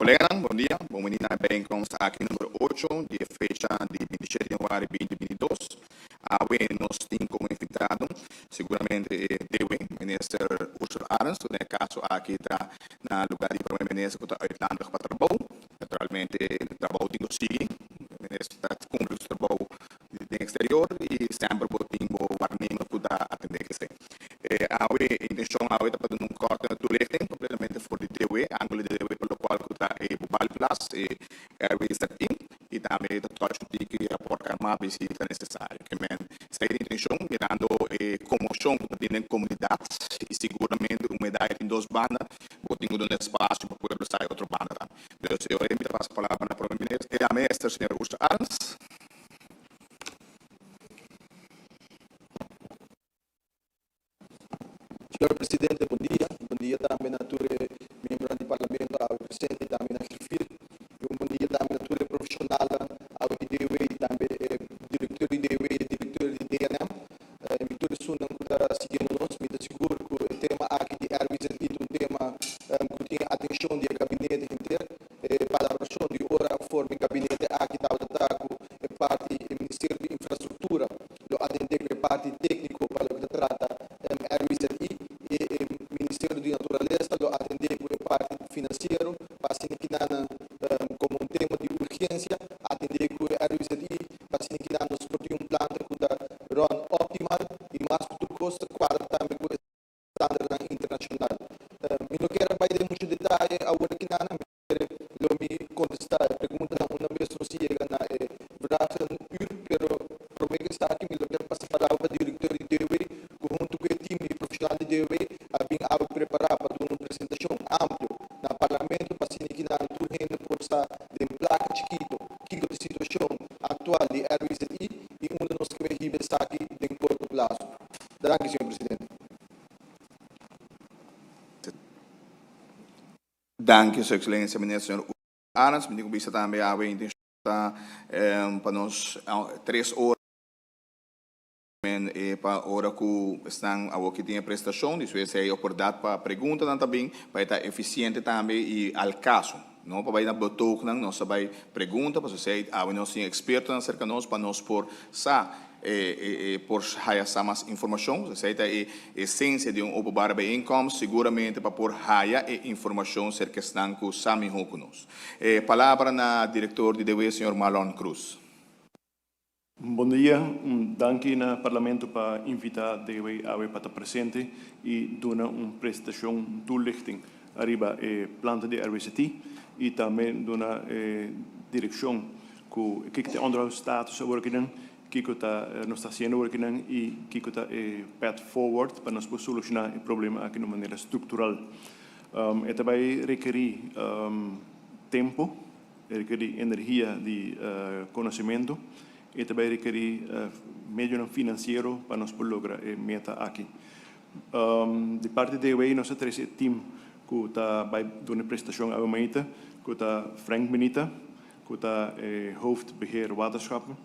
Koleganan, bon dia. Bon bini na e bijeenkomst aki number ocho di e fecha di 27 januari 2022. Awe nos tin komo invitado seguramente e DW, Minister Ursula Arends, ku den e kaso aki ta na lugar di Prome Minister ku ta uitlandig pa trabou. Naturalmente e trabou tin ku sigui, Minister ta kumpli su trabou den exterior y semper bo tin bo waarnemer cu ta atende esey. Awe, e intencion awe ta pa duna un korte toelichting completamente for di DW, angulo di DW pa locual cu ta e Bubalplas, e RW13 y tambe ta touch un tiki rapport Carmabi si ta necesario. Ke men esey ta e intencion mirando e conmocion cu ta tin den comunidad y siguramente un medaya tin dos banda, bo tin cu duna espacio pa pueblo sa e otro banda tambe. Dus e ora ey mi ta pasa palabra na Prome Minister, e Minister señor Ursula Arends. Señor Presidente, bon dia. Bon dia tambe na tur e miembronan di Parlamento awe presente y tambe na Griffier. Y un bon dia tambe na tur e profesionalnan awe di DW y tambe e director di DW y e director di DNM. Mi tur esunnan cu ta siguiendo nos, mi ta sigur cu e tema aki di RWZI ta un tema cu tin atencion di e gabinete henter. E palabrashon di ora a forma e gabinete aki tabata ta ku e parti e Ministerio di Infrastruktura lo atendé ku e parti tékniko pa loke ta trata RWZI i e Ministerio di Naturalesa lo atendé ku e parti finansiero pa asina kina nan komo un tema di urgensia atendé ku e RWZI pa asina kina nos por tin un planta ku ta run optimal i mas ku tur kos ta kuadra tambe ku e standaardnan internashonal. Mi no kier a bai den muchu detaye awor aki nan, mi kere lo mi kontestá e preguntanan una bes nos yega na e vragenuur, pero promé ku esaki mi lo kier pasa palabra pa direktor di DOW ku huntu ku e tim di profeshonal di DOW a bin awe prepará pa duna un presentashon amplio na parlamento pa asina ki nan tur hende por sa den plaka chikito kiko ta e situashon aktual di RWZI i unda nos ke hiba esaki den korto plaso. Danki, señor presidente. Danki, Su Excelencia Minister señor Arends. Mi tin cu bisa tambe awe intencion ta pa nos tres ora pa ora cu esnan awor ki tin e prestacion, despues esey oportunidad pa preguntanan ta bin pa e ta eficiente tambe y al caso. No pa bay na betoognan, nos ta bay pregunta pasobra esey awe nos tin expertonan cerca nos pa nos por sa e por haya sa mas informacion. Esey ta e esencia di un openbare bijeenkomst, seguramente pa por haya e informacion cerca esnan cu sa miho cu nos. E palabra na director di DW, señor Marlon Cruz. Bon dia, un danki na Parlamento pa invita DW awe pa ta presente y duna un presentacion, un toelichting ariba e planta di RWCT y tambe duna e direccion cu kiko ta e onderhoudsstatus awor akinan, kiko ta nos ta haciendo awor akinan y kiko ta e path forward pa nos por soluciona e problema aki na un manera structural. E ta bay rekeri tempo, e rekeri energia di conocimento, e ta bay rekeri medionan financiero pa nos por logra e meta aki. Di parti di DOE nos a trece e team cu ta bay duna e prestacion awe maita, cu ta Frank Benita, ku ta e hoofd beheer waterschappen.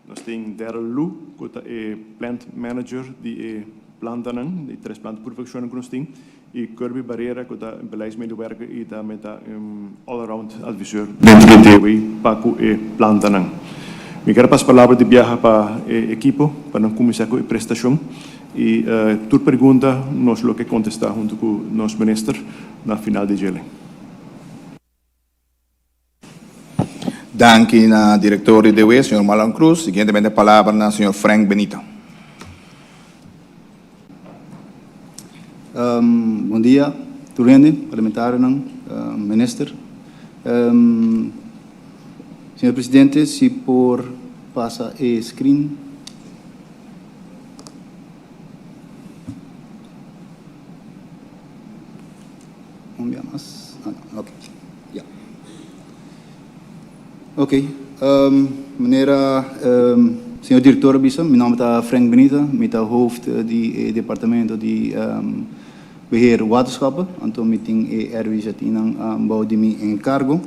Nos tin Daryl Lu, ku ta e plant manager di e plantanan, di tres planta purifikashonnan ku nos tin, i Kirby Barrera, ku ta beleidsmedewerker i tambe ta un all around adviseur dentro di DW pa ku e plantanan. Mi kier a pasa palabra di biaha pa e ekipo pa nan kuminsá ku e prestashon i tur pregunta nos lo ke kontestá huntu ku nos minister na final di djele. Danki na director di DW, señor Marlon Cruz. Siguientemente palabra na señor Frank Benita. Bon dia tur hende, parlamentarionan, minister. Señor Presidente, si por pasa e screen. Un bia mas. Ah, no. Ok. Ya. Ok. Um, manera um, señor director a bisa, mi nomber ta Frank Benita, mi ta hoofd di e departamento di um, beheer waterschappen, anto mi tin e RWZI-nan um, bou di mi encargo.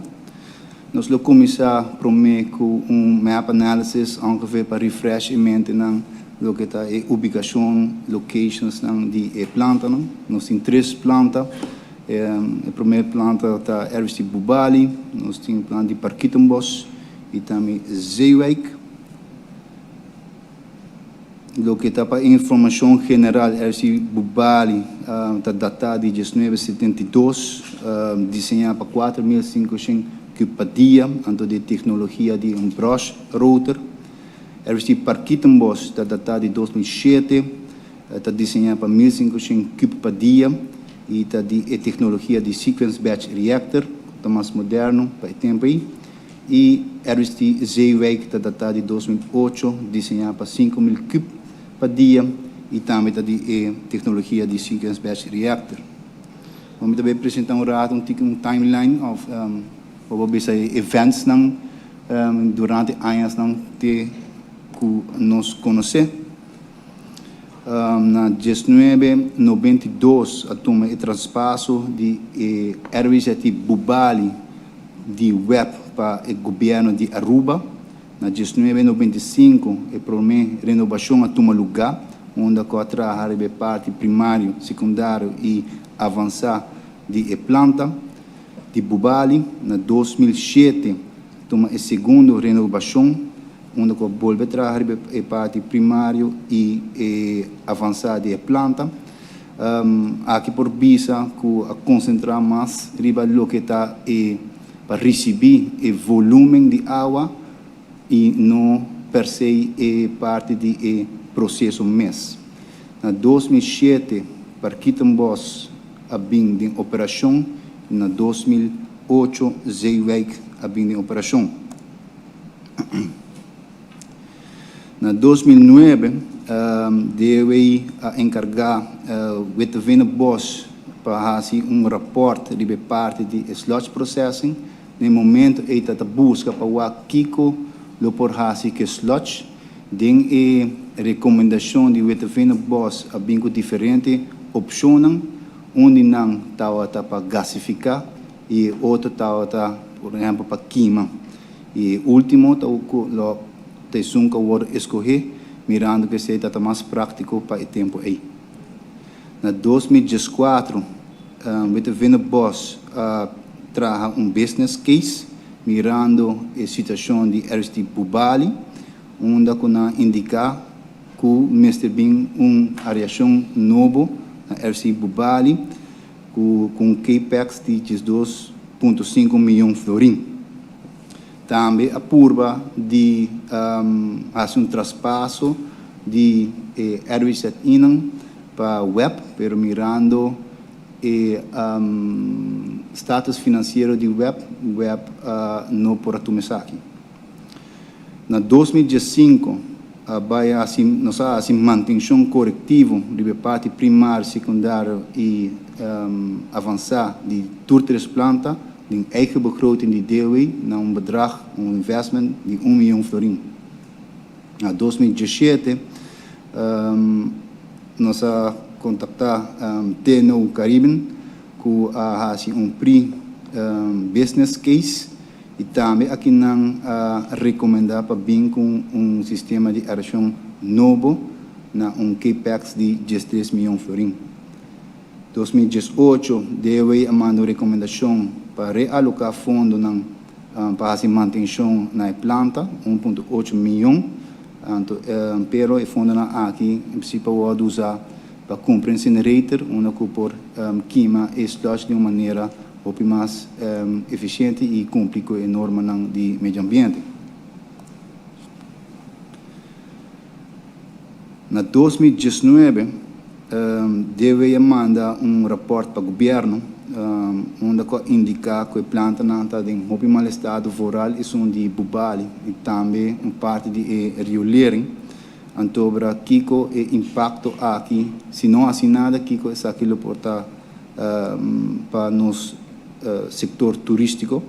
Nos lo kuminsá promé ku un map analysis ongeveer pa refresh e mentenan loke ta e ubikashon, locationsnan, di e plantanan. Nos tin tres planta. E promé planta ta RWZI Bubali, nos tin planta di Parkietenbos i tambe Zeewijk. Loke ta pa informashon general, RWZI Bubali ta datá di 1972, diseñá pa 4500 kub pa dia, anto di teknologia di un brush rotor. RWZI Parkietenbos ta datá di 2007, ta diseñá pa 1500 kub pa dia i ta di e teknologia di sequence batch reactor, ta mas moderno pa e tempu ei. I RWZI Zeewijk ta datá di 2008, diseñá pa 5000 kub pa dia i tambe ta di e teknologia di sequence batch reactor. Ban tambe presentá un ratu un tiki un timeline of pa bisa events nan durante añanan te ku nos konosé. Na 1992 a tuma e traspaso di RWZI Bubali di WEB pa e gobièrnu di Aruba. Na 1995 e promé renobashon a tuma lugá, unda ku a traha e parti primario, sekundario i avansá di e planta di Bubali. Na 2007 tuma e segundo renobashon, unda ku a bolbe traha e parti primario i avansá di e planta. Aki por bisa ku a konsentrá mas riba loke ta e pa risibí e volúmen di awa i no per se e parti di e proseso mes. Na 2007, Parkietenbos a bin den operashon, na 2008 Zeewijk a bin den operashon. Na 2009, DW a enkargá Witteveen Bos pa hasi un rapport di parti di sludge processing. Na momento ei ta buska pa wak kiko lo por hasi ku sludge. Den e rekomendashon di Witteveen Bos a bin ku diferente opshon, unda nan tabata pa gasifiká i otro tabata, por ehèmpel, pa kima. I último, ta lo ta esun ku a skohe, mirando ku esei ta mas práktiko pa e tempu ei. Na 2014, Witteveen Bos a traha un business case, mirando e situashon di RWZI Bubali, unda ku a indiká ku mester bin un areashon nobo na RWZI Bubali, ku capex di 2,5 mion florin. Tambe a purba di hasi un traspaso di RWZI pa WEB, pero mirando e status finansiero di WEB, WEB no por a tuma esaki. Na 2015, a bai hasi, nos a hasi mantenshon korektivo di parti primario, sekundario i avansá di tur tres planta, di eigen begroting di DW, na un bedrag, un investment di 1 mion florin. Na 2017, nos a kontaktá TNO Caribbean, ku a hasi un pre-business case i tambe aki nan a rekomendá pa bin ku un sistema di aerashon nobo na un capex di 13 mion florin. 2018, DW a manda un rekomendashon pa realoká fondo nan, pa hasi mantenshon na planta, 1.8 mion, anto, pero e fondo nan aki, en prinsipio, por usa pa kumpra incinerator, unda ku por kima e sludge di un manera hopi mas efisiente i kumpli ku e norma di medio ambiente. Na 2019, DW a manda un rapport pa gobièrnu, unda a indiká ku e planta ta den hopi mal estado, vooral esun di Bubali i tambe un parti di riolering. Anto, kiko e impakto aki, si no hasi nada, kiko esaki lo por ta pa nos sektor turístiko.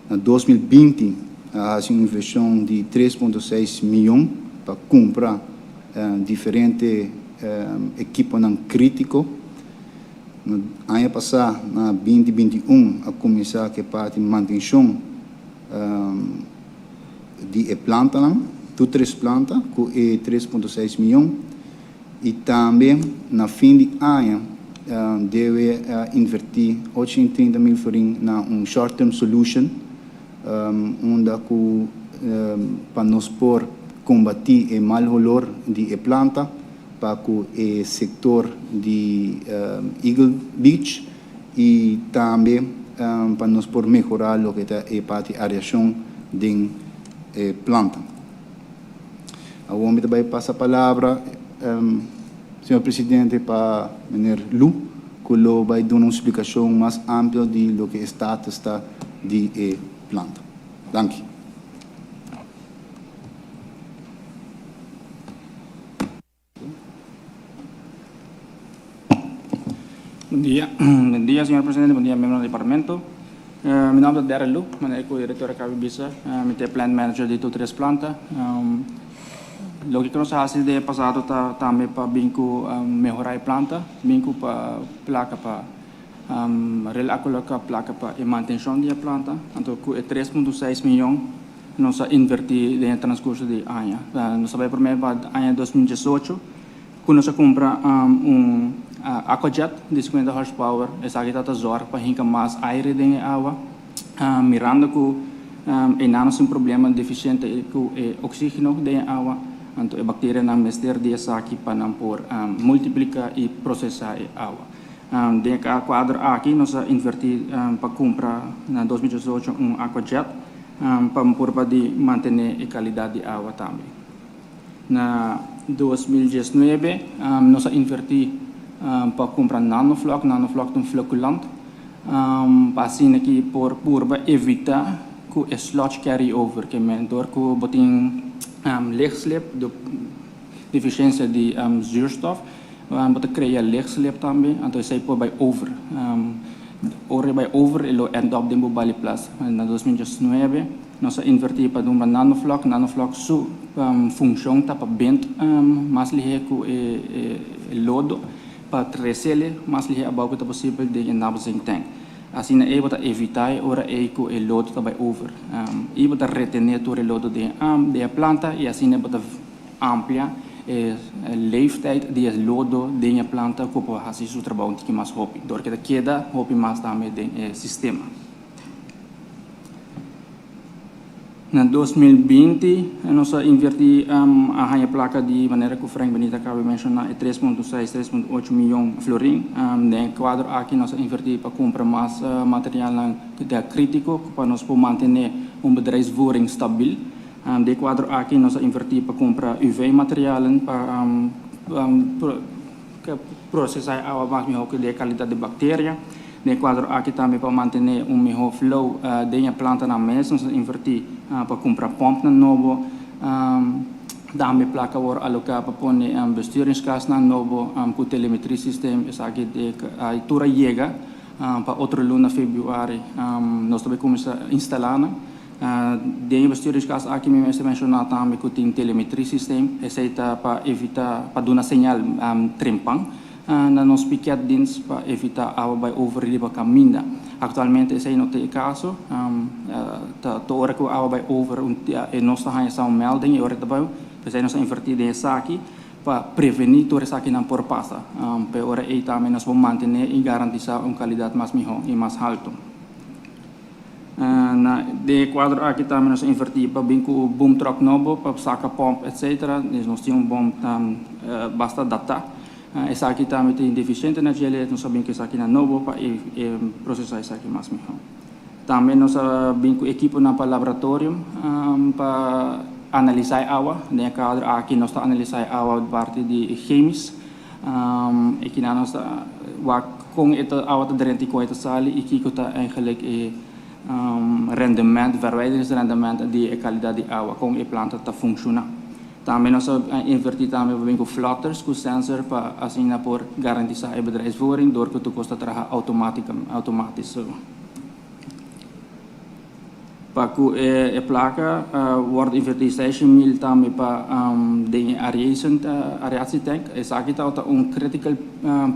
Na 2020, a hasi un invershon di 3,6 mion pa kumpra diferente ekipo krítiko. No aña pasá, na 2021, a kuminsá ku parti mantenshon di e planta, tur tres planta, ku 3,6 mion. I tambe, na fin di aña, DW a invertí 830 mil florin na un short term solution unda ku pa nos por kombatí e mal holor di e planta pa ku e sektor di Eagle Beach i tambe pa nos por mehorá loke ta e parti areashon den e planta. Awor mi ta bai pasa palabra, señor presidente, pa meneer Lu, ku lo bai duna un splikashon mas amplio di loke e status ta di e planta. Danki. Bon dia, bon dia señor presidente, bon dia miembronan di parlamento. Mi nomber ta Darryl Lu, manera cu director a caba di bisa, mi ta e plant manager di tur tres planta. Loke cu nos a haci den e pasado ta tambe pa bin cu mehora e planta, bin cu pa placa pa rel a coloca placa pa e mantencion di e planta, anto cu e 3.6 miyon Nos a invertí den e transkurso di aña. Nos a bai promé pa aña 2018 ku nos a kumpra un Aquajet di 50 horsepower. Esaki ta ta zòrg pa hinka mas aire den e awa. Mirando ku einan nos tin problema defisiente ku e oksígeno den e awa, anto e bakterianan mester di esaki pa nan por multipliká i prosesá e awa. Den e kuadro aki nos a invertí pa kumpra na 2018 un Aquajet. Pa purba di mantené e kalidat di awa tambe. Na 2019 nos a invertí pa kumpra Nanofloc. Nanofloc ta un flokulant pa asina ki por purba evitá ku e sludge carry over, ke men dor ku bo tin lichtslip, defisiensia di zuurstof, bo ta krea lichtslip tambe, anto esei por bai over. Ora e bai over e lo end up den bo baliplas. Na 2019 nos a invertí pa duna Nanofloc. Nanofloc su funshon ta pa bent mas lihé ku e lodo pa tresele mas lihé abou ku ta posibel den e nabezing tank. Asina ei bo ta evitá e ora ei ku e lodo ta bai over. I bo ta retené tur e lodo den e planta i asina bo ta amplia e leeftijd di e lodo den e planta ku por hasi su trabou un tiki mas hopi, dor ke ta keda hopi mas tambe den e sistema. Na 2020 nos a inverti a haña plaka di manera ku Frank Benita a kaba di menshoná e 3.6, 3.8 miyon florin. Den e kuadro aki nos a inverti pa kumpra mas materialnan kritiko pa nos por mantené un bedrijfsvoering stabil. Den e kuadro aki nos a invertí pa kumpra UV-materialen pa prosesá e awa mas mihó ku den e kalidat di bakteria. Den e kuadro aki tambe pa mantené un mihó flow den e plantanan mes nos a invertí pa kumpra pòmpnan nobo. Tambe plaka wòrdu aloká pa pone besturingskastnan nobo ku telemetriesysteem. Esaki tur a yega pa otro luna febrüari nos ta bai kuminsá instalá nan. Den e bestuurskas aki mi mester menshoná tambe ku tin telemetriesysteem. Esei ta pa evitá, pa duna señal trempan na nos piketdienst pa evitá awa bai over riba kaminda. Aktualmente esei no ta e kaso. Ta tur ora ku awa bai over e nos ta haña sa un melding e ora ta bai. P'esei nos a invertí den esaki pa prevení tur esakinan por pasa. P'e ora ei tambe nos por mantené i garantisá un kalidat mas mihó i mas haltu. Na den e kuadro aki tambe nos a invertí pa bin ku boom truck nobo pa saka pòmp etsetera. Dus nos tin un bòm basta datá. Esaki tambe tin defisiente na djele, nos a bin ku esakinan nobo pa e prosesá esaki mas mihó. Tambe nos a bin ku ekiponan pa laboratorium pa analisá e awa. Den e kuadro aki nos ta analisá e awa parti di chemis. E kinan nos ta wak kon e ta awa ta drenta i kon e ta sali i kiko ta eigenlijk e rendement, verwijderingsrendement di e kalidat di awa, kon e planta ta funshoná. Tambe nos a invertí tambe pa bin ku flotters ku sensor pa asina por garantisá e bedrijfsvoering dor ku tur kos ta traha outomátisch. Pa ku e plaka wòrdu invertí seishen mil tambe pa den e areation areatietank. Esaki tabata un critical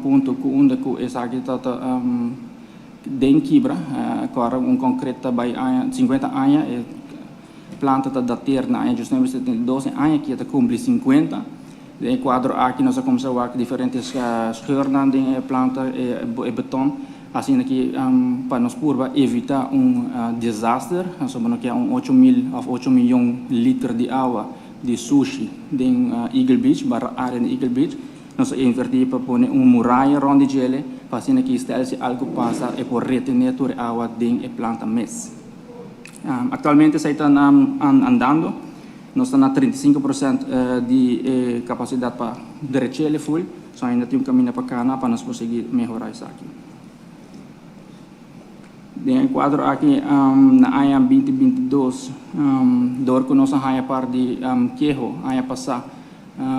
punto ku unda ku esaki tabata den kibra. Kòrda un konkret ta bai aña 50 aña e planta ta dateer na aña 1972 e aña aki e ta kumpli 50. Den e kuadro aki nos a kuminsá wak diferente scheurnan den e planta, e beton, asina ki pa nos purba evitá un desaster, pasobra no ke un 8000 òf 8 miyon liter di awa di sushi den Eagle Beach, barra área di Eagle Beach. Nos a invertí pa pone un muraya rònt di dje, pa asina ki stel si algu pasa e por retené tur e awa den e planta mes. Aktualmente esei ta andando. Nos ta na 35% di kapasidat pa drech'é full, so ainda tin un kaminda pa kana pa nos por sigui mehorá esaki. Den kuadro aki na aña 2022, dor ku nos a haña par di keho aña pasá,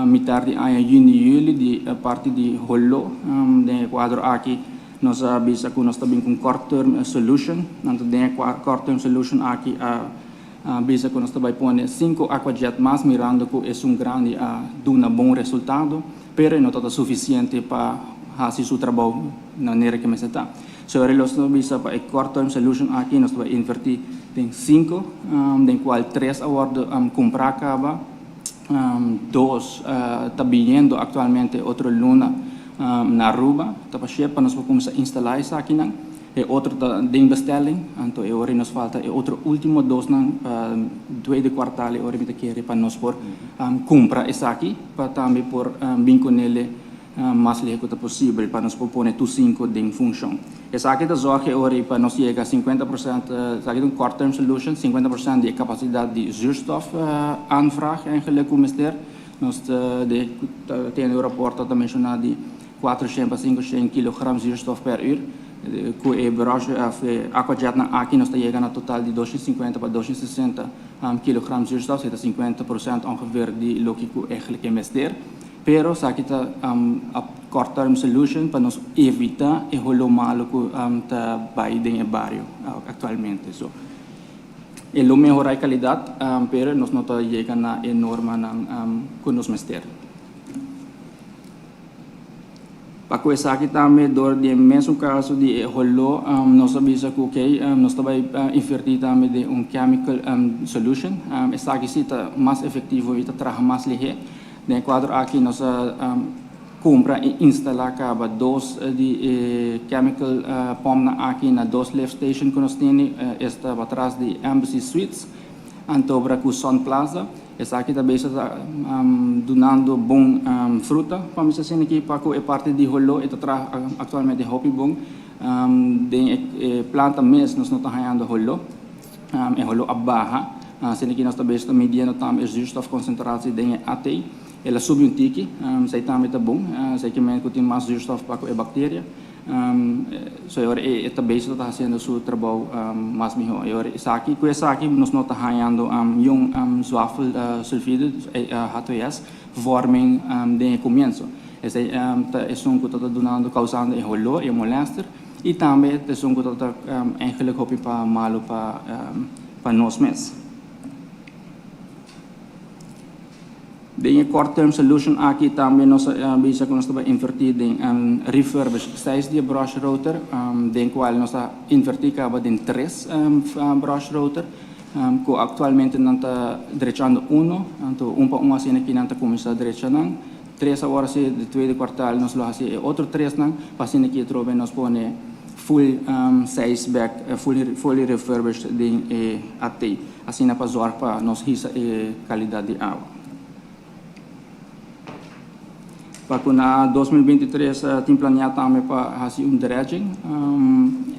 mitar di aña yüni, yüli, di parti di holó. Den kuadro aki nos a bisa ku nos ta bin ku un short term solution. Anto den short term solution aki a bisa ku nos ta bai pone sinku aquajet mas, mirando ku esun grandi a duna bon resultado, pero no ta sufisiente pa hasi su trabou na manera ku mester ta. So nos a bisa pa e short term solution aki nos ta bai invertí den sinku, den kual tres a wòrdu kumprá kaba, dos ta biniendo aktualmente otro luna na Aruba, ta pa pa nos kuminsá instalá esakinan. E otro ta den bestelling, anto e ora nos falta e otro último dos nan tweede kwartaal e ora mi ta kere pa nos por kumpra esaki, pa tambe por bin kuné mas lihé ku ta posibel pa nos por pone tur sinku den funshon. Esaki ta zorg ora pa nos yega 50%, esaki ta un short term solution, 50% di kapasidat di zuurstof aanvraag eigenlijk ku mester. Nos tin un rapport ta menshoná di 400 pa 500 kg zuurstof per uur. Ku e brush, aquajet nan aki nos ta yega na total di 250 pa 260 kg zuurstof, ta 50% ongeveer di loke ku eigenlijk mester. Pero esaki ta a short term solution pa nos evitá e holó malu ku ta bai den e bario aktualmente. So, e lo mehorá e kalidat, pero nos no ta yega na e normanan ku nos mester. Pa ku esaki tambe dor di mesun kaso di holó, nos a bisa ku okay, nos ta bai invertí tambe den un chemical solution. Esaki sí ta mas efektivo i ta traha mas lihé. Den kuadro aki nos a kumpra i instalá kaba dos di chemical pump nan aki na dos lift station ku nos tin, esta patras di Embassy Suites, anto ora ku Sun Plaza. Esaki tambe ta dunando bon fruta, pa mi asina aki, pa ku e parti di holó e ta traha aktualmente hopi bon. Den e planta mes nos no ta hañando holó, e holó a baha. Asina ku nos tambe ta midiendo tambe e zuurstofconcentratie den e AT. El a subi un tiki, esei tambe ta bon, esei ke men ku tin mas zuurstof pa e bakteria. So awor e tambe ta hasiendo su trabou mas mihó. I awor esaki, ku esaki nos no ta hañando jong zwavel sulfide, H2S, vorming den e komienso. Esei ta esun ku ta dunando, kousando e holó i e molester i tambe esun ku ta eigenlijk hopi pa malu pa nos mes. Den e short term solution aki tambe nos a bisa ku nos ta bai invertí den un refurbish seis di brush rotor, den kual nos a invertí kaba den tres brush rotor, ku aktualmente nan ta drechando uno, anto un pa un asina aki nan ta kuminsá drecha nan. Tres awor si di tweede kwartaal nos lo hasi e otro tres nan, pa asina aki atrobe nos pone full seis back, fully refurbished den e AT. Asina pa zorg pa nos hisa e kalidat di awa. Pa ku na 2023 tin planeá tambe pa hasi un dredging.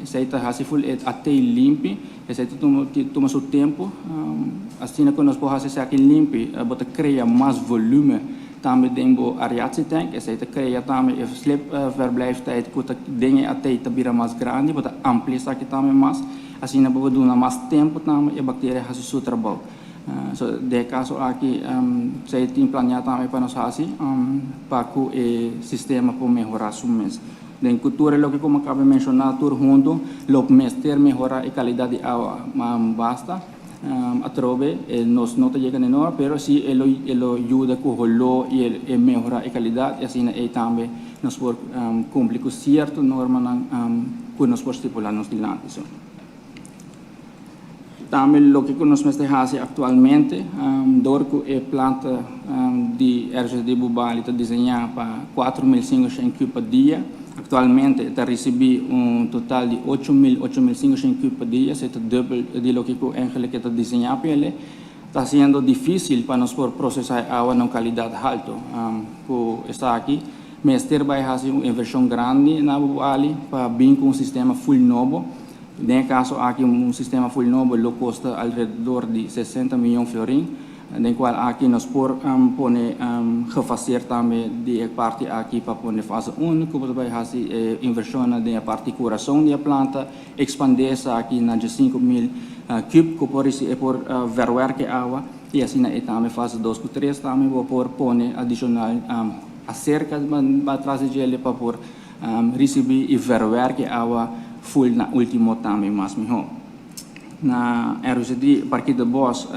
Esei ta hasi full e AT limpi. Esei ta tuma su tempu. Asina ku nos por hasi esaki limpi, bo ta krea mas volume tambe den bo areatietank. Esei ta krea tambe e slip verblijftijd ku ta den e AT ta bira mas grandi, bo ta amplia esaki tambe mas. Asina bo duna mas tempu tambe e bakteria hasi su trabou. So den e kaso aki esei tin planeá tambe pa nos hasi pa ku e sistema por mehorá su mes. Den ku tur loke ku mi a kaba di menshoná tur huntu lo mester mehorá e kalidat di awa basta. Atrobe nos no ta yega na e norma, pero si e lo yuda ku holó i e mehorá e kalidat i asina ei tambe nos por kumpli ku sierto normanan ku nos por stipulá nos dilanti. So. Tambe loke ku nos mester hasi aktualmente, dor ku e planta di RGD Bubali ta diseñá pa 4500 kub pa dia, aktualmente e ta risibí un total di 8000, 8500 kub pa dia, esei ta dubbel di loke ku eigenlijk e ta diseñá pa el. Ta hasiendo difísil pa nos por prosesá e awa na un kalidat haltu. Ku esaki mester bai hasi un invershon grandi na Bubali pa bin ku un sistema ful nobo. Den e kaso aki un sistema ful nobo lo kosta alrededor di 60 miyon florin, den kual aki nos por pone gefaseer tambe di e parti aki pa pone fase un ku bo ta bai hasi e invershonnan den e parti kurason di e planta, ekspandé esaki na 15,000 kub ku por e por verwerk e awa i asina e tambe fase dos ku tres tambe bo por pone adishonal aserka atras di djele pa por Risibí i verwerk e awa full na ultimo tambe mas mihó. Na RUCD Parkit de Bos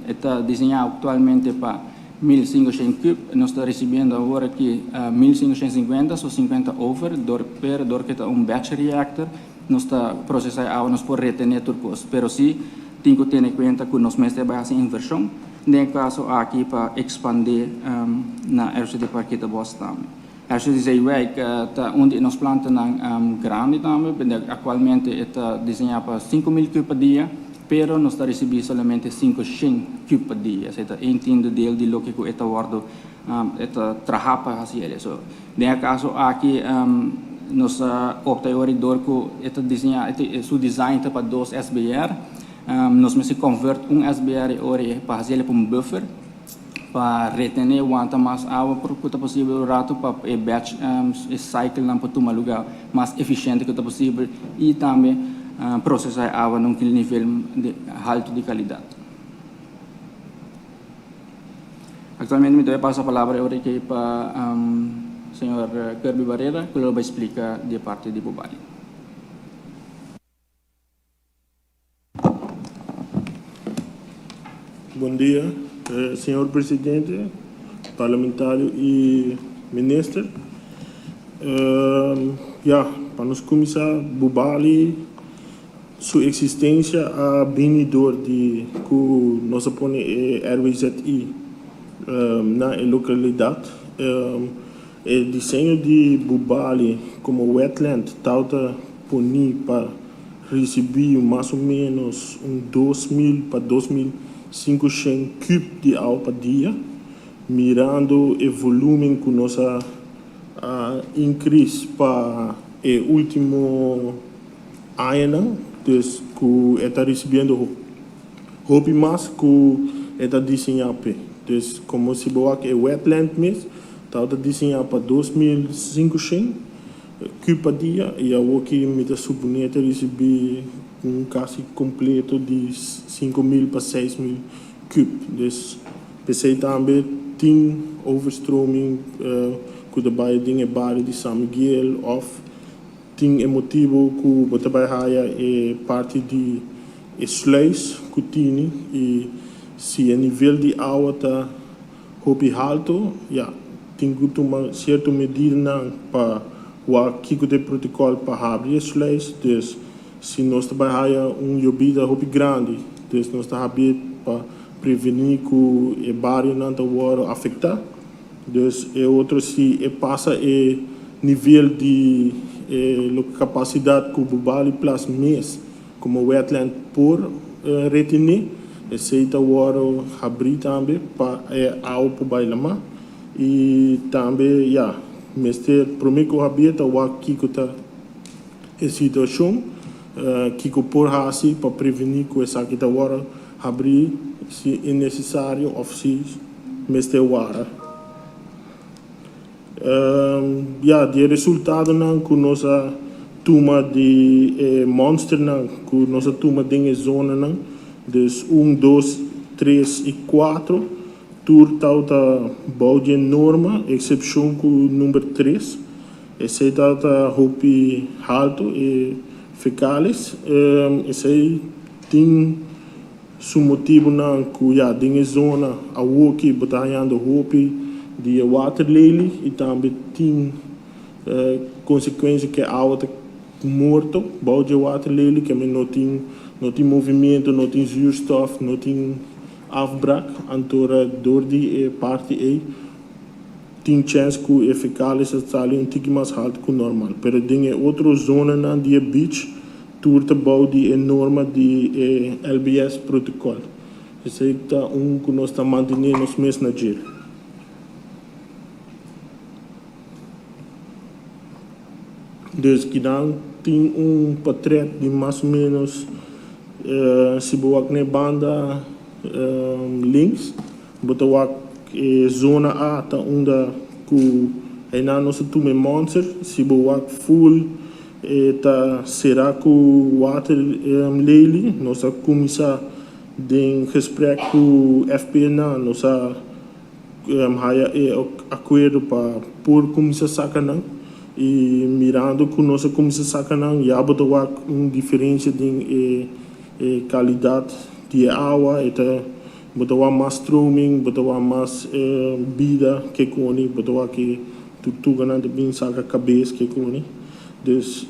e ta diseñá aktualmente pa 1500 kub, nos ta risibiendo awor aki 1550, so 50 over, dor pero dor ku e ta un batch reactor nos ta prosesá e awa nos por retené tur kos, pero sí tin ku tene kuenta ku nos mester bai hasi invershon den e kaso aki pa ekspandé na RUCD Parkit de Bos tambe. Ashley di Zeewijk ta un di e nos plantanan grandi tambe, aktualmente e ta diseñá pa 5000 kub pa dia, pero nos ta risibí solamente 500 kub pa dia, esei ta un tiende deel di loke ku e ta wòrdu e ta traha pa hasi el. So, den e kaso aki nos a opta e ora dor ku e ta diseñá, su design ta pa dos SBR, nos mester convert un SBR e ora pa hasi el pa un buffer. Pa retené wanta mas awa por ku ta posibel un ratu pa e batch e cyclenan por tuma luga mas efisiente ku ta posibel i tambe prosesá e awa na un nivel haltu di kalidat. Aktualmente mi ta bai pasa palabra e ora aki pa señor Kirby Barrera ku lo bai splika di e parti di Bubali. Bon dia, señor presidente, parlamentario y minister. Ya, pa nos cuminsa, Bubali su existencia a bini door di cu nos a pone e RWZI na e localidad. E diseño di Bubali como wetland tawata poni pa risibí mas o ménos un 2000 pa 2500 kub di awa pa dia, mirando e volúmen ku nos a inkris pa e último añanan, dus ku e ta risibiendo hopi mas ku e ta diseñá p'e. Dus komo si bo wak e wetland mes tabata diseñá pa 2500 kub pa dia i awoki mi ta suponé ta risibí un kasi kompleto di 5000 pa 6000 kub. Dus p'esei tambe tin overstroming ku ta bai den e bario di San Miguel òf tin e motibu ku bo ta bai haya e parti di e sluis ku tini i si e nivel di awa ta hopi halto, ya, tin ku tuma sierto medidanan pa wak kiko ta e protokòl pa habri e sluis. Dus, si nos ta bai haya un yobida hopi grandi, dus nos ta habié pa prevení ku e barionan ta wòrdu afektá. Dus e otro si e pasa e nivel di e loke kapasidat ku Bubali Plas mes komo wetland por retené, esei ta wòrdu habrí tambe pa e awa por bai lamá. I tambe ya, mester promé ku habié ta wak kiko ta e situashon, kiko por hasi pa prevení ku esaki ta wòrdu habrí si e nesesario òf si mester wara. Ya, di e resultadonan ku nos a tuma di e monsternan ku nos a tuma den e zonanan, dus un, dos, tres i kuatro, tur tabata bou di e norma, eksepshon ku number tres, esei tabata hopi haltu, e fekales, esei tin Su motibunan ku ya den e zona awoki bo ta hañando hopi di e waterlelie i tambe tin konsekuensia ku e awa ta morto bou di e waterlelie ke mi no tin. No tin movimiento, no tin zuurstof, no tin afbraak, anto door di e parti ei tin chens ku e fecales a sali un tiki mas haltu ku normal. Pero den e otro zonanan di e beach tur ta bou di e norma di e LBS protocol. Esei ta un ku nos ta mantene nos mes na dje. Dus kinan tin un portret di mas o menos si bo wak na e banda links bo ta wak e zona A ta unda ku einan nos a tuma e monster si bo wak full e ta sera ku water lely nos a kuminsa den gesprek ku FPNA nos a haya e akuerdo pa por kuminsá saka nan i mirando ku nos a kuminsá saka nan ya bo ta wak un diferensia den e kalidat di e awa, e ta bo ta wak mas stroming, bo ta wak mas bida ke koni, bo ta wak e turtuganan ta bin saka kabes ke koni. Dus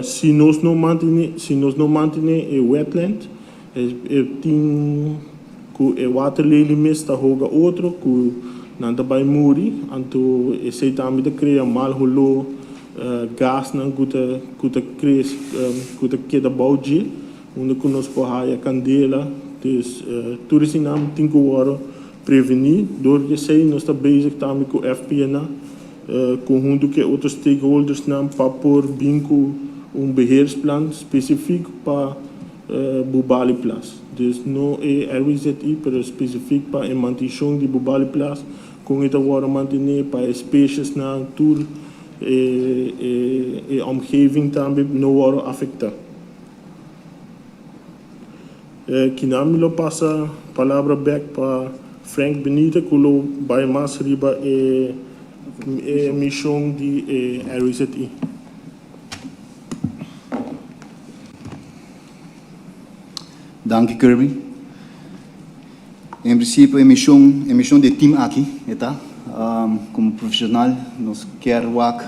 si nos no mantene si nos no mantene e wetland E tin ku e waterlelie mes ta hoga otro ku nan ta bai muri, anto esei tambe ta krea mal holó, gasnan ku ta ku ta kres ku ta keda bou dje, unda ku nos por haya kandela. Dus tur eseinan tin ku wòrdu prevení. Dor di esei nos ta bezig tambe ku FPNA konhunto ku e otro stakeholdersnan pa por bin ku un beheersplan spesifik pa Bubali Plas. Dus no e RWZI pero specifiek pa e mantenshon di Bubali Plas, kon e ta wòrdu mantené pa e spesiesnan tur e e omgeving tambe no wòrdu afektá. Kinan mi lo pasa palabra bèk pa Frank Benita ku lo bai mas riba e e mishon di e RWZI. Danki Kirby. En principio e mision, e mision di e team aki e ta, como profesional nos kier wak,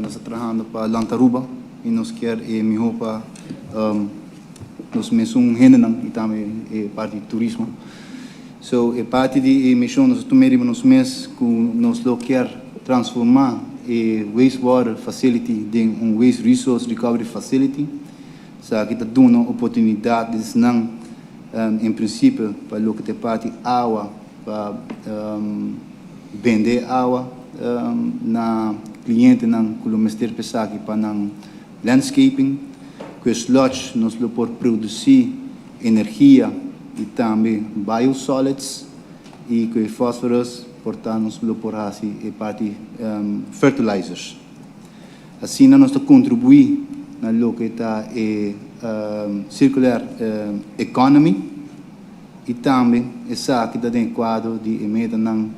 nos ta trahando pa lanta Aruba y nos kier e miho pa nos mesun hendenan y tambe e parti di turismo. So e parti di e mision nos a tuma riba nos mes cu nos lo kier transforma e wastewater facility den un waste resource recovery facility. Esaki ta duna oportunidad di esnan en principio pa loke ta e parti awa pa bende e awa na clientenan cu lo mester pa esaki pa nan landscaping. Cu e sludge nos lo por produci energia y tambe biosolids y cu e phosphorus por ta nos lo por haci e parti fertilizers. Asina nos ta contribui na loke ta e circular economy y tambe esaki ta den e cuadro di e metanan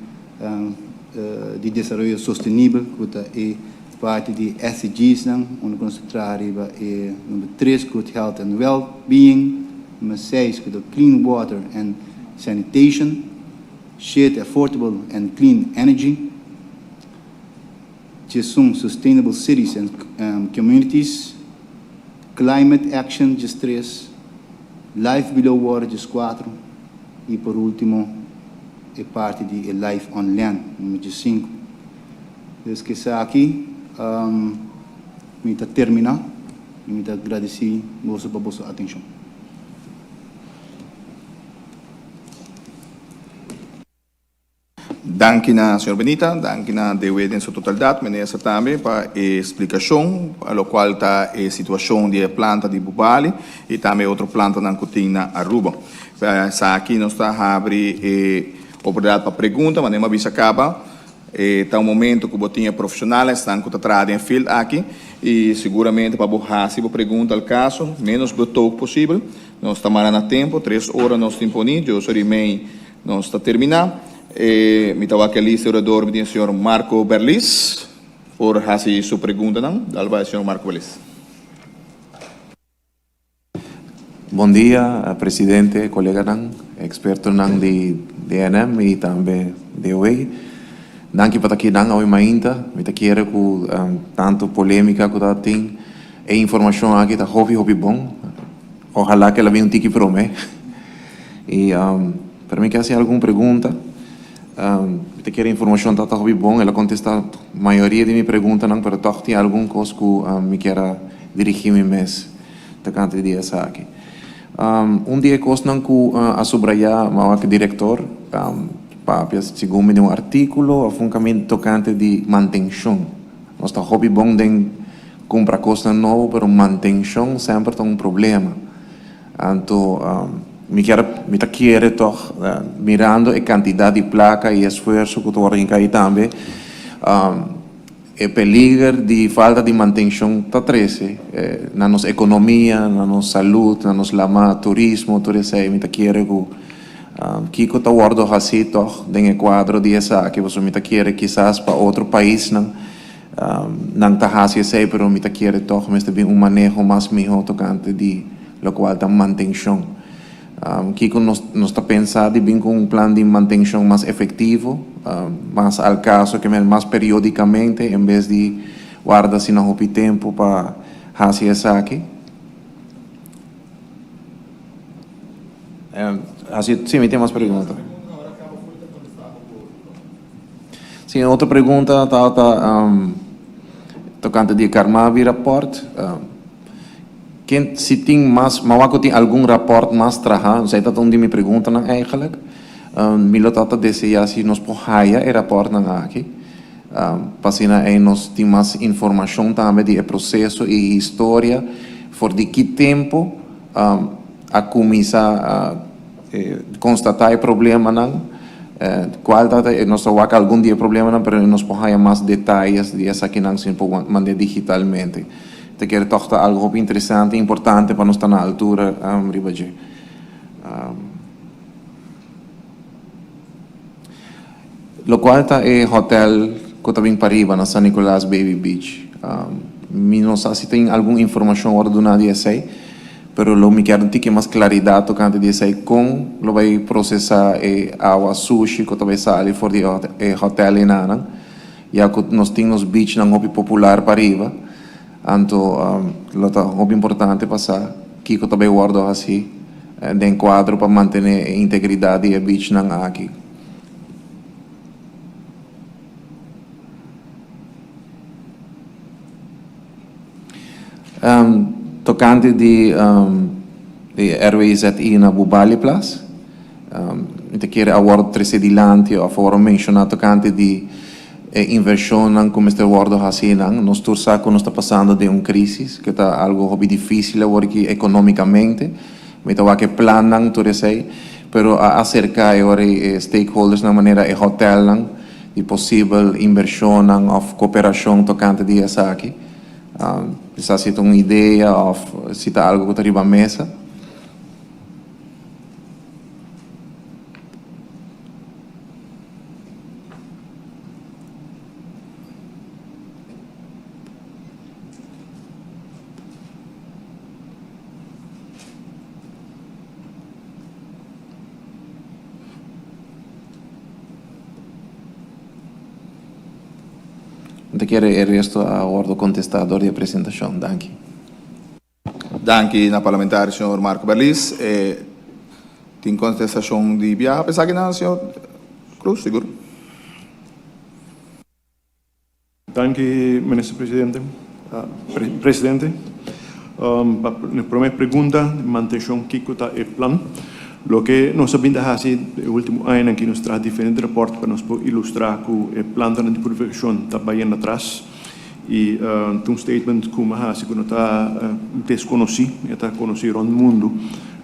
di desaroyo sostenibel cu ta e parti di SDGsnan unda cu nos ta traha riba e number tres good health and well being, number seis cu ta clean water and sanitation, shete affordable and clean energy, 11 sustainable cities and communities, climate action 13, life below water 14 y por ultimo e parti di e life on land number 15. Dus ku esaki mi ta terminá i mi ta gradisí boso pa boso atenshon. Danki na señor Benita, danki na DW den su totalidad, minister tambe pa e splikashon pa lokual ta e situashon di e planta di Bubali i tambe e otro plantanan ku tin na Aruba. Esaki nos ta habri e oportunidat pa pregunta, manera mi a bisa kaba. E ta un momento ku bo tin e profeshonal esnan ku ta traha den e field aki i siguramente pa bo hasi bo pregunta al kaso menos betoog posibel. Nos ta mara na tempo, tres ora nos tin poni, dios ora i mei nos ta termina. E mi ta wak e lista di orador, mi tin e señor Marco Berlis por hasi su preguntanan. Dal bai señor Marco Berlis. Bon dia, presidente, coleganan, expertonan di DNM y tambe DOE. Danki pa ta kinan awe mainta. Mi ta kere cu tanto polemica cu ta tin, e informacion aki ta hopi hopi bon. Ojalá ku el a bin un tiki promé. I pero mi ke hasi algun pregunta. Mi ta kere informashon ta hopi bon. El a kontestá mayoria di mi preguntanan, pero tòg tin algun kos ku mi kier a dirigí mi mes tokante di esaki. Un di e kosnan ku a subrayá mawak direktor papia segun mi den un artíkulo òf un kaminda tokante di mantenshon. Nos ta hopi bon den kumpra kosnan nobo, pero mantenshon semper ta un problema. Anto mi kier mi ta kere tòg mirando e kantidat di plaka i esfuerso ku ta wòrdu hinká ei tambe, e peliger di falta di mantenshon ta trese na nos ekonomia, na nos salud, na nos lamá, turismo, tur esei. Mi ta kere ku kiko ta wòrdu hasí tòg den e kuadro di esaki, pasobra mi ta kere kisas pa otro paisnan Nan ta hasi esei pero mi ta kere tòg mester bin un maneho mas mihó tokante di lokual ta mantenshon. Kiko nos nos ta pensa di bin ku un plan di mantenshon mas efektivo, mas al kaso ke men mas periodikamente en bes di warda asina hopi tempu pa hasi esaki. Hasi, si mi tin mas pregunta. Sí, un otro pregunta tabata tocante di e Carmabi rapport. Ken si tin mas, mawak cu tin algun rapport mas traha, esey ta un di mi preguntanan eigenlijk. Mi lo tabata desea si nos por haya e rapportnan aki, pa asina ey nos tin mas informacion tambe di e proceso y historia for di ki tempo a cuminsa Constata e problemanan, cual ta e nos ta wak algun di e problemanan pero nos por haya mas detayes di esakinan si nos por mand'e digitalmente. Ta kere tog ta algo hopi interesante y importante pa nos ta na altura riba dje. Locual ta e hotel cu ta bin pariba na San Nicolas Baby Beach. Mi no sa si tin algun informacion worde duna di esey, pero lo mi kier un tiki mas claridad tocante di esey con lo bay procesa e awa sushi cu ta bay sali for di e hotel enanan, ya cu nos tin nos beachnan hopi popular pariba, anto lo ta hopi importante pa sa kico ta bay worde haci den cuadro pa mantene e integridad di e beachnan aki. Tokante di e RWZI na Bubali Plas, mi ta kere a wòrdu trese dilanti òf a wòrdu menshoná tokante di e invershonnan ku mester wòrdu hasi nan. Nos tur sa ku nos ta pasando den un krísis, ku ta algu hopi difísil awor aki ekonómikamente. Mi ta wak e plannan tur esei, pero a aserká e ora ei e stakeholdersnan manera e hotelnan di posibel invershonnan òf koperashon tokante di esaki. Kisas si ta un idea òf si ta algu ku ta riba mesa. Mi ta kere e resto a wordo contesta door di e presentacion. Danki. Danki na parlamentario señor Marco Berlis. E tin contestacion di biaha pa esaki nan, señor Cruz, sigur. Danki Minister Presidente. Presidente, pa e prome pregunta, mantencion kico ta e plan? Loke nos a bin ta haci e ultimo añanan aki nos traha diferente raport pa nos por ilustra cu e plantanan di purificacion ta bayendo atras y ta un statement cu mi a haci cu no ta desconoci, e ta conoci rond mundo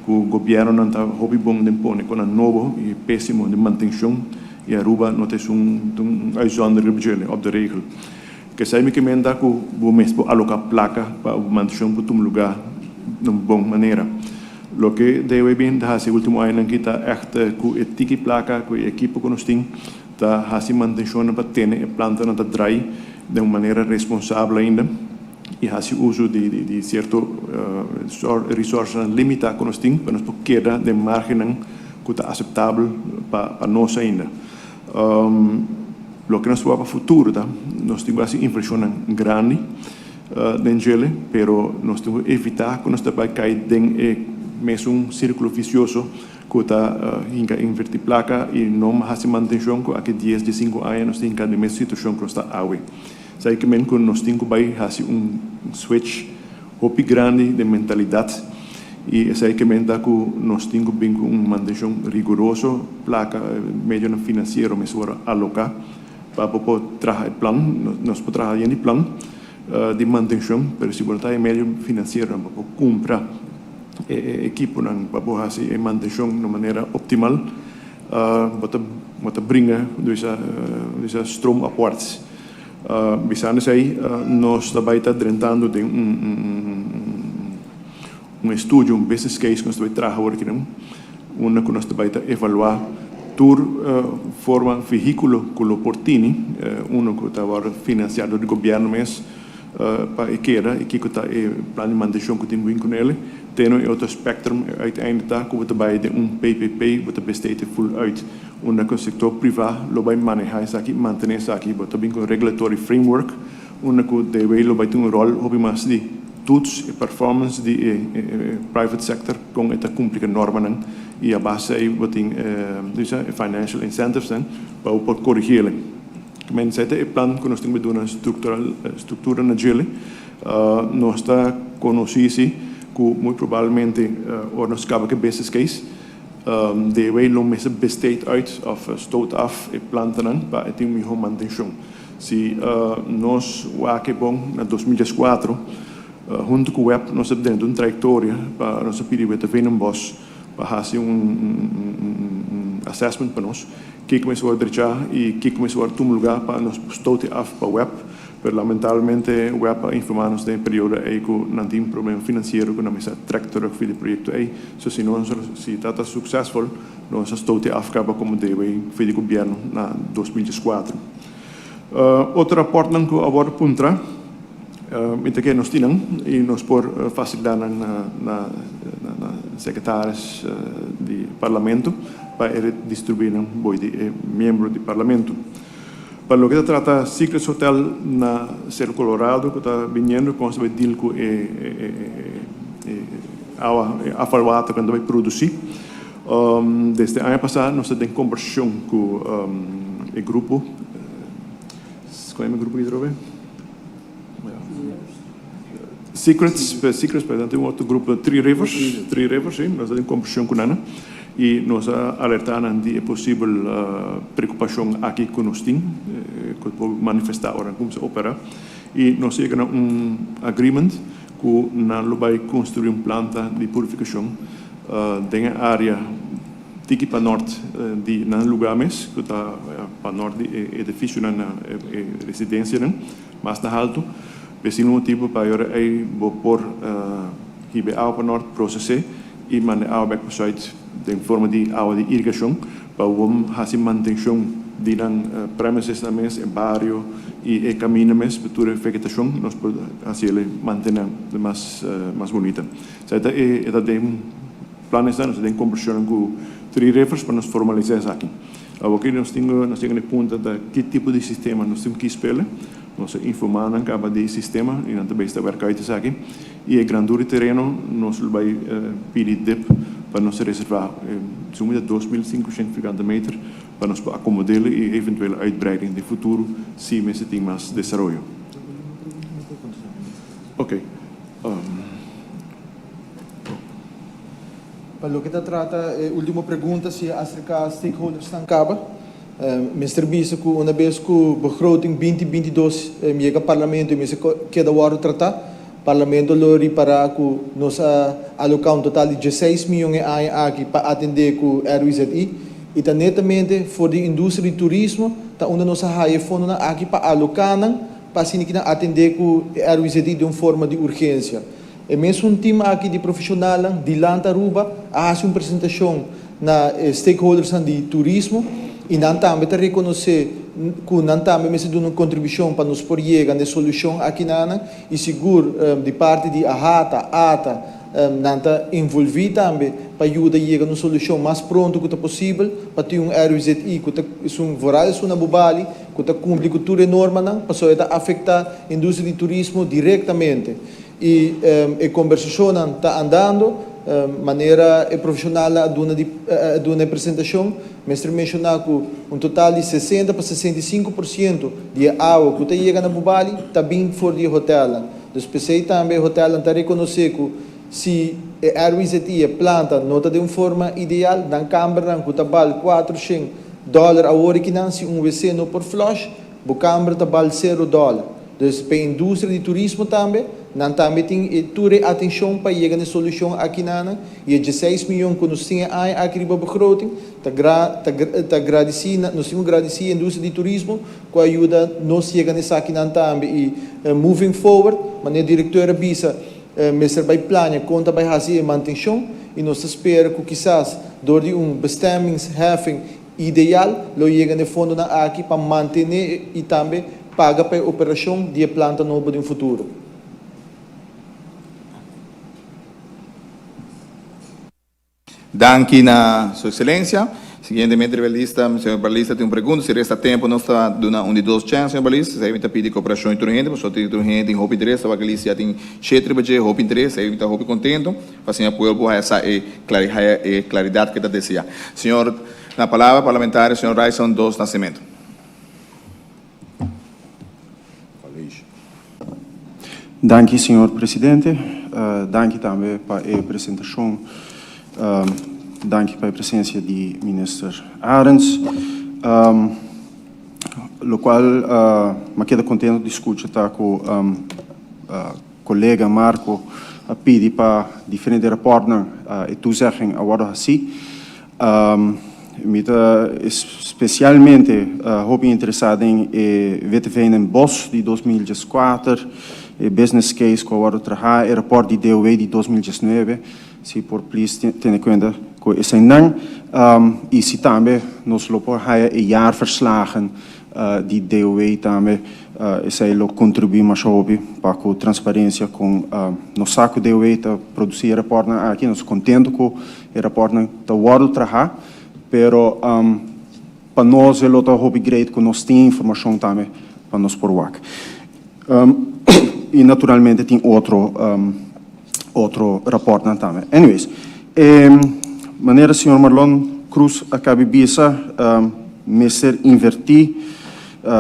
cu gobiernonan ta hopi bon den pone conan nobo y pesimo den mantencion. I Aruba no ta esun un uitzondering riba djele, op de regel. Kesei mi ke menta ku bo mes por aloká plaka pa bo mantenshon por tuma lugá na un bon manera. Loke DOE bin ta hasi e ultimo añanan aki ta ègt ku e tiki plaka, ku e ekipo ku nos tin, ta hasi mantenshonnan pa tene e plantanan ta drai den un manera responsabel ainda i hasi uso di sierto resourcenan limitá ku nos tin pa nos por keda den margennan ku ta aseptabel pa nos ainda. Loke nos ta wak pa futuro ta, nos tin ku hasi invershonnan grandi den djele, pero nos tin ku evitá ku nos ta bai kai den e. mesun sírkulo visioso ku ta hinka invertí plaka i no hasi mantenshon ku aki dies, diesinku aña nos ta hinka den mes situashon ku nos ta awe. Esaki ke men ku nos tin ku bai hasi un switch hopi grandi den mentalidat i esaki ke men ta ku nos tin ku bin ku un mantenshon riguroso, plaka, medionan finansiero mester wòrdu aloká pa bo por traha e plan. Nos por traha yen di plan di mantenshon, pero si bo no ta e medio finansieronan pa por kumpra e ekiponan pa bo hasi e mantenshon na manera optimal, bo ta bo ta bringa disa stroomopwaarts. Bisando esei, nos ta bai ta drentando den un un estudio, un business case ku nos ta bai traha awor akinan, unda ku nos ta bai ta evaluá tur forma vehíkulo ku lo por tini, uno ku ta wòrdu finansiá dor di gobièrnu mes pa e keda i kiko ta e plan di mantenshon ku tin bin ku nel. Teno e otro spectrum uiteindelijk ta ku bo ta bai den un PPP, bo ta besteed e full uit, unda ku e sektor privá lo bai manehá esaki, mantené esaki. Bo ta bin ku un regulatory framework unda ku DW lo bai tin un ròl hopi mas di toets e performance di e private sector kon e ta kumpli ku e normanan i a base ei bo tin e financial incentivesnan pa bo por korigí el. Men esei ta e plan ku nos tin ku duna struktural struktura na djele. Nos ta konosí si ku muy probablemente ora nos kaba ku e business case DW lo mester besteed uit òf stoot af e plantanan pa e tin un mihó mantenshon. Si nos wak e bon na 2014 huntu ku web nos a drenta un trayektoria pa nos a pidi WTV Bos pa hasi un assessment pa nos kiko mester wòrdu drechá i kiko mester wòrdu tuma lugá pa nos stoot e af pa web. Pero lamentablemente web a informá nos den e periodo ei ku nan tin problema finansiero ku nan mester a trèk terug for di e proyekto ei. So si nos si ta ta suksesful nos a stoot e af kaba komo debe for di gobièrnu na 2014. Otro rapòrtnan ku a wòrdu puntra mi ta kere nos tin nan i nos por fasilitá nan na na sekretaris di parlamento pa e distribuí nan boi di e miembro di parlamento. Pa loke ta trata Secrets Hotel na Cerro Colorado ku ta biniendo kon sa bai deal ku e awa e afvalwater ku nan ta bai produsí. Desde aña pasá nos ta den kombersashon ku e grupo, kua e grupo aki atrobe? Secrets, Secrets, pero nan tin un otro grupo, Three Rivers, Three Rivers, si, nos ta den kombersashon ku nan i nos a alertá nan di e posibel preokupashon aki ku nos tin, ku por manifestá ora nan kuminsá operá. I nos a yega na un agreement ku nan lo bai konstruí un planta di purifikashon den e área tiki pa nòrt di nan lugá mes, ku ta pa nòrt di e edifisionan na e residensianan. Mas na haltu. P'esei un motibu pa e ora ei bo por hiba e awa pa nort, proses'é i manda e awa bèk pa sùit den forma di awa di irigashon pa bo hasi mantenshon di nan premises nan mes, e bario i e kaminda mes, pa tur e vegetashon nos por hasi el mantené mas mas bunita. Esei ta e ta den plan esnan, nos ta den kombersashonnan ku Three Rivers pa nos formalisá esaki. Awoki nos tin nos yega na e punto ta ki tipo di sistema nos tin ki spela. Nos a informa nan caba di e sistema y nan ta bay sta werk uit esaki. Y e grandura di tereno nos lo bay pidi dip pa nos reserva suma di 2500 vierkante meter pa nos por acomodele y eventuele uitbreiding den futuro si mester tin mas desaroyo. Ok. Pa loke ta trata e ultimo pregunta si a aserka stakeholdersnan kaba, mester bisa ku una bes ku begroting 2022 yega parlamento i mester keda wòrdu tratá, parlamento lo ripará ku nos a aloká un total di dieseis mion e aña aki pa atendé ku RUZI i ta netamente for di industria di turismo ta unda nos a haya e fondonan aki pa aloká nan pa asina ki nan atendé ku e RUZI den un forma di urgensia. E mesun team aki di profesionalnan di Land Aruba a haci un presentacion na e stakeholdersnan di turismo y nan tambe ta reconoce cu nan tambe mester duna un contribucion pa nos por yega na e solucion aki nanan y sigur di parti di AHATA, ata, nan ta envolvi tambe pa yuda yega na un solucion mas pronto cu ta posibel pa tin un RUZI cu ta esun vooral esun na Bubali cu ta cumpli cu tur e normanan pasobra e ta afecta industria di turismo directamente. I e kombersashonnan ta andando. Manera e profesionalnan a duna di a duna e presentacion, mester menciona cu un total di 60 pa 65% di e awa cu ta yega na Bubali ta bin for di e hotelnan. Dus p'esey tambe e hotelnan ta reconoce cu si e RWZI, e planta, no ta den un forma ideal, nan cambernan cu ta bal 400 dollar awor ekinan si un wc no por flush, Bo kamber ta bal sero dòler. Dus p'e industria di turismo tambe, nan tambe tin e tur e atenshon pa yega n'e solushon akinanan i e dieseis miyon ku nos tin e aña aki riba begroting ta gra ta ta gradisí na nos tin ku gradisí e industria di turismo ku a yuda nos yega n'esakinan tambe i moving forward manera direkteur a bisa mester bai plania kon ta bai hasi e mantenshon i nos ta spera ku kisas dor di un bestemmingsheffing Ideal lo yega n'e fondonan aki pa mantené i tambe paga pa e operashon di e planta nobo den futuro. Danki na Su Excelencia. Siguientemente riba e lista, señor Barlista tin un pregunta. Si resta tempo nos ta duna un di dos chèns, señor Barlista. Esei mi ta pidi koperashon di tur hende, pasobra tin tur hende tin hopi interes. Tabak e lista ya tin shete riba dje, hopi interes. Esei mi ta hopi kontento. Pa siña pueblo haya sa e haya e claridad ke ta desea. Señor, na palabra parlamentario señor Ryson dos Nascimento. Danki señor presidente. Danki tambe pa e presentacion. Danki pa e presencia di minister Arends. Locual mi a keda contento di scucha ta cu Kolega Marco a pidi pa diferente raportnan e toezegging a wordo haci. Mi ta specialmente hopi interesa den e Witteveen en Bos di 2014, e business case cu a wordo traha, e raport di DOW di 2019, si por please tene cuenta cu eseinan. Y si tambe nos lo por haya e jaarverslagen di DOW tambe esei lo kontribuí masha hopi pa ku transparensia kon nos sa ku DOW ta produsí e rapòrtnan aki. Nos kontentu ku e rapòrtnan ta wòrdu trahá, pero pa nos e lo ta hopi great ku nos tin e informashon tambe pa nos por wak. I naturalmente tin otro otro rapòrtnan tambe. Anyways, e manera señor Marlon Cruz a kabi bisa, mester invertí,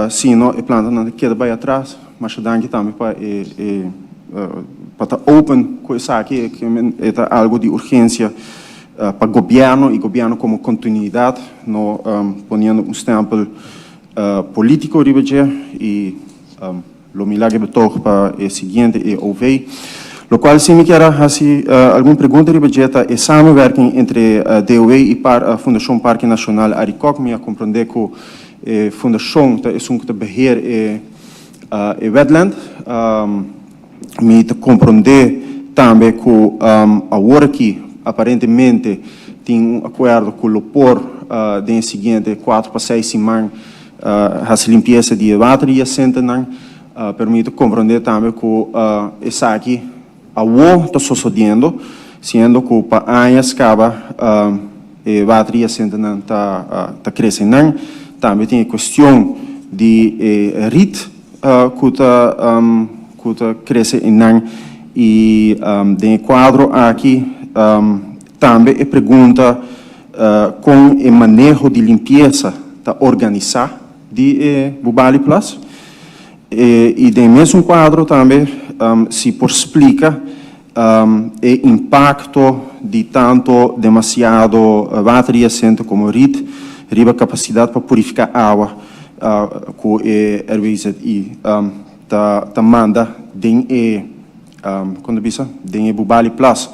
sino e plantanan ta keda bai atras. Masha danki tambe pa e e pa ta open ku esaki, e ta algu di urgensia pa gobièrnu i gobièrnu komo kontinuidat, no poniendo un stèmpel polítiko riba dje i Lo mi laga e betoog pa e siguiente EOV. Locual si mi kier a haci algun pregunta riba dje ta e samenwerking entre DOW y Fundacion Parke Nacional Arikok. Mi a comprende cu e fundacion ta esun cu ta beheer e e wetland. Mi ta comprende tambe cu awor aki aparentemente tin un acuerdo cu lo por den e siguiente cuatro pa seis siman Hasi limpiesa di e water di yasentenan, pero mi ta komprondé tambe ku esaki awó ta sosodiendo, siendo ku pa añas kaba e water di yasentenan ta krese nan. Tambe tin e kuestion di e rit ku ta ku ta krese einan i den e kuadro aki tambe e pregunta Kon e maneho di limpiesa ta organisá di e Bubali Plas? I den e mesun kuadro tambe si por splika e impakto di tanto demasiado water yasente komo rit riba kapasidat pa purifiká awa ku e RWZI ta manda den e Kon ta bisa? Den e Bubali Plas.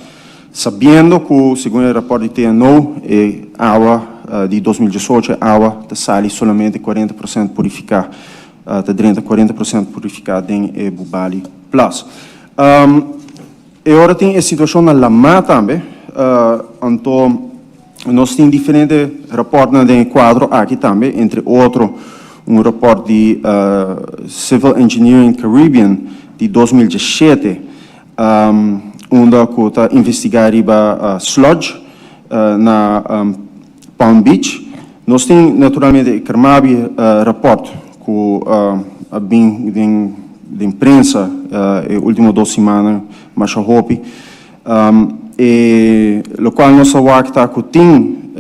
Sabiendo ku segun e rapòrt di TNO e awa di 2018 e awa ta sali solamente 40% purifiká, ta drenta 40% purifiká den e Bubali Plas. E ora tin e situashon na lamá tambe, anto nos tin diferente rapòrtnan den e kuadro aki tambe, entre otro un rapòrt di Civil Engineering Caribbean di 2017, unda ku ta investigá riba sludge na Palm Beach. Nos tin naturalmente e Carmabi rapòrt ku a bin den prensa e último dos simannan masha hopi. E lokual nos a wak ta ku tin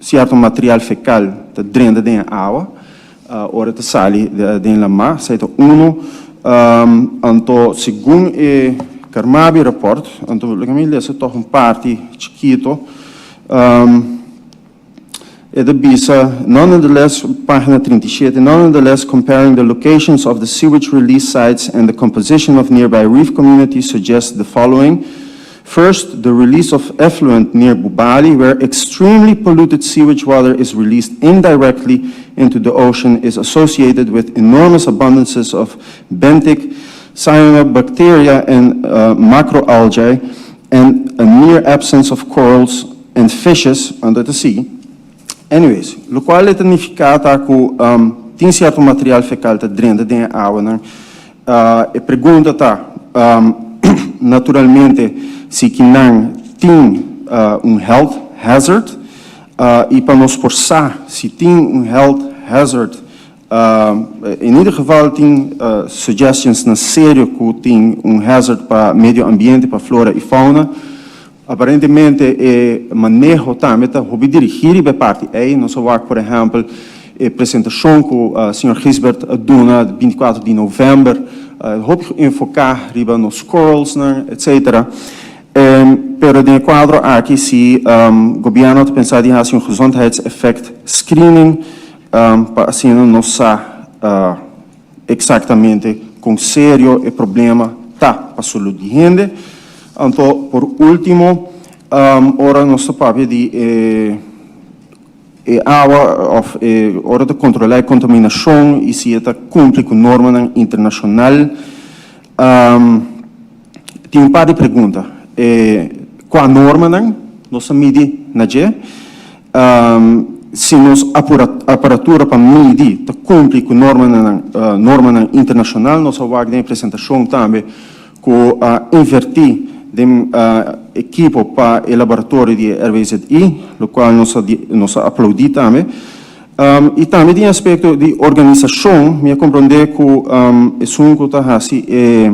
sierto material fekal ta drenta den e awa ora ta sali den lamá, esei ta unu. Anto segun e Carmabi rapport, anto loke mi lesa tòg un parti chikito, E ta bisa, Nonetheless, página 37, Nonetheless, comparing the locations of the sewage release sites and the composition of nearby reef communities suggests the following. First, the release of effluent near Bubali, where extremely polluted sewage water is released indirectly into the ocean, is associated with enormous abundances of benthic cyanobacteria and uh, macroalgae and a near absence of corals and fishes under the sea. Anyways, locual e ta nifica ta cu um, tin cierto material fecal ta drenta den e awanan. Uh, e pregunta ta, um, naturalmente, si kinan tin uh, un health hazard, uh, y pa nos por sa si tin un health hazard, In ieder geval tin suggestions-nan serio cu tin un hazard pa medio ambiente, pa flora y fauna. Aparentemente e maneho tambe ta hopi dirigi riba e parti ey. Nos a wak por ehempel e presentacion cu señor Gisbert a duna 24 di november, hopi enfoca riba nos coralsnan, etcetera. Pero den e cuadro aki si gobierno ta pensa di haci un gezondheidseffect screening, Pa asina nos sa eksaktamente kon serio e problema ta pa salud di hende. Anto por ultimo, ora nos ta papia di e e awa òf e ora ta kontrolá e kontaminashon i si e ta kumpli ku normanan internashonal, tin un par di pregunta. Kua normanan nos ta midi na dje? Si nos aparatura pa midi ta kumpli ku normanan internashonal, nos a wak den e presentashon tambe ku a invertí den ekipo pa e laboratorio di e RWZI, lokual nos a aplaudí tambe. I tambe den aspekto di organisashon, mi a komprondé ku esun ku ta hasi e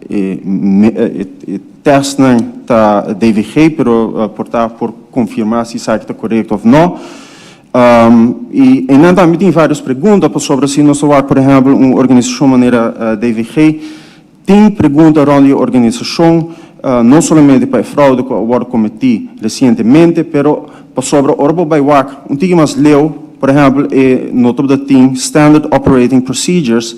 E testnan ta DVG, pero por ta por konfirmá si esaki ta korekto òf no. I einan tambe tin vários pregunta pasobra si nos ta wak por ehèmpel un organisashon manera DVG, tin pregunta rònt di e organisashon, no solamente pa e fraude ku a wòrdu kometí resientemente, pero pasobra ora bo bai wak un tiki mas leu, por ehèmpel e no tabata tin standard operating procedures,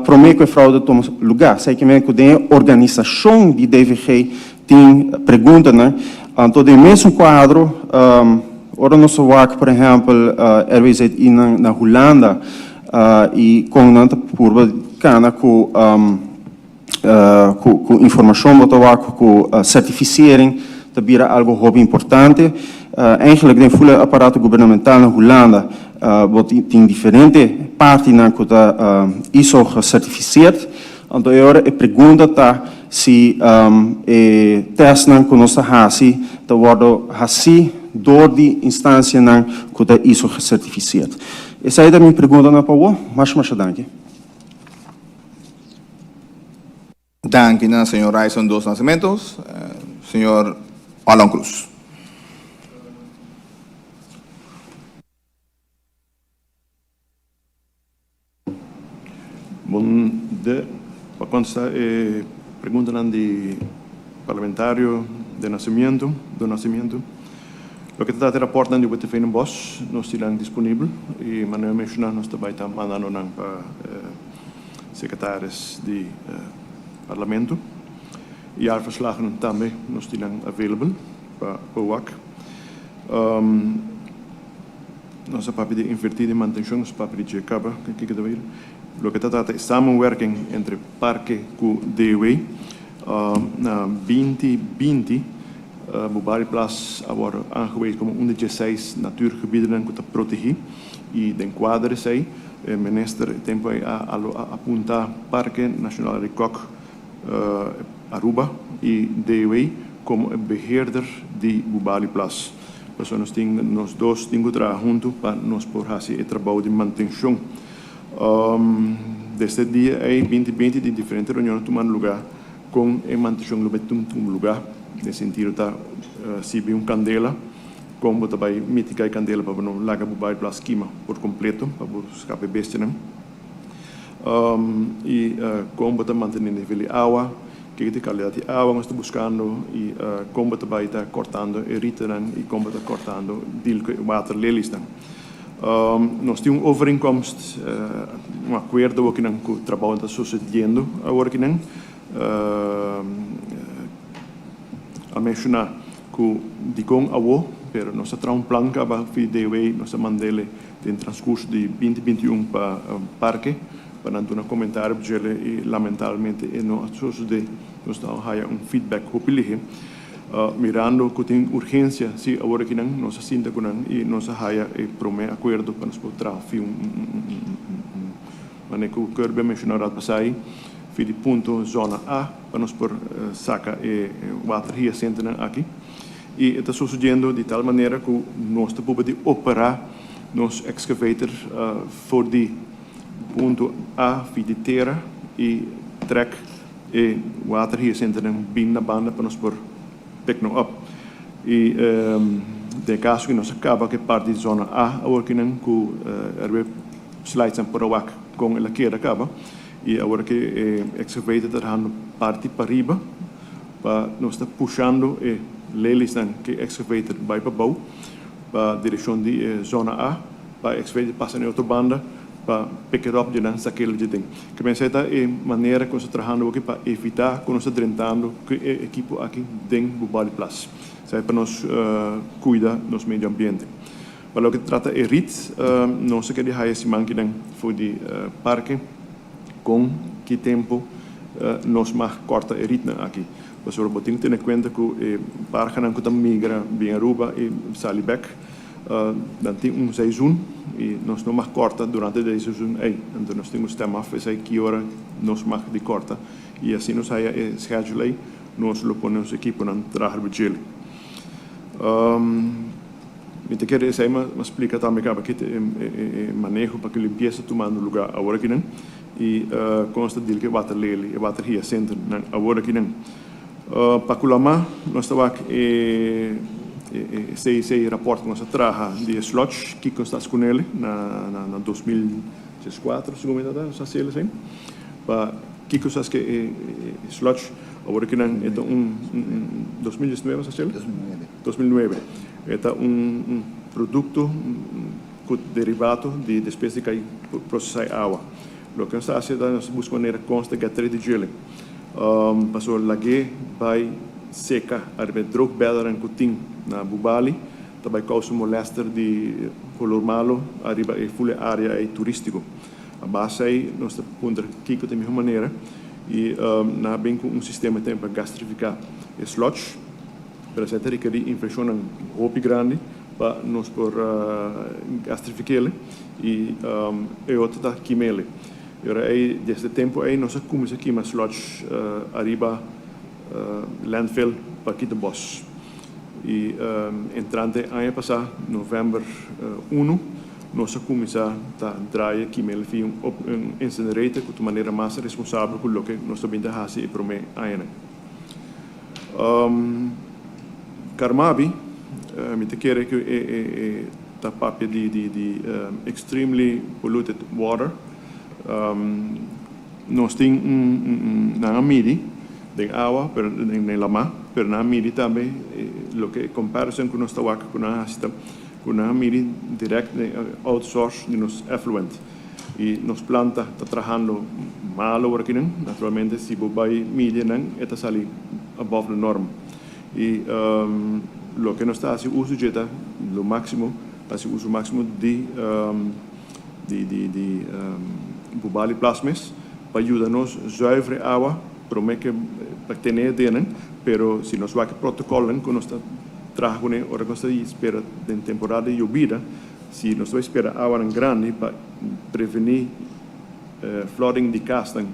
Promé ku e fraude tuma lugá. Esei ke men ku den e organisashon di DVG tin preguntanan. Anto den e mesun kuadro, ora nos a wak por ehèmpel RWZI nan na Hulanda i kon nan ta purba kana ku ku informashon bo ta wak ku sertifisering ta bira algu hopi importante. Eigenlijk den ful e aparato gubernamental na Hulanda bo tin diferente partinan ku ta ISO gesertifiseerd. Anto e ora e pregunta ta si e testnan ku nos ta hasi ta wòrdu hasí dor di instansianan ku ta ISO gesertifiseerd. Esei ta mi preguntanan pa bo. Masha masha danki. Danki na señor Ryson Dos Nascimentos, señor Alon Cruz. Bon de pa contesta e preguntanan di parlamentario de Nacimiento, do Nacimiento. Loke ta trata e raportnan di Witteveen-Bos nos tin nan disponibel y manera menciona nos ta bay ta mandando nan pa Secretaris di Parlamento. Jaarverslagen tambe nos tin nan available pa wak. Nos a papia di inverti den mantencion, nos a papia di dje caba, kiko ta bay. Loke ta trata e samenwerking entre parke cu DW. Na 2020 Bubali Plas a worde aangewezen como un di dje seis natuurgebiedennan cu ta protegi y den cuadro esey E minister e tempo ei a a apunta Parke Nacional Arikok Aruba y DW como e beheerder di Bubali Plas. Pasobra nos tin nos dos tin cu traha hunto pa nos por haci e trabou di mantencion. Desde e dia ei 2020 tin diferente reunionnan tumando lugar. Kon e mantenshon lo bai tuma lugá? Den sentido ta si bin un kandela, kon bo ta bai mitigá e kandela pa bo no laga bo bai plas kima por kompleto pa bo skapa e bestianan? I kon bo ta mantené nivel di awa? Kiko ta e kalidat di awa ku nos ta buskando? I kon bo ta bai ta kòrtando e ritanan i kon bo ta kòrtando deal ku e waterleliesnan? Nos tin un overeenkomst, un akuerdo awokinan ku trabou ta susediendo awokinan. A menshoná ku dikon awo, pero nos a traha un plan kaba via DOE, nos a mand'ele den transkurso di 2021 pa parke pa nan duna komentario op djele i lamentablemente e no a sosodé. Nos ta haya un feedback hopi lihe. Mirando ku tin urgensia, si awor akinan nos a sinta ku nan i nos a haya e promé akuerdo pa nos por traha fi un manera ku Kirby a menshoná rat pasá ei, fi di punto zona A pa nos por saka e water hiasentenan aki. I e ta sosodiendo di tal manera ku nos ta pruba di operá nos excavator for di punto A fi di tera i trèk E water hyacinthnan bin na banda pa nos por pick nan up. Y den e caso cu nos a caba cu e parti di zona A awor cu nan cu riba e slides nan por a wak con el a keda caba. Y awor cu e excavator ta trahando parti pariba pa nos ta pushando e leliesnan cu e excavator bay pabou pa direccion di e zona A pa e excavator pasa na e otro banda pa pick it up dje nan sakel dje den. Ke mester ta e manera ku nos ta trahando aki pa evitá ku nos ta drentando ku e ekipo aki den Bubali Plas. Esaki pa nos kuida nos medio ambiente. Pa loke ta trata e rit, nos a kere haya siman kinan for di parke kon ki tempu nos mag kòrta e ritnan aki. Pasobra bo tin ku tene kuenta ku e parhanan ku ta migra bin Aruba i sali bèk Nan tin un seizoen y nos no mag corta durante de seizoen ey. Entonces nos tin cu stem af esey ki ora nos mag di corta y asina nos haya e schedule ey nos lo pone nos equiponan traha riba djele. Mi ta kere esey ma splica tambe caba ki ta e maneho pa ki limpieza tumando lugar awor akinan y con nos ta deal cu e waterlelie, e water hyacinth nan awor akinan. Pa cu lama nos ta wak e CIC rapport cu nos a traha di e sludge kico nos ta haci cu nele na 2014 segun mi ta nos a haci esey pa kico nos ta haci cu e sludge awor aki nan e ta un 2019 nos a haci 2009 e ta un producto cu derivato di despues di cay procesa e awa loke nos ta haci ta nos ta busca manera con nos ta get rid di djele. Pasobra lag'é bai seka ariba e droogbeddenan ku tin na Bubali ta bai kousa molèster di holor malu ariba e ful e área ei turístiko. A base ei nos ta puntra kiko ta e mihó manera i nan a bin ku un sistema tambe pa gastrifiká e sludge, pero esei ta rekerí invershonnan hopi grandi pa nos por gastrifik'é i e otro ta kim'é. E ora ei, desde e tempu ei nos a kuminsá kima sludge ariba landfill pa kita bos. I entrante aña pasá, novèmber unu, nos a kuminsá ta draai e kima el via un incinerator ku ta manera mas responsabel ku loke nos ta bin ta hasi e promé añanan. Carmabi, mi ta kere ku e ta papia di extremely polluted water. Nos tin un, nan a midi den awa, pero den lama, pero nan a midi tambe loke comparison ku nos ta wak ku nan a hasi ta ku nan a midi direct den outsource di nos effluent. I nos planta ta trahando malo ora kinan, naturalmente si bo bai midi nan e ta sali above de norm. I loke nos ta hasi uso dje ta lo maximo, hasi uso maximo di di di di Bubali Plas mes pa yuda nos zuiver e awa prome ke pa tene e denan, pero si nos wak e protocolnan ku nos ta traha kuné ora ku nos ta spera den temporada di yobida, Si nos ta bai spera awanan grandi pa prevení flooding di kasnan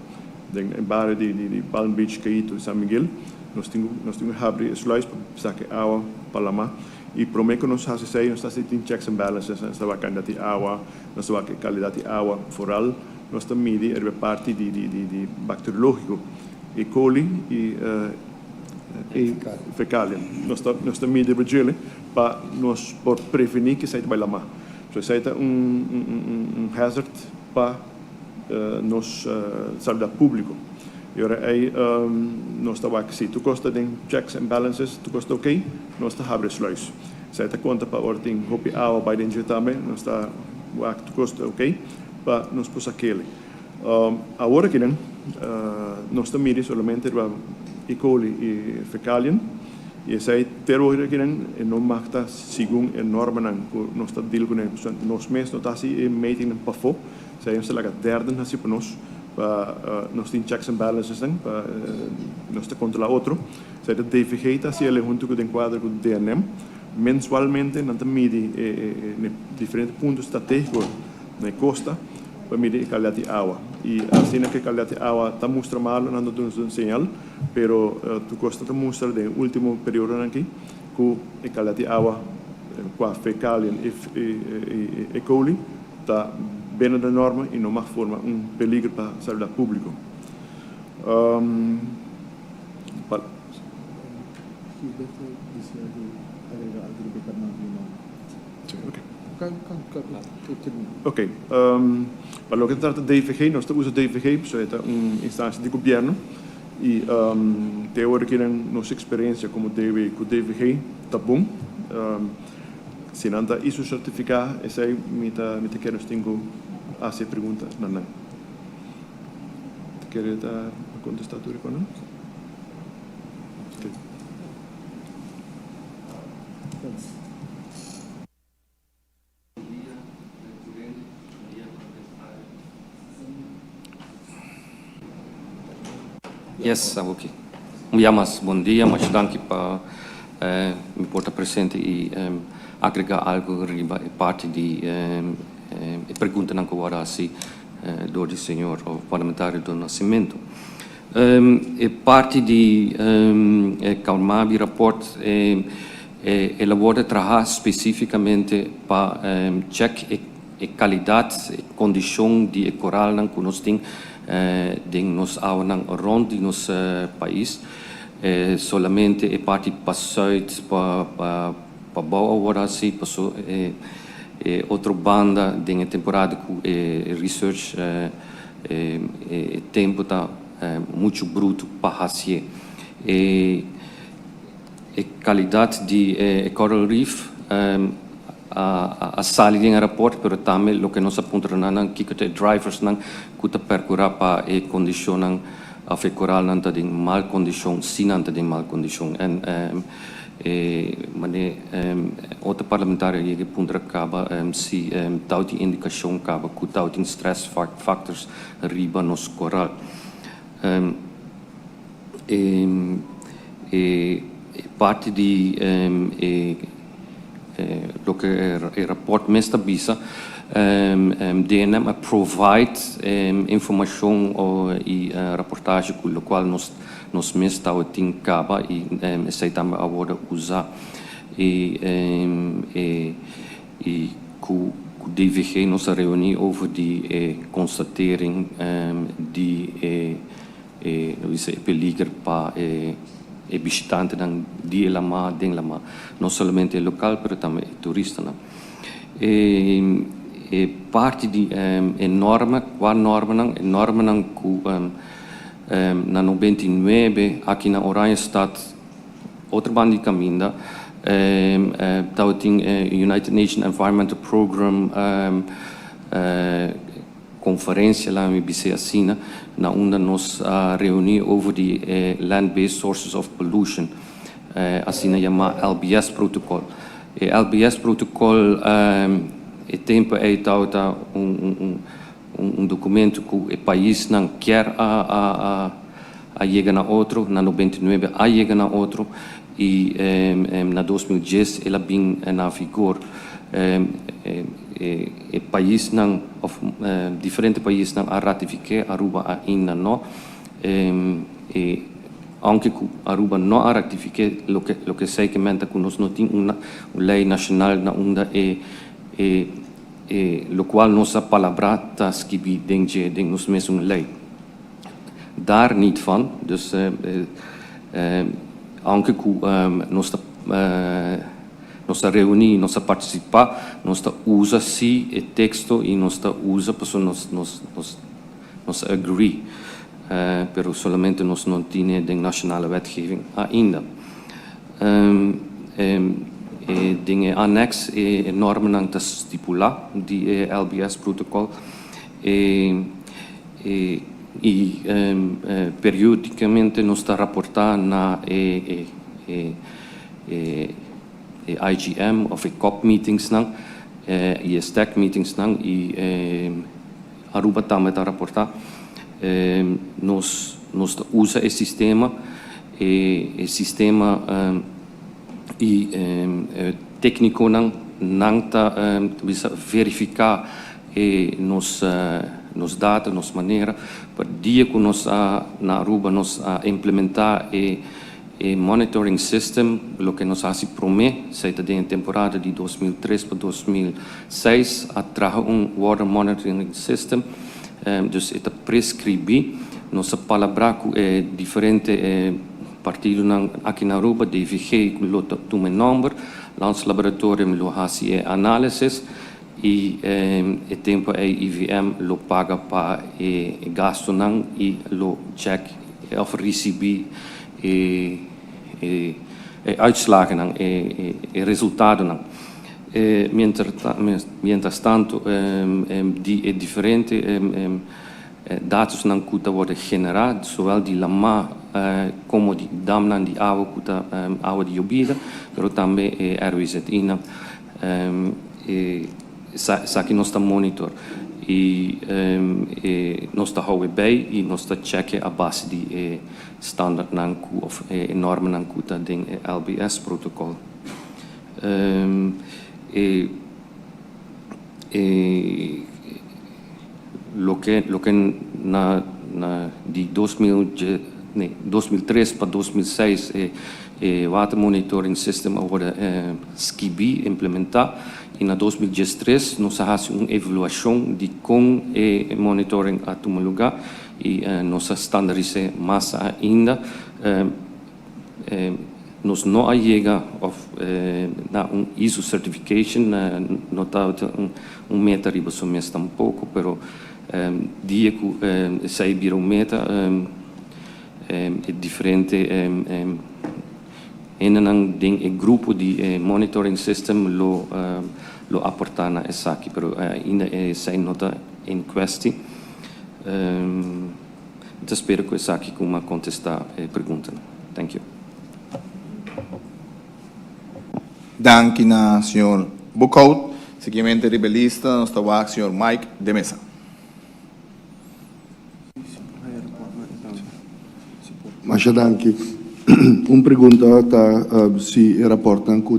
den e bario di Palm Beach, Caito i San Miguel, nos tin ku nos tin ku habri e sluis pa saka e awa pa lama. I promé ku nos hasi esei nos ta hasi tin checks and balances, nos ta wak kantidat di awa, nos ta wak e kalidat di awa, foral nos ta midi riba e parti di bacteriológiko. E. coli i E. fecalium. Nos ta nos ta midi riba djele pa nos por prevení ku esei ta bai lamá. So esei ta un un un hazard pa nos saludat públiko. E ora ei nos ta wak si tur kos ta den checks and balances, tur kos ta oké, nos ta habri e sluis. Esei ta konta pa ora tin hopi awa bai den dje tambe, nos ta wak tur kos ta oké pa nos por sak'el. Awor akinan nos ta midi solamente riba E. coli i fecaliën i esei ter ora akinan e no mag ta segun e normanan ku nos ta deal kuné. Pasobra nos mes no ta hasi e metingnan pafó, esei nos ta laga derden hasi pa nos pa nos tin checks and balancesnan pa nos ta kontrolá otro. Esei ta DVG ta hasi el huntu ku den kuadro ku DNM. Mensualmente nan ta midi e diferente punto strategiko na e kosta. Pa midi e kalidat di awa. I asina ku e kalidat di awa ta mustra malu, nan ta duna un señal, pero tur kos ta mustra den e ultimo periodonan aki ku e kalidat di awa kua fekaliën i E. coli ta binnen de norma i no mag forma un peliger pa saludat públiko. Ok, pa loke ta trata DVG, nos ta usa DVG pasobra e ta un instancia di gobierno y te ora ki nan nos experiencia como DW cu DVG ta bon. Si nan ta ISO certifica esey mi ta mi ta kere nos tin cu haci e pregunta na nan. Ta kere ta contesta tur e konan? Ok. Yes, awoki. Un bia mas bon dia, masha danki pa mi por ta presente y agrega algo riba e parti di e preguntanan cu worde haci door di señor of parlamentario do Nascimento. E parti di e Carmabi rapport el a worde traha specificamente pa check e calidad, e condicion di e coralnan cu nos tin den nos awanan rond di nos pais. Solamente e parti pa zuid pa bou a worde haci paso e otro banda den e temporada cu e research E tempu ta muchu brutu pa hasié. E kalidat di e coral reef a sali den e raport, pero tambe loke nos a puntra na nan kiko ta e driversnan ku ta perkurá pa e kondishonnan òf e koralnan ta den mal kondishon, si nan ta den mal kondishon. E mane otro parlamentario a yega e puntra kaba si tau tin indikashon kaba ku tau tin stress factors riba nos koral. E parti di e loke e raport mes ta bisa, DNM a provide informashon i raportahe ku lokual nos Nos mes tabatin kaba i esei tambe a worde usa. I i ku DVG nos a reuni over di e konstatering di e e lo bisa e peliger pa e e bishitantenan di e lamá den lamá. No solamente e lokal pero tambe e turistanan. E e parti di e norma, kua normanan? E normanan ku Na 99 aki na Oranjestad, otro banda di caminda, tabatin e United Nations Environmental Program conferencia, laat mi bis'é asina, na unda nos a reuni over di e Land-Based Sources of Pollution, asina yamá LBS Protocol. E LBS Protocol e tempo ei tabata un. Un documento cu e paisnan kier a a yega na otro, na 99 a yega na otro y na 2010 el a bin na vigor. E paisnan of diferente paisnan a ratifique, Aruba ainda no. Y aunke cu Aruba no a ratifique, loke loke esey ke menta cu nos no tin un ley nacional na unda e e E lokual nos a palabrá ta skibí den dje, den nos mesun lei. Daar niet van. Dus aunke ku nos ta nos ta reuní, nos ta partisipá, nos ta usa sí e teksto i nos ta usa pasobra nos nos nos nos ta agree, pero solamente nos no tine den nationale wetgeving ainda. Den e annex e normanan ta stipulá di e LBS protocol. E i periodicamente nos ta raporta na e e IGM of e COP meetingsnan i e STAC meetingsnan i Aruba tambe ta raporta. Nos nos ta usa e sistema e sistema i tecniconan nan ta bisa verifica E nos nos data, nos manera, pa dia ku nos a na Aruba nos a implementá e e monitoring system, loke nos a hasi promé, esei ta den e temporada di 2003 pa 2006, a traha un water monitoring system, dus e ta preskribí, nos a palabrá ku e diferente partidonan aki na Aruba, DVG ku lo ta tuma e nòmber, Landslaboratorium lo hasi e análisis, I e tempu ei IVM lo paga pa e gastunan i lo check òf risibí e e uitslagennan, e resultadonan. Mientras tanto di e diferente datosnan ku ta wòrdu generá, zowel di lamá komo di damnan di awa ku ta awa di yobida, pero tambe e RWZI-nan. E esaki nos ta monitor y e nos ta hou e bay y nos ta check a base di e standardnan cu of e normanan cu ta den e LBS protocol. E e loke loke na na di 2000 nee 2003 pa 2006 e e water monitoring system a worde skibi, implementá i na 2013 nos a hasi un evaluashon di kon e monitoring a tuma lugá i nos a standaris'é mas ainda. Nos no a yega of na un ISO certification, no tabata un meta riba su mes tampoco, pero dia cu esey bira un meta e diferente hendenan den e grupo di e monitoring system lo lo aporta na esaki, pero ainda esey no ta en cuestie. Mi ta spera ku esaki ku mi a kontestá e preguntanan. Thank you. Danki na señor Boekhout. Siguiente riba e lista nos ta wak señor Mike de Meza. Masha danki. Un pregunta ta si e raportnan ku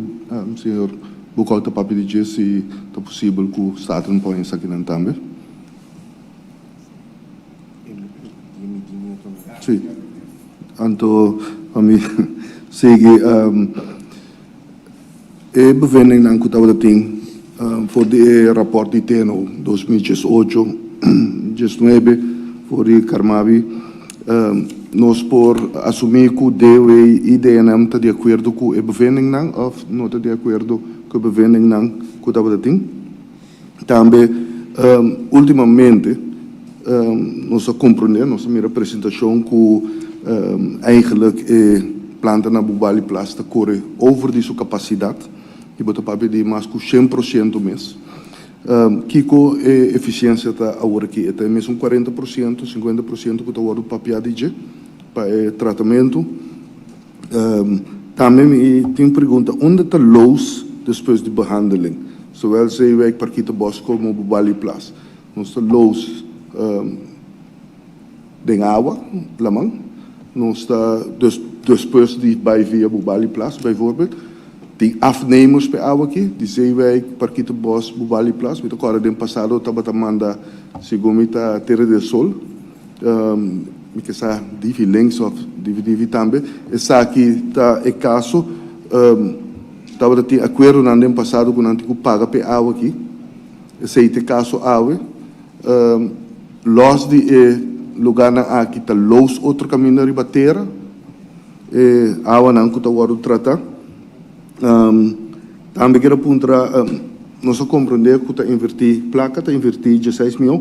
señor Boekhout ta papia di dje si ta posibel ku Staten pone esakinan tambe. Sí. Anto pa mi sigui e bevindingnan ku tabata tin for di e rapòrt di TNO 2018, 19 for di Carmabi, nos por asumí ku DW i DNM ta di akuerdo ku e bevindingnan òf no ta di akuerdo ku e bevindingnan ku tabata tin? Tambe ultimamente nos a comprende, nos a mira presentacion cu eigenlijk e planta na Bubali Plas ta core over di su capacidad y bo ta papia di mas cu 100% mes. Kico e eficiencia ta awor aki? E ta e mesun 40%, 50% cu ta wordo papia di dje pa e tratamento? Tambe mi tin pregunta, unda ta loos despues di behandeling? Zowel Zeewijk, Parkietenbos como Bubaliplas. Nos ta loos den awa, laman. Nos ta dus despues di bai via Bubaliplas bijvoorbeeld. Tin afnemers p'e awa aki, di Zeewijk, Parkietenbos, Bubaliplas. Mi ta kòrda den pasado tabata manda, segun mi ta Tierra del Sol. Mi ke sa divi links of divi divi tambe. Esaki ta e kaso. Tabata tin akuerdonan den pasado ku nan tin ku paga p'e awa aki. Esei ta e kaso awe. Lòs di e. lugánan aki ta lous otro kaminda riba tera, e awanan ku ta wòrdu tratá. Tambe kier a puntra, nos a komprondé ku ta invertí plaka, ta invertí dieseis mion.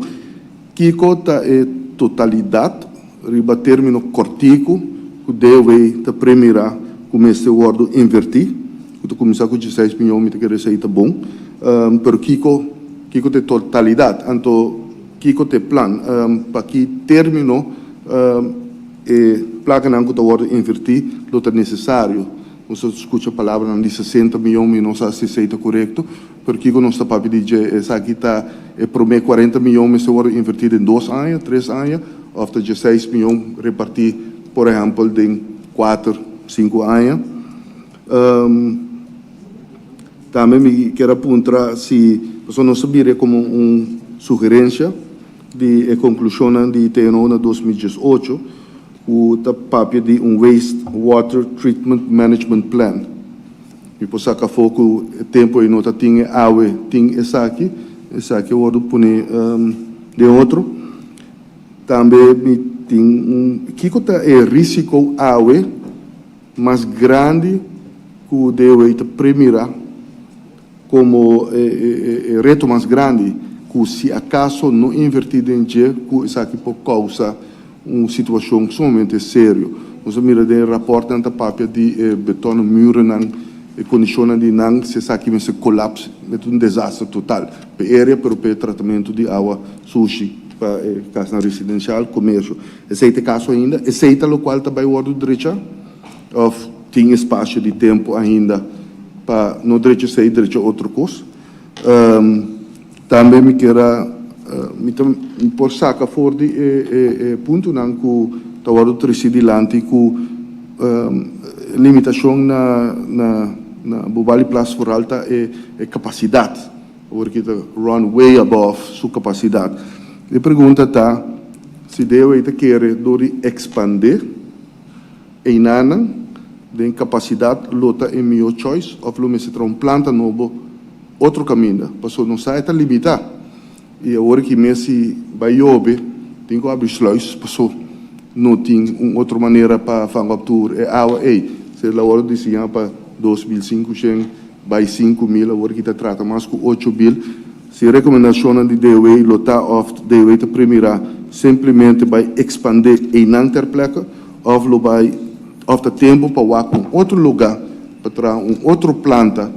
Kiko ta e totalidat riba término kòrtiku ku DOW ta premirá ku mester wòrdu invertí? Ku ta kuminsá ku dieseis mion, mi ta kere esei ta bon. Pero kiko kiko ta e totalidat? Anto kiko ta e plan? Pa ki término e plakanan ku ta wòrdu invertí lo ta nesesario? Nos a skucha palabranan di sesenta mion, mi no sa si esei ta korekto. Pero kiko nos ta papia di dje? Esaki ta e promé kuarenta mion mester wòrdu invertí den dos aña, tres aña, òf ta djeseis mion repartí, por ehèmpel, den kuater, sinku aña? Tambe mi kier a puntra si, pasobra nos ta bira komo un sugerensia di e konklushonnan di TNO na 2018, ku ta papia di un Waste Water Treatment Management Plan. Mi por saca afó cu e tempo ei no ta tin e awe tin esaki, esaki a wordo pone den otro. Tambe mi tin un, kico ta e risico awe mas grandi cu DOW ta premira como e reto mas grandi cu si acaso no inverti den dje cu esaki por causa un situacion sumamente serio. Nos a mira den e raportnan ta papia di e betonnen murennan, e condicionnan di nan, si esaki mester collapse, e ta un desaster total pa e area pero pa e tratamento di awa sushi pa e casnan residencial, comercio. Esey ta e caso ainda? Esey ta locual ta bay wordo drecha? Of tin espacio di tempo ainda pa no drecha esey, drecha otro cos? Tambe mi kier a, mi ta, mi por saca for di e e puntonan cu ta wordo treci dilanti cu limitacion na na na Bubali Plas vooral ta e e capacidad. Awor ki ta run way above su capacidad. E pregunta ta si DOE ta kere door di expande einanan den capacidad lo ta e miho choice of lo mester traha un planta nobo otro caminda, pasobra nos sa e ta limita y awor ki mes si bay yobe tin cu abri sluis paso no tin un otro manera pa vang op tur e awa ey. Se la worde diseña pa 2500 bay 5000 awor ki ta trata mas cu 8000. Si recomendacionnan di DOW lo ta of DOW ta premira simplemente bay expande eynan ter plekke of lo bay of ta tempo pa wak un otro lugar pa traha un otro planta.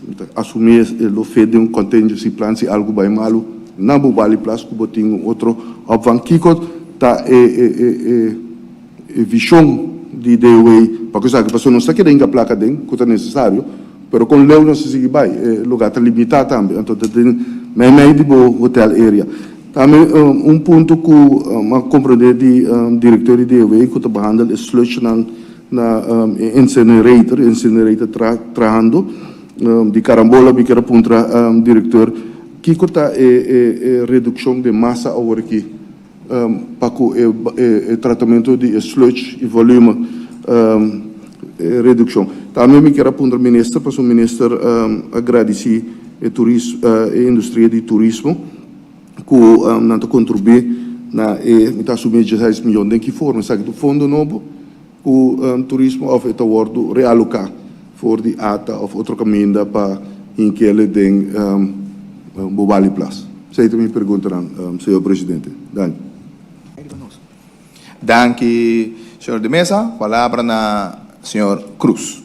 Mi ta asumí e lo fe den un contingency plan si algu bai malu na bo bali plas ku bo tin un otro opvang. Kiko ta e e e e e vishon di DOW pa ku esaki? Pasobra nos ta keda hinka plaka den ku ta nesesario, pero kon leu nos ta sigui bai? E lugar ta limitá tambe, anto ta den meimei di bo hotel area. Tambe un punto ku mi a komprendé di direktor di DOW ku ta behandel e sludgenan Na e incinerator, incinerator tra trahando di Carambola mi kier a puntra director kico ta e e e reduccion den masa awor aki pa cu e e tratamento di e sludge y volume e reduccion. Tambe mi kier a puntra minister pasobra minister a gradici e turis e industria di turismo cu nan ta contribui na e mi ta asumi dieseis miyon den ki forma esaki ta un fondo nobo? Ku turismo òf e ta wòrdu realoká for di ata òf otro kaminda pa hinkele den Bobali Plas? Esei ta mi preguntanan, señor presidente. Danki. Danki, señor De Meza. Palabra na señor Cruz.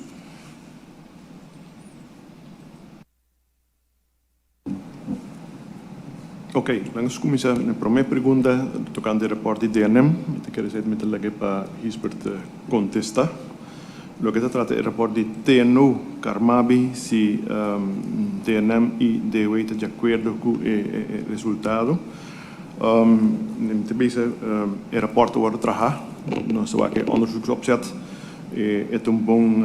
Ok, laga nos kuminsá na e promé pregunta tokante e rapòrt di DNM. Mi ta kere esei mi ta lag'é pa Gisbert kontestá. Loke ta trata e rapòrt di TNO, Carmabi, si DNM i DOE ta di akuerdo ku e resultado. Mi ta bisa e rapòrt ta wòrdu trahá, nos ta wak e onderzoeksopzet. E ta un bon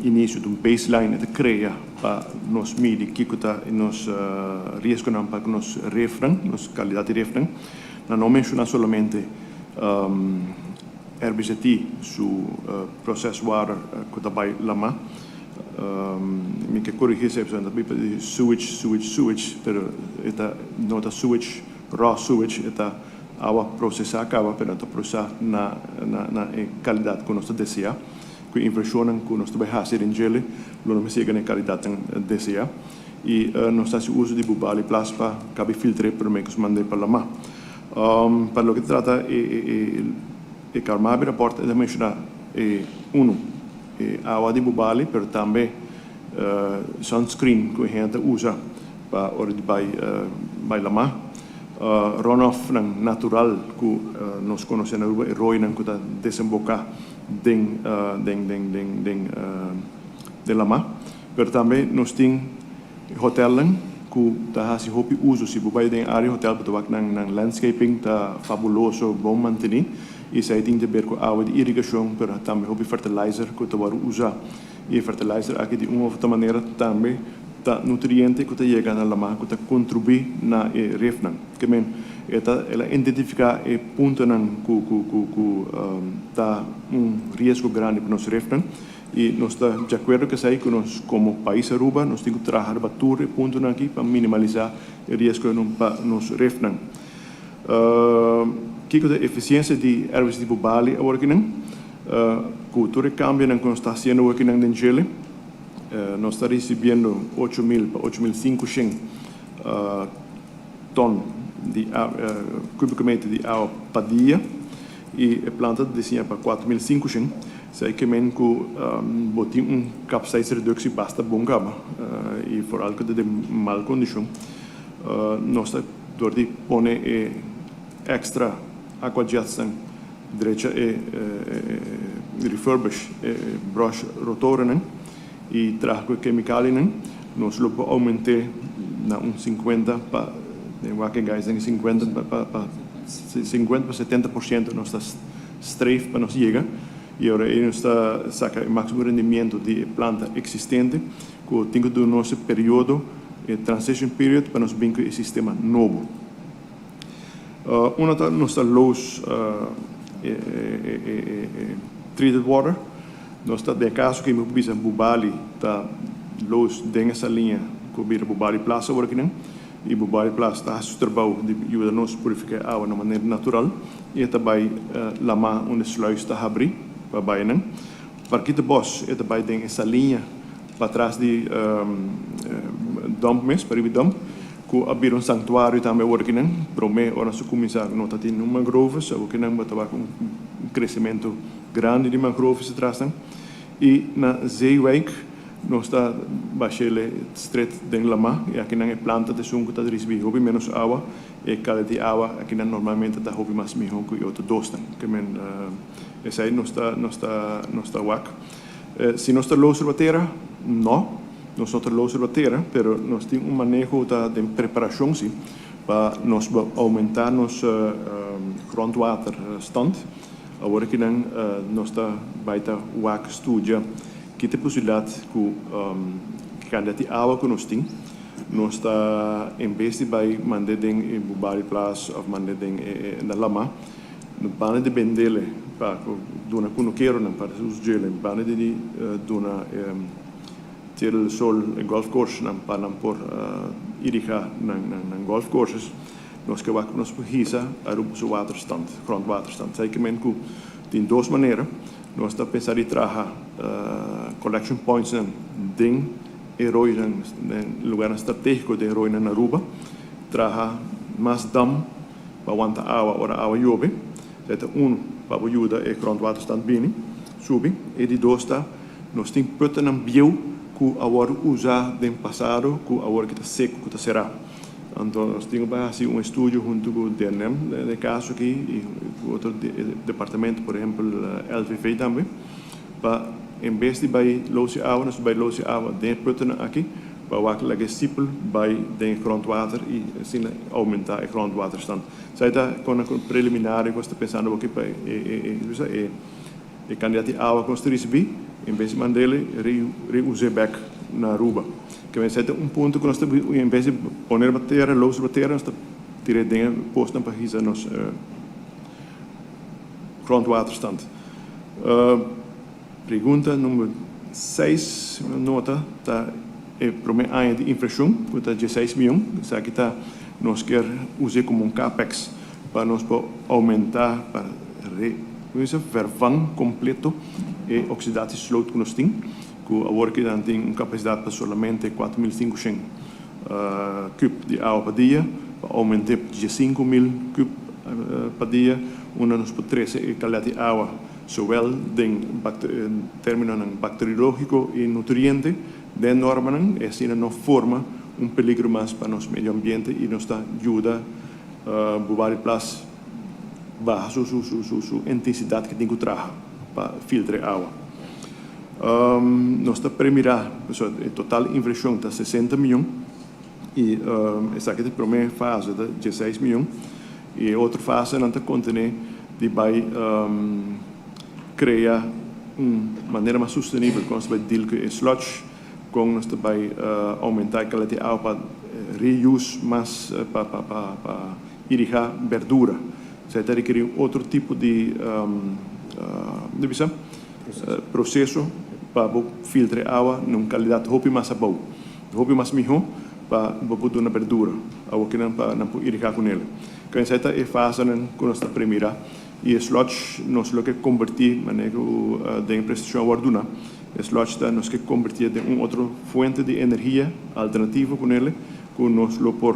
inisio, ta un baseline, e ta krea pa nos midi kiko ta nos riesgonan pa ku nos refnan, nos kalidat di refnan. Nan no menshoná solamente RBZT su process water ku ta bai lamá. Mi ke korigí esei pasobra nan ta papia di sewage, sewage, sewage, pero e ta no ta sewage, raw sewage, e ta. awa prosesá kaba pero no ta prosesá na na na e kalidat ku nos ta deseá. Ku e invershonnan ku nos ta bai hasi den djele lo no mester yega na e kalidatnan deseá. I nos ta hasi uso di Bubali Plas pa kabi filtr'é promé ku nos mand'é pa lamá. Pa loke ta trata e e e Carmabi rapòrt e ta menshoná e unu e awa di Bubali pero tambe sunscreen ku e hende ta usa pa ora di bai bai lamá. Runoffnan natural ku nos konosé na Aruba, e roinan ku ta desemboká den den den den den den lamá. Pero tambe nos tin hotelnan ku ta hasi hopi uso. Si bo bai den área hotel bo ta wak nan nan landscaping ta fabuloso, bon mantení. I esei tin te ber ku awa di irigashon pero tambe hopi fertilizer ku ta wòrdu usá. I e fertilizer aki di un of otro manera tambe ta nutriente ku ta yega na lamá ku ta kontribuí na e refnan. Ke men e ta el a identifiká e puntonan ku ku ku ku ta un riesgo grandi pa nos refnan i nos ta di akuerdo ku esei ku nos komo pais Aruba nos tin ku traha riba tur e puntonan aki pa minimalisá e riesgonan pa nos refnan. Kiko ta e efisiensia di RWCT Bubali awor akinan? Ku tur e kambionan ku nos ta hasiendo awor akinan den djele, nos ta risibiendo 8000 pa 8500 ton di kubiko meter di awa pa dia i e planta ta diseñá pa 4500. Esei ke men ku bo tin un kapasiteitsreduksie basta bon kaba i foral ku ta den mal kondishon. Nos ta dor di pone e extra aquajetsnan drecha e refurbish e brush rotorennan y traha cu e chemicalinan, nos lo por aumente na un 50 pa, den wak e guys den 50 pa pa 50 pa 70% nos ta streef pa nos yega y ora ey nos ta saca e maximo rendimiento di e planta existente cu tin cu duna nos e periodo, e transition period pa nos bin cu e sistema nobo. Una ta nos ta los e treated water. Nos ta den caso cu mi por bisa Bubali ta los den esa liña cu bira Bubali Plaza awor akinan. Y Bubali Plaza ta haci su trabao di yuda nos purifica e awa na manera natural y e ta bay lama unda e sluis ta habri pa bay nan. Parkite Bos e ta bay den esa liña patras di dump mes, pariba di dump, ku a bira un sanktuario tambe awor kinan. Promé ora nos a kuminsá no ta tin un mangroves, awor kinan bo ta wak un kresementu grandi di mangroves atrasnan. I na Zeewijk nos ta bash'el stret den lamá i akinan e planta ta esun ku ta risibí hopi ménos awa. E kalidat di awa akinan normalmente ta hopi mas mihó ku e otro dosnan. Ke men esei nos ta nos ta nos ta wak. Si nos ta los riba tera? No, nos no ta los riba tera, pero nos tin un maneho ta den preparacion si pa nos aumenta nos grondwaterstand. Awor akinan nos ta bai ta wak studia ki ta e posibilidad cu cantidad di awa cu nos tin, nos ta en bes di bai mande den e Bubali Plas of mande den e na lama, No banda di bendele pa cu duna cunukeronan pa usa djele, banda di duna Tierra del Sol e golf coursenan pa nan por iriga nan golf courses, nos ke wak cu nos por hisa Aruba su waterstand, grondwaterstand. Sa kimen cu tin dos manera, nos ta pensa di traha collection pointsnan den e rooinan, den lugarnan strategico den rooinan na Aruba, traha mas dam, Pa wanta awa ora awa yobe, esei ta unu pa bo yuda e grondwaterstand bini subi. E di dos ta nos tin putennan bieu ku a wòrdu usá den pasado ku awor ki ta seku ku ta será. Anto nos tin ku bai hasi un estudio huntu ku DNM den e kaso aki i ku otro departamento por ehempel LVV tambe pa en bes di bai losi awa nos bai losi awa den e putennan aki Pa wak laga e sipel bai den e grondwater i asina oumentá e grondwaterstand. Esei ta kon nan preliminario ku nos ta pensando awor pa e e kandidat di awa ku nos ta risibí, en bes di mand'el reus'é bèk na Aruba. Ke men esei ta un punto ku nos ta en bes di pone riba tera, los riba tera, nos ta tir'é den e posnan pa hisa nos grondwaterstand. Pregunta number 6, mi nota ta e prome aña di inflashon ku ta 16 mion, esaki ta nos kier us'é komo un capex pa nos por oumentá, pa re, como bisa, vervang kompleto e oxidatiesloot ku nos tin, ku awor ki nan tin un kapasidat pa solamente 4500 kub di awa pa dia, pa oument'é pa 15000 kub pa dia, unda nos por trese e kalidat di awa zowel den términonan bakteriológiko i nutriente den normanan, i asina no forma un peligro mas pa nos medio ambiente i nos ta yuda Bubali Plas baha su su su su intensidat ku tin ku traha pa filtra e awa. Nos ta premirá, pasobra e total invershon ta 60 mion i esaki ta e promé fase ta 16 mion i e otro fasenan ta kontené di bai krea un manera mas sustenibel kon nos ta bai deal ku e sludge, kon nos ta bai oumentá e kalidat di awa pa reuse mas pa pa pa pa irigá berdura. Esei ta rekerí un otro tipo di di bisa proseso pa bo filtra e awa na un kalidat hopi mas abou, hopi mas mihó pa bo por duna berdura awa kinan pa nan por irigá ku nel. Esei ta e fasenan ku nos ta premirá. I e sludge nos lo ke kombertí, manera ku den e presentashon a wòrdu duna, e sludge ta nos ke kombertié den un otro fuente di energia alternativo ku nele ku nos lo por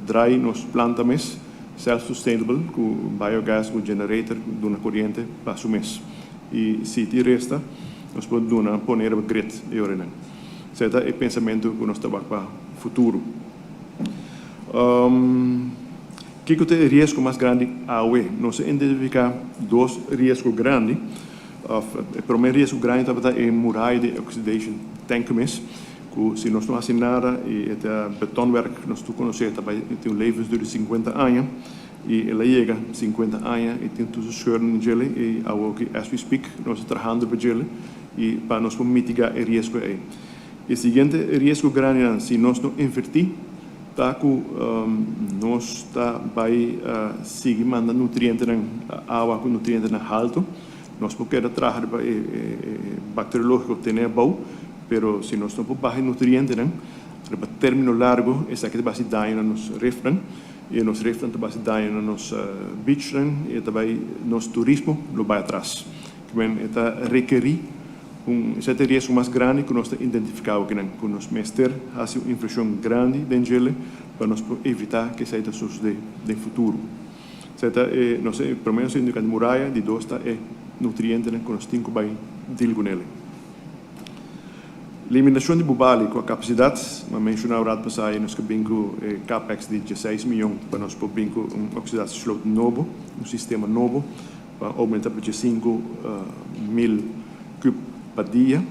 drai nos planta mes self-sustainable ku biogas ku generator ku duna koriente pa su mes. I si tin resta nos por duna pone riba grid e orenan. Esei ta e pensamentu ku nos ta wak pa futuro. Kiko ta e riesgo mas grandi awe? Nos a identifiká dos riesgo grandi. Òf e promé riesgo grandi tabata e muraya di oxidation tank mes, ku si nos no hasi nada i e ta betonwerk nos tur konosé ta bai tin un levensduur di 50 aña i el a yega 50 aña i tin tur su scheurnan djele i awoki as we speak nos ta trahando riba djele i pa nos por mitigá e riesgo ei. E siguiente riesgo grandinan si nos no invertí Ta ku nos ta bai sigui manda nutrientenan, awa ku nutrientenan haltu. Nos por keda traha riba e bakteriológiko tene abou, pero si nos no por baha e nutrientenan riba término largu esaki ta bai hasi daño na nos refnan i nos refnan ta bai hasi daño na nos beachnan i e ta bai nos turismo lo bai atras. E ta rekerí Un esei ta e riesgo mas grandi ku nos ta identifiká okinan, ku nos mester hasi un invershon grandi den djele pa nos por evitá ku esei ta sosodé den futuro. Esei ta e, nos e promé nos a indiká di muraya, di dos ta e nutrientenan ku nos tin ku bai deal ku nele. Limitashon di Bubali ku a kapasidat, mi a menshoná un rat pasá i nos ke bin ku e capex di 16 mion pa nos por bin ku un oxidatiesloot nobo, un sistema nobo. Pa aumenta pa 15,000 kub pa dia.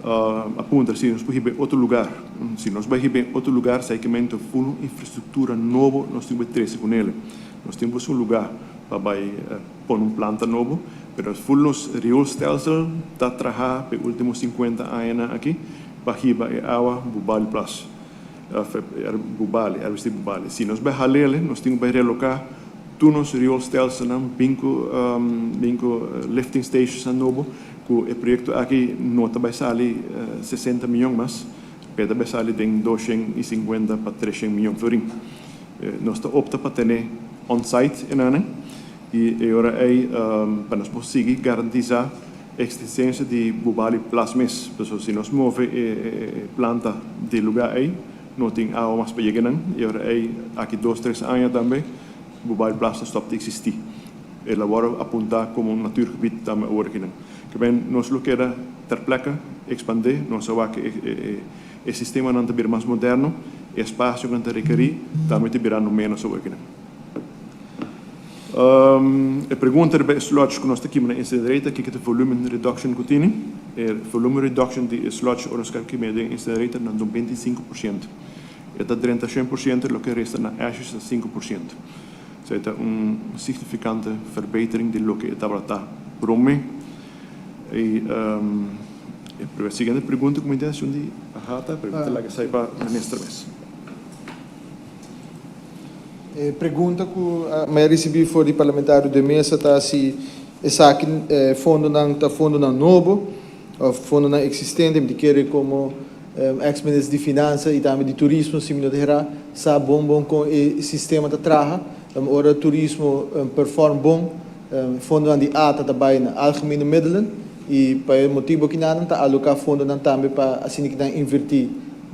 A puntra si nos por hiba e otro lugar. Si nos bai hiba e otro lugar, saikamente ful un infrastruktura nobo nos tin ku bai trese ku nele. Nos tin busca un lugar pa bai pone un planta nobo, pero ful nos rioolstelsel ta traha pa e ultimo 50 añanan aki pa hiba e awa Bubali Plas, Bubali, RBC Bubali. Si nos bai halele, nos tin ku bai reloka Tur nos rioolstelselnan bin ku bin ku lifting stationsnan nobo ku e proyekto aki no ta bai sali 60 miyon mas, pero ta bai sali den 250 pa 300 miyon florin. Nos ta opta pa tene on site e nannan i e ora ei pa nos por sigui garantisa eksistensia di Bubali Plas mes, pasobra si nos move e planta di luga ei, No tin awa mas pa yega nan y ora ey aki dos tres aña tambe Bubali Plas ta stop di existi. El a worde apunta como un natuurgebied tambe awor aki nan. Ke ben nos lo keda ter plekke expande, nos a wak e sistemanan ta bira mas moderno, e espacio ku nan ta rekeri tambe ta birando menos awor aki nan. E pregunta riba e sludge ku nos ta kima na incinerator, kiko ta e volumen reduction ku tini? E volumen reduction di e sludge ora nos ka kima den incinerator na 95%. E ta drenta 100%, loke resta na ashes ta 5%. Esei ta un signifikante verbetering di loke e tabata ta prome. E siguiente pregunta ku mi tin hasi un di Ahata, pero mi ta laga esei pa minister mes. E pregunta ku mi a risibí for di parlamentario De Meza ta si esaki fondonan ta fondonan nobo òf fondonan eksistente. Mi ta kere komo eks minister di finansa i tambe di turismo, si mi no ta herá, sa bon bon kon e sistema ta traha. Ora turismo perform bon, fondonan di ata ta bai na algemene middelen y pa e motibo kinanan ta aloca fondonan tambe pa asina ki nan inverti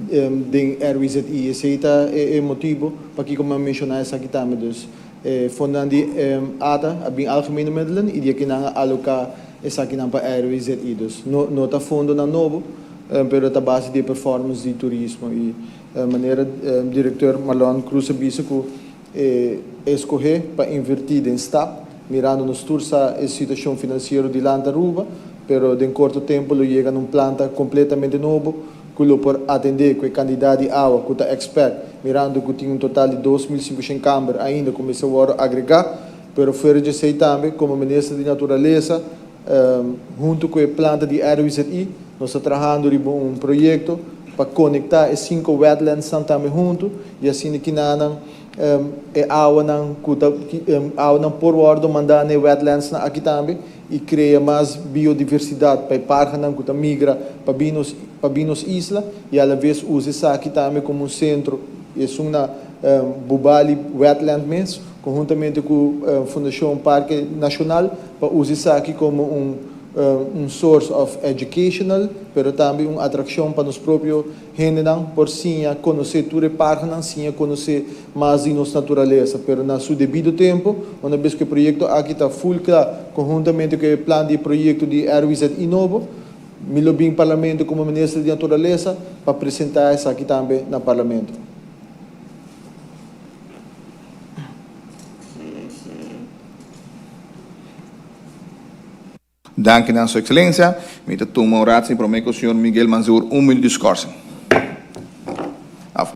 den RWZI. Esey ta e motibo pakico mi a menciona esaki tambe. Dus e fondonan di ata a bin algemene middelen y di akinan a aloca esakinan pa RWZI. Dus no ta fondonan nobo, pero ta base di e performance di turismo y manera director Marlon Croes a bisa cu E escohe pa inverti den stap, mirando nos tur sa e situacion financiero di land Aruba, pero den corto tempo lo yega na un planta completamente nobo cu lo por atende cu e cantidad di awa cu ta expect, mirando cu tin un total di 2500 camber ainda cu mester wordo agrega. Pero fuera djesey tambe, como Minister di Naturalesa, hunto cu e planta di RWZI, nos ta trahando riba un proyecto pa conecta e cinco wetlandsnan tambe hunto y asina kinanan e awanan cu ta awanan por wordo manda na e wetlandsnan aki tambe y crea mas biodiversidad pa e parhanan cu ta migra pa bin nos pa bin nos isla y alaves usa esaki tambe como un centro esun na Bubali Wetland mes conhuntamente cu Fundacion Parke Nacional pa usa esaki como un un source of educational pero tambe un atraccion pa nos propio hendenan por siña conoce tur e parhanan, siña conoce mas di nos naturalesa. Pero na su debido tempo, una bes cu e proyecto aki ta full cla conhuntamente cu e plan di proyecto di RWZI nobo, mi lo bin Parlamento como Minister di Naturalesa pa presenta esaki tambe na Parlamento. Danki na Su Excelencia. Mi ta tuma un rato sin prome cu Señor Miguel Manzur un minuut di schorsing. Af.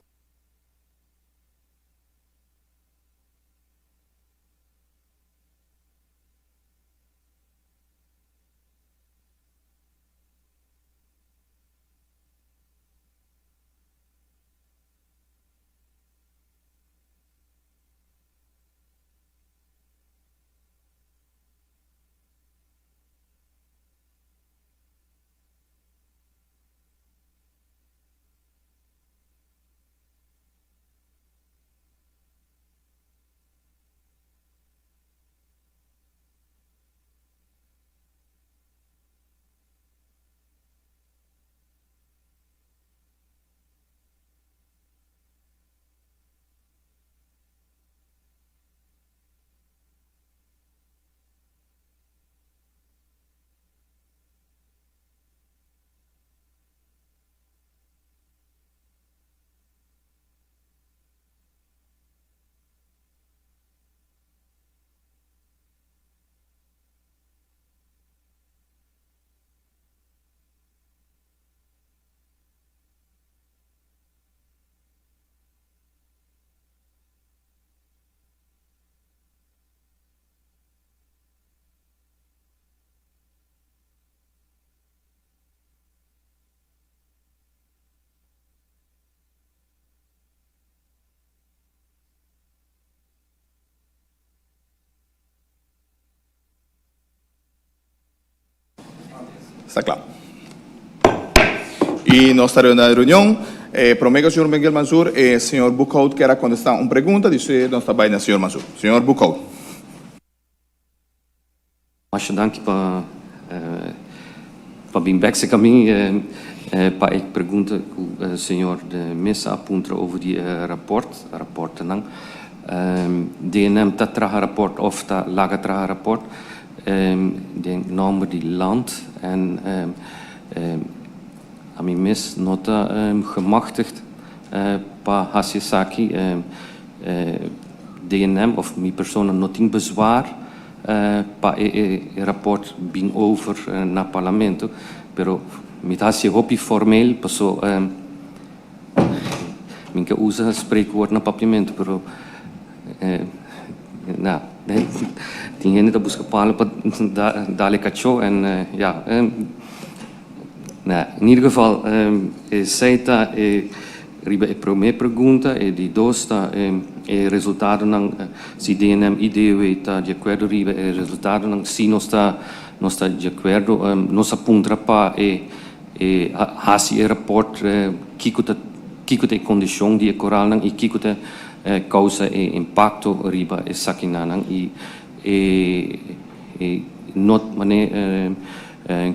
Sta kla. I nos ta reuni na reunion. E prome ku señor Miguel Mansur, e señor Boekhout kier a kontestá un pregunta, di su nos ta bai na señor Mansur. Señor Boekhout. Masha danki pa pa bin bek serka mi pa e pregunta ku señor de Mesa a puntra over di e raport, raportenan. DNM ta traha raport of ta laga traha raport den nomber di land en ami mes no ta gemachtigd pa haci esaki. DNM of mi persona no tin bezwaar pa e raport bin over na parlamento, pero mi ta haci hopi formeel paso Mi ke usa spreekwoord na papiamentu, pero na, tin hende ta buska palo pa dal e kachó en ya. Na, in ieder geval esei ta e riba e promé pregunta. E di dos ta e resultadonan, si DNM i DOW ta di akuerdo riba e resultadonan. Si nos ta nos ta di akuerdo, nos a puntra pa e E hasi e raport kiko ta kiko ta e kondishon di e koralnan i kiko ta. causa e impacto riba esakinanan y e e not mane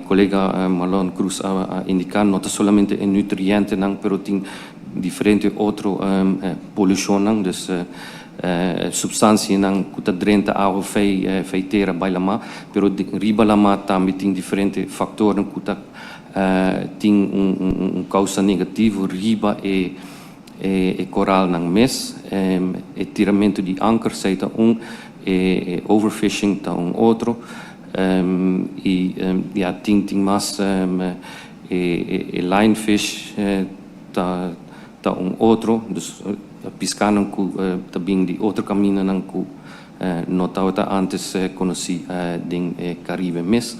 colega Marlon Cruz a indica no ta solamente e nutrientenan pero tin diferente otro polucionnan dus substancianan cu ta drenta awa fey fey tera bay lama pero riba lama tambe tin diferente factornan cu ta tin un causa negativo riba e e coralnan mes. E tiramento di anker sei ta un, e overfishing ta un otro y ya tin tin mas e linefish ta ta un otro, dus piscanan cu ta bin di otro camindanan cu no tabata antes conoci den e Caribe mes.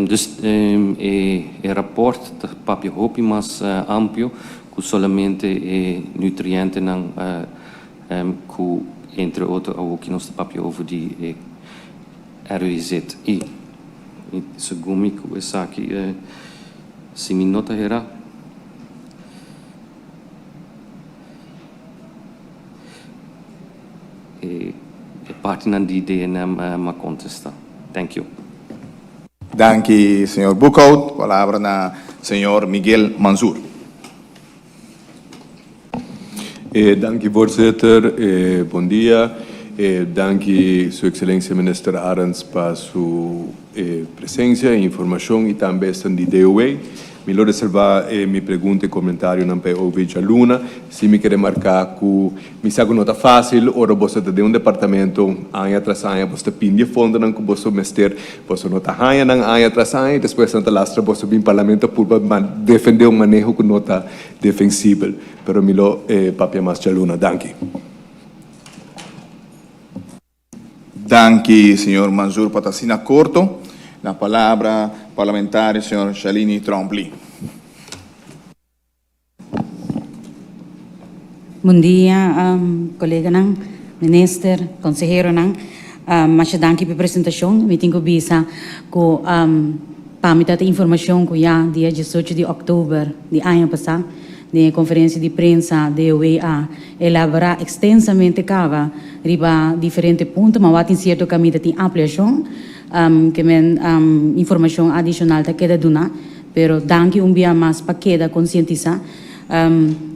Dus e rapport ta papia hopi mas amplio cu solamente e nutrientenan cu entre otro awoki nos ta papia over di e RWZI. Y segun mi cu esaki si mi no ta hera. E partinan di DNM a contesta. Thank you. Danki señor Boekhoudt. Palabra na señor Miguel Mansur. Danki voorzitter. Bon dia. Danki su excelencia minister Arends pa su presencia y informacion y tambe esnan di DOW. Mi lo reserva mi pregunta y comentarionan pa e OV djaluna. Si mi ke remarca cu mi sa cu no ta facil ora boso ta den un departamento aña tras aña boso ta pindi e fondonan cu boso mester, boso no ta haña nan aña tras aña y despues nan ta lastra boso bin parlamento purba defende un maneho cu no ta defensibel. Pero mi lo papia mas djaluna. Danki. Danki señor Manzoor pa ta asina corto. Na palabra parlamentario señor Shalini Tromp-Lee. Bon dia coleganan, minister, conseheronan. Masha danki pa e presentacion. Mi tin cu bisa cu pa mi ta ta informacion cu ya dia diesocho di october di aña pasa den e conferencia di prensa DOW a Elaborá ekstensamente kaba riba diferente punto, ma wak tin sierto kaminda tin ampliashon, ke men informashon adishonal ta keda duná, pero danki un bia mas pa keda konsientisá.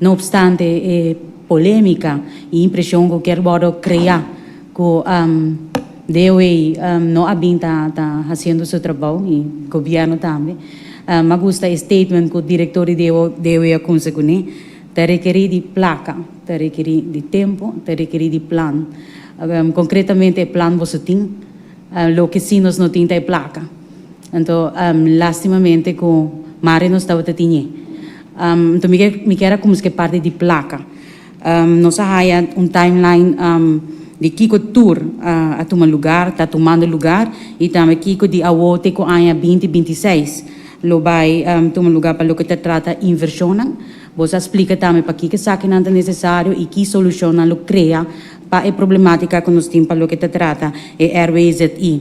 No opstante e polémika i impreshon ku kier wòrdu kreá ku DOW no a bin ta ta hasiendo su trabou i gobièrnu tambe, m'a gusta e statement ku direktor di DOW a kunsa kuné. Ta rekerí di plaka, ta rekerí di tempu, ta rekerí di plan. Konkretamente e plan boso tin, loke sí nos no tin ta e plaka. Anto lastimamente ku mare nos tabata tin e. Anto mi ke mi kier a kuminsá ku e parti di plaka. Nos a haya un timeline di kiko tur a tuma lugar, ta tumando lugar i tambe kiko di awo te ku aña binti 26 lo bai tuma lugar pa loke ta trata invershonnan. Boso a splika tambe pakiko esakinan ta nesesario i ki solushonnan lo krea pa e problematika ku nos tin pa loke ta trata e RWZI.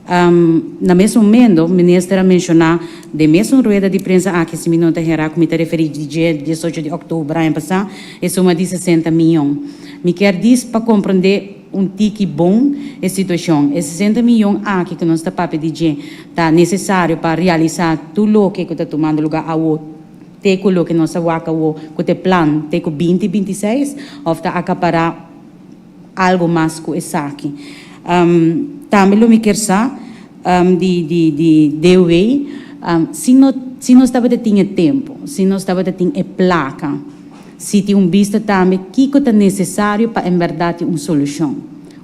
Na mes momento, minister a menshoná den mesun rueda di prensa aki, si mi no ta hera ku mi ta referí di dje diesocho di òktober aña pasá, e suma di sesenta miyon. Mi kier dis pa komprondé un tiki bon e situashon. E sesenta miyon aki ku nos ta papia di dje ta nesesario pa realisá tur loke ku ta tumando lugá awo te ku loke nos a wak awo ku ta e plan te ku binti 26 òf ta akapará algo mas ku esaki. Tambe lo mi kier sa di di di DOW si no si nos tabata tin e tempu, si nos tabata tin e plaka, si tin un bista tambe kiko ta nesesario pa en bèrdat tin un solushon.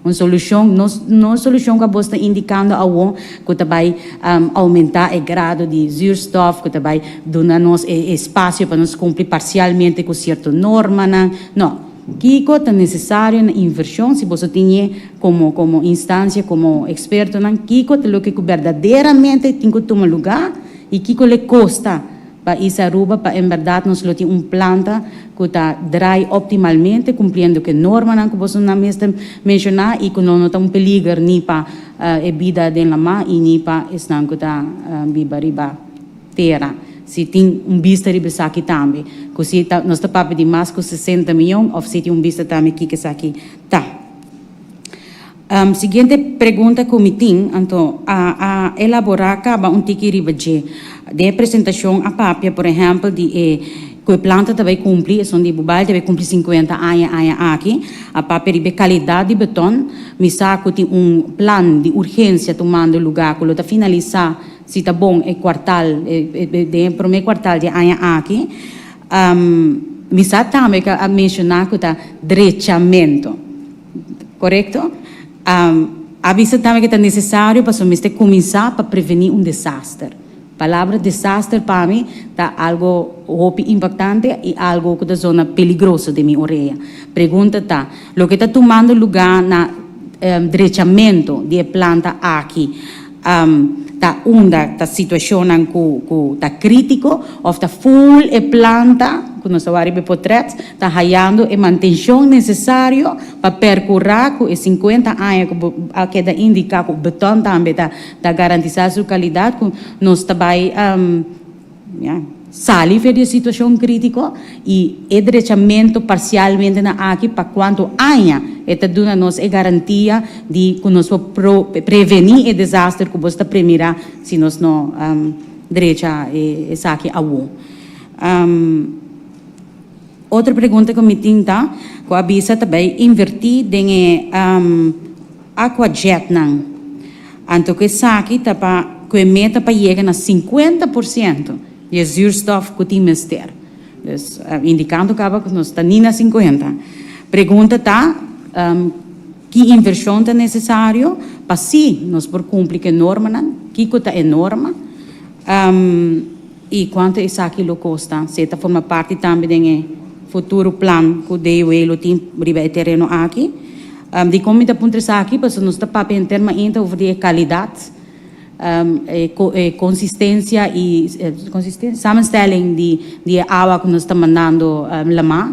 Un solushon no no solushon ku abos ta indikando awo ku ta bai oumentá e grado di zuurstof, ku ta bai duna nos e espasio pa nos kumpli parsialmente ku sierto normanan, no. Kiko ta nesesario na invershon si boso tin e komo komo instansia, komo ekspertonan, kiko ta loke ku berdaderamente tin ku tuma lugá i kiko lo e kosta pa Isla Aruba pa en bèrdat nos lo tin un planta ku ta drai optimalmente kumpliendo ku e normanan ku boso nan mes ta menshoná i ku no no ta un peliger ni pa e bida den lamá i ni pa esnan ku ta biba riba tera. Si tin un bista riba esaki tambe, ku si ta nos ta papia di mas ku 60 mion òf si tin un bista tambe kiko esaki ta. Siguiente pregunta ku mi tin, anto a a elaborá kaba un tiki riba dje. Den e presentashon a papia por ehèmpel di e ku e planta ta bai kumpli, esun di Bubali ta bai kumpli 50 aña aña aki. A papia riba e kalidat di beton. Mi sa ku tin un plan di urgensia tumando lugá ku lo ta finalisá si ta bon e kuartal den e promé kuartal di e aña aki. Mi sa tambe ku a menshoná ku ta drechamentu. Korekto. A bisa tambe ku ta nesesario pasobra mester kuminsá pa prevení un desaster. Palabra desaster pa mi ta algo hopi impaktante i algo ku ta zona peligroso den mi orea. Pregunta ta, loke ta tumando lugá na drechamentu di e planta aki ta unda ta situashonnan ku ku ta krítiko òf ta ful e planta ku nos ta wak riba e potrèt ta hayando e mantenshon nesesario pa perkurá ku e 50 aña ku bo a keda indiká ku beton tambe ta ta garantisá su kalidat ku nos ta bai Ya, sali for di e situashon krítiko i e drechamentu parsialmente na aki pa kuantu aña e ta duna nos e garantia di ku nos por pro prevení e desaster ku bos ta premirá si nos no drecha esaki awo. Otro pregunta ku mi tin ta ku a bisa ta bai invertí den e aquajetnan. Anto ku esaki ta pa ku e meta pa yega na 50% di e zuurstof ku tin mester. Dus indikando kaba ku nos ta ni na 50. Pregunta ta ki invershon ta nesesario pa si nos por kumpli ku e normanan, kiko ta e norma? I kuantu esaki lo kosta? Si e ta forma parti tambe den e futuro plan ku DOE lo tin riba e tereno aki. Dikon mi ta puntra esaki? Pasobra nos ta papia henter mainta over di e kalidat, e konsistensia i samenstelling di e awa ku nos ta mandando lamá,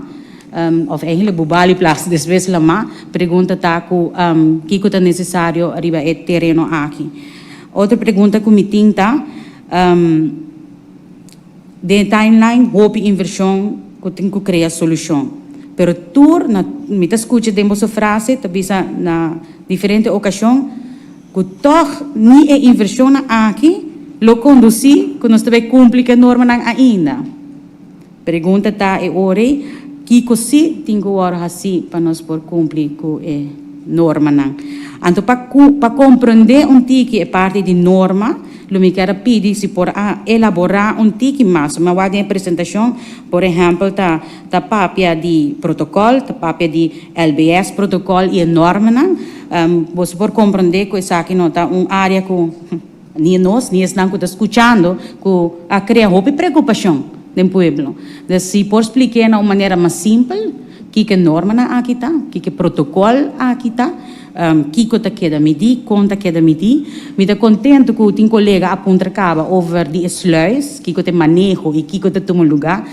òf eigentlik Bubali Plas despues lamá. Pregunta ta ku kiko ta nesesario riba e tereno aki. Otro pregunta ku mi tin ta. Den e timeline hopi invershon ku tin ku krea solushon. Pero tur na mi ta skucha den boso frase ta bisa na diferente okashon ku tòg ni e invershonnan aki lo kondusí ku nos ta bai kumpli ku e normanan ainda. Pregunta ta e ora ei, kiko si tin ku wòrdu hasí pa nos por kumpli ku e normanan? Anto pa ku pa komprendé un tiki e parti di norma, lo mi kier a pidi si por a elaborá un tiki mas. Mi a wak den e presentashon, por ehèmpel ta ta papia di protokòl, ta papia di LBS protokòl i e normanan. Boso por komprendé ku esaki no ta un área ku. Ni nos, ni esnan ku ta skuchando ku a krea hopi preokupashon den pueblo. Dus si por splik'é na un manera mas simpel kiko e normanan aki ta, kiko e protokòl aki ta, kiko ta keda midí, kon ta keda midí. Mi ta kontentu ku tin kolega a puntra kaba over di e sluis, kiko ta e maneho i kiko ta tuma lugá.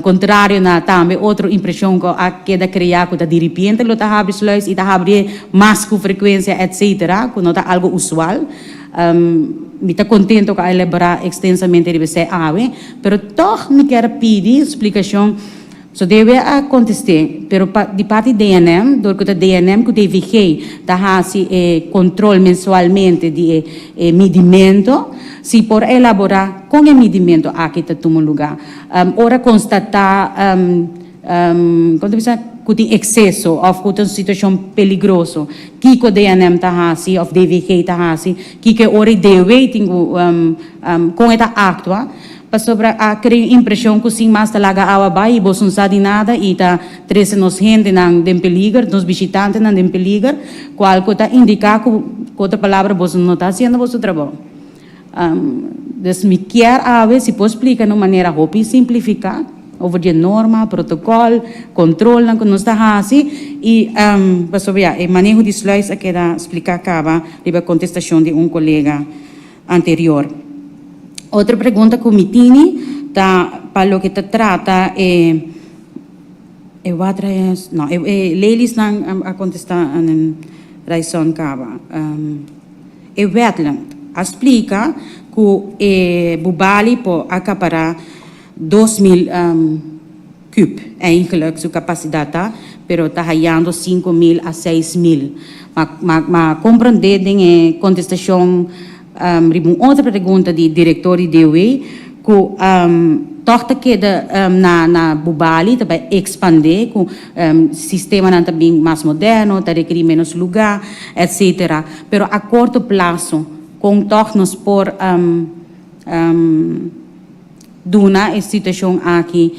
Kontrario na tambe otro impreshon ku a keda kreá ku ta diripiente lo ta habri sluis i ta habrié mas ku frekuensia etsetera, ku no ta algu usual. Mi ta kontento ku a elaborá ekstensamente riba esei awe, pero tòg mi kier a pidi splikashon. So debe a kontest'é, pero pa di parti DNM, dor ku ta DNM ku DVG ta hasi e kontrol mensualmente di e e midimento, si por elaborá kon e midimento aki ta tuma lugá. Ora konstatá Kon ta bisa ku tin ekseso òf ku ta un situashon peligroso, kiko DNM ta hasi òf DVG ta hasi, kiko e ora i DOW tin ku kon e ta aktua, pasobra a krea un impreshon ku sin mas ta laga awa bai i boso no sa di nada i ta trese nos hendenan den peliger, nos bishitantenan den peliger, kual ku ta indiká ku ku otro palabra boso no ta hasiendo boso trabou. Dus mi kier awe si por splika na un manera hopi simplifiká over di e norma, protokòl, kontrolnan ku nos ta hasi i pasobra ya e maneho di sluis a keda spliká kaba riba kontestashon di un kolega anterior. Otro pregunta ku mi tini ta pa loke ta trata e e water no e leliesnan a kontestá Raison kaba. E wetland. A splika ku e Bubali por akapará 2000 kub, eigenlijk su kapasidat ta, pero ta hayando 5000 a 6000. Ma ma ma komprondé den e kontestashon riba un otro pregunta di direktor di DOW ku tòg ta keda na na Bubali ta bai ekspandé ku sistemanan ta bin mas moderno, ta rekerí ménos lugá, etcetera. Pero a korto plaso kon tòg nos por duna e situashon aki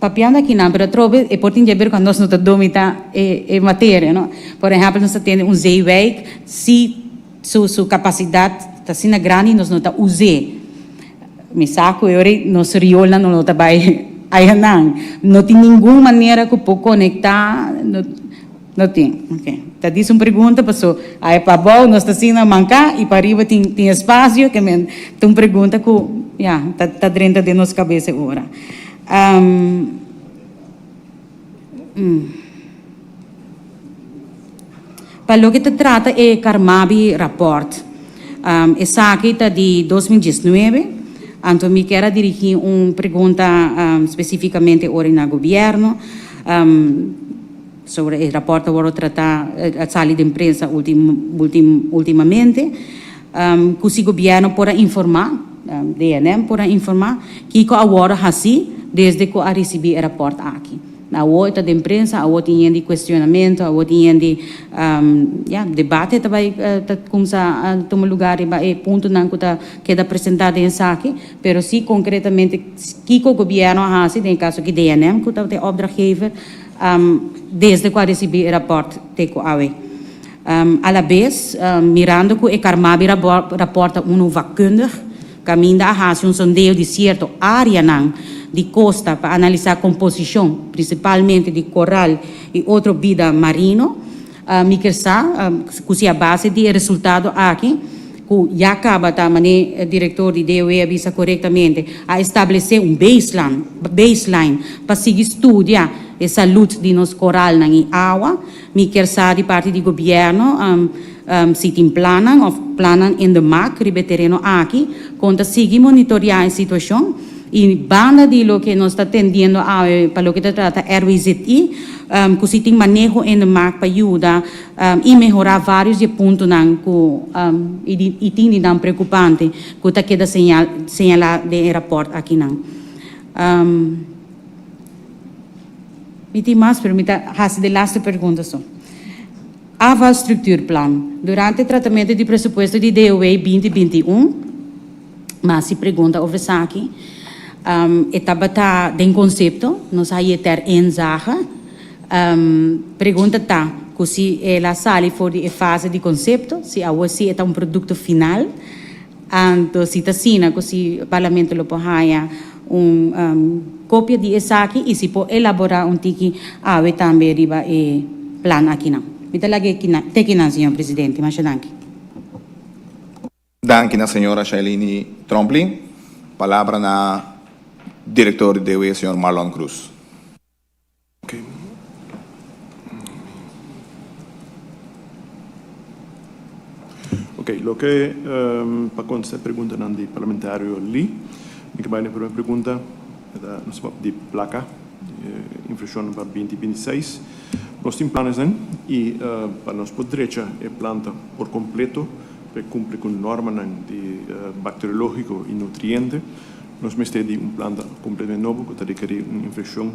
papiando akinan, pero atrobe e por tin di haber ku nos no ta domita e materia, no. Por ehèmpel nos ta tende un zeewijk si su su kapasidat ta asina grandi nos no ta us'é. Mi sa ku e ora nos riolnan no ta bai ayanan. No tin ningun manera ku por konektá. No tin. Ok. Ta dis un pregunta paso ai pa abou nos ta asina manká i pa ariba tin tin espasio ke men ta un pregunta ku ya ta ta drenta den nos kabes e ora. Pa loke ta trata e Carmabi rapport esaki ta di 2019 anto mi kier a dirigi un pregunta spesifikamente ora na gobierno. Sobre e raport a wòrdu tratá, a sali den prensa ultimamente, ku si gobièrnu por a informá, DNM por a informá, kiko a wòrdu hasí desde ku a risibí e rapòrt aki. Awor e ta den prensa, awor tin hende kuestionamentu, awor tin hende, ya, debate ta bai ta kumsa tuma lugá riba e puntonan ku ta keda presentá den esaki. Pero si konkretamente kiko gobièrnu a hasi, den e kaso aki DNM ku tabata e opdrachtgever, Desde cu a ricibi e raport te cu awe. Alabes, mirando cu e Carmabi raport ta uno vakkundig, caminda a haci un sondeo di cierto areanan di costa pa analisa composicion, principalmente di coral y otro bida marino, Mi kier sa cu si a base di e resultado aki, cu ya caba ta mane director di DOE a bisa corectamente, a establece un baseline, baseline, pa sigui studia e salud di nos coralnan y awa. Mi kier sa di parti di gobierno si tin plannan of plannan in de maak riba e tereno aki, con ta sigui monitorea e situacion. Y banda di loke nos ta tendiendo awe pa loke ta trata RWZI, cu si tin maneho in de maak pa yuda y mehora varios di e puntonan cu y tin di nan preocupante cu ta keda señala den e rapport akinan. Mi tin mas pero mi ta haci de laste pregunta so. Afvalstructuurplan. Durante tratamento di presupuesto di DOW 2021, Mas si pregunta over esaki, e tabata den konsepto, nos a haye ter inzage. Pregunta ta ku si el a sali for di e fase di konsepto, si awor si e ta un produkto final, anto si ta asina ku si Parlamento lo por haya un kopia di esaki i si por elaborá un tiki awe tambe riba e plan akinan. Mi ta laga te kinan, señor Presidente. Masha danki. Danki na señora Shailene Trompley. Palabra na director di DOE, señor Marlon Cruz. Ok, loke pa contesta e preguntanan di parlamentario Lee, mi ke bai na e prome pregunta, e ta nos papia di placa, inflacion pa 2026. Nos tin planesnan y pa nos por drecha e planta por completo, Pa e kumpli ku normanan di bakteriológiko i nutriente, nos mester di un planta kompletamente nobo ku ta rekerí un invershon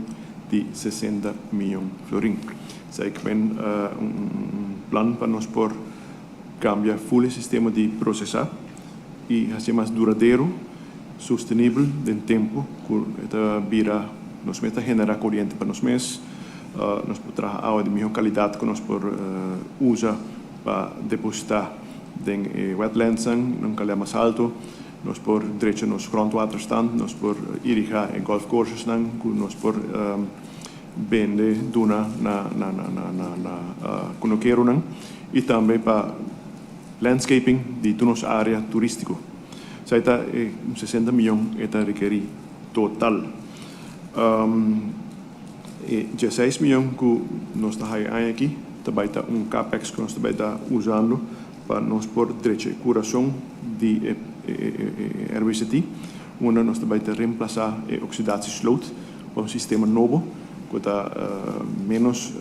di 60 mion florin. Esaki ta un plan pa nos por kambia ful e sistema di prosesá i hasié mas duradero, sostenibel den tempu ku e ta bira nos mes ta generá koriente pa nos mes, nos por traha awa di mihó kalidat ku nos por usa. Pa depositá den e wetlandsnan na un kalidad mas halto, nos por drecha nos grondwaterstand, nos por irigá e golf coursesnan ku nos por bende duna na na na na na kunukeronan i tambe pa landscaping di tur nos área turístiko. Esei ta e 60 mion e ta rekerí total. E dieseis mion ku nos ta haya aña aki ta bai ta un capex ku nos ta bai ta usando pa nos por drecha e kurason di e RWCT, unda nos ta bai ta remplasá e oxidatiesloot pa un sistema nobo ku ta ménos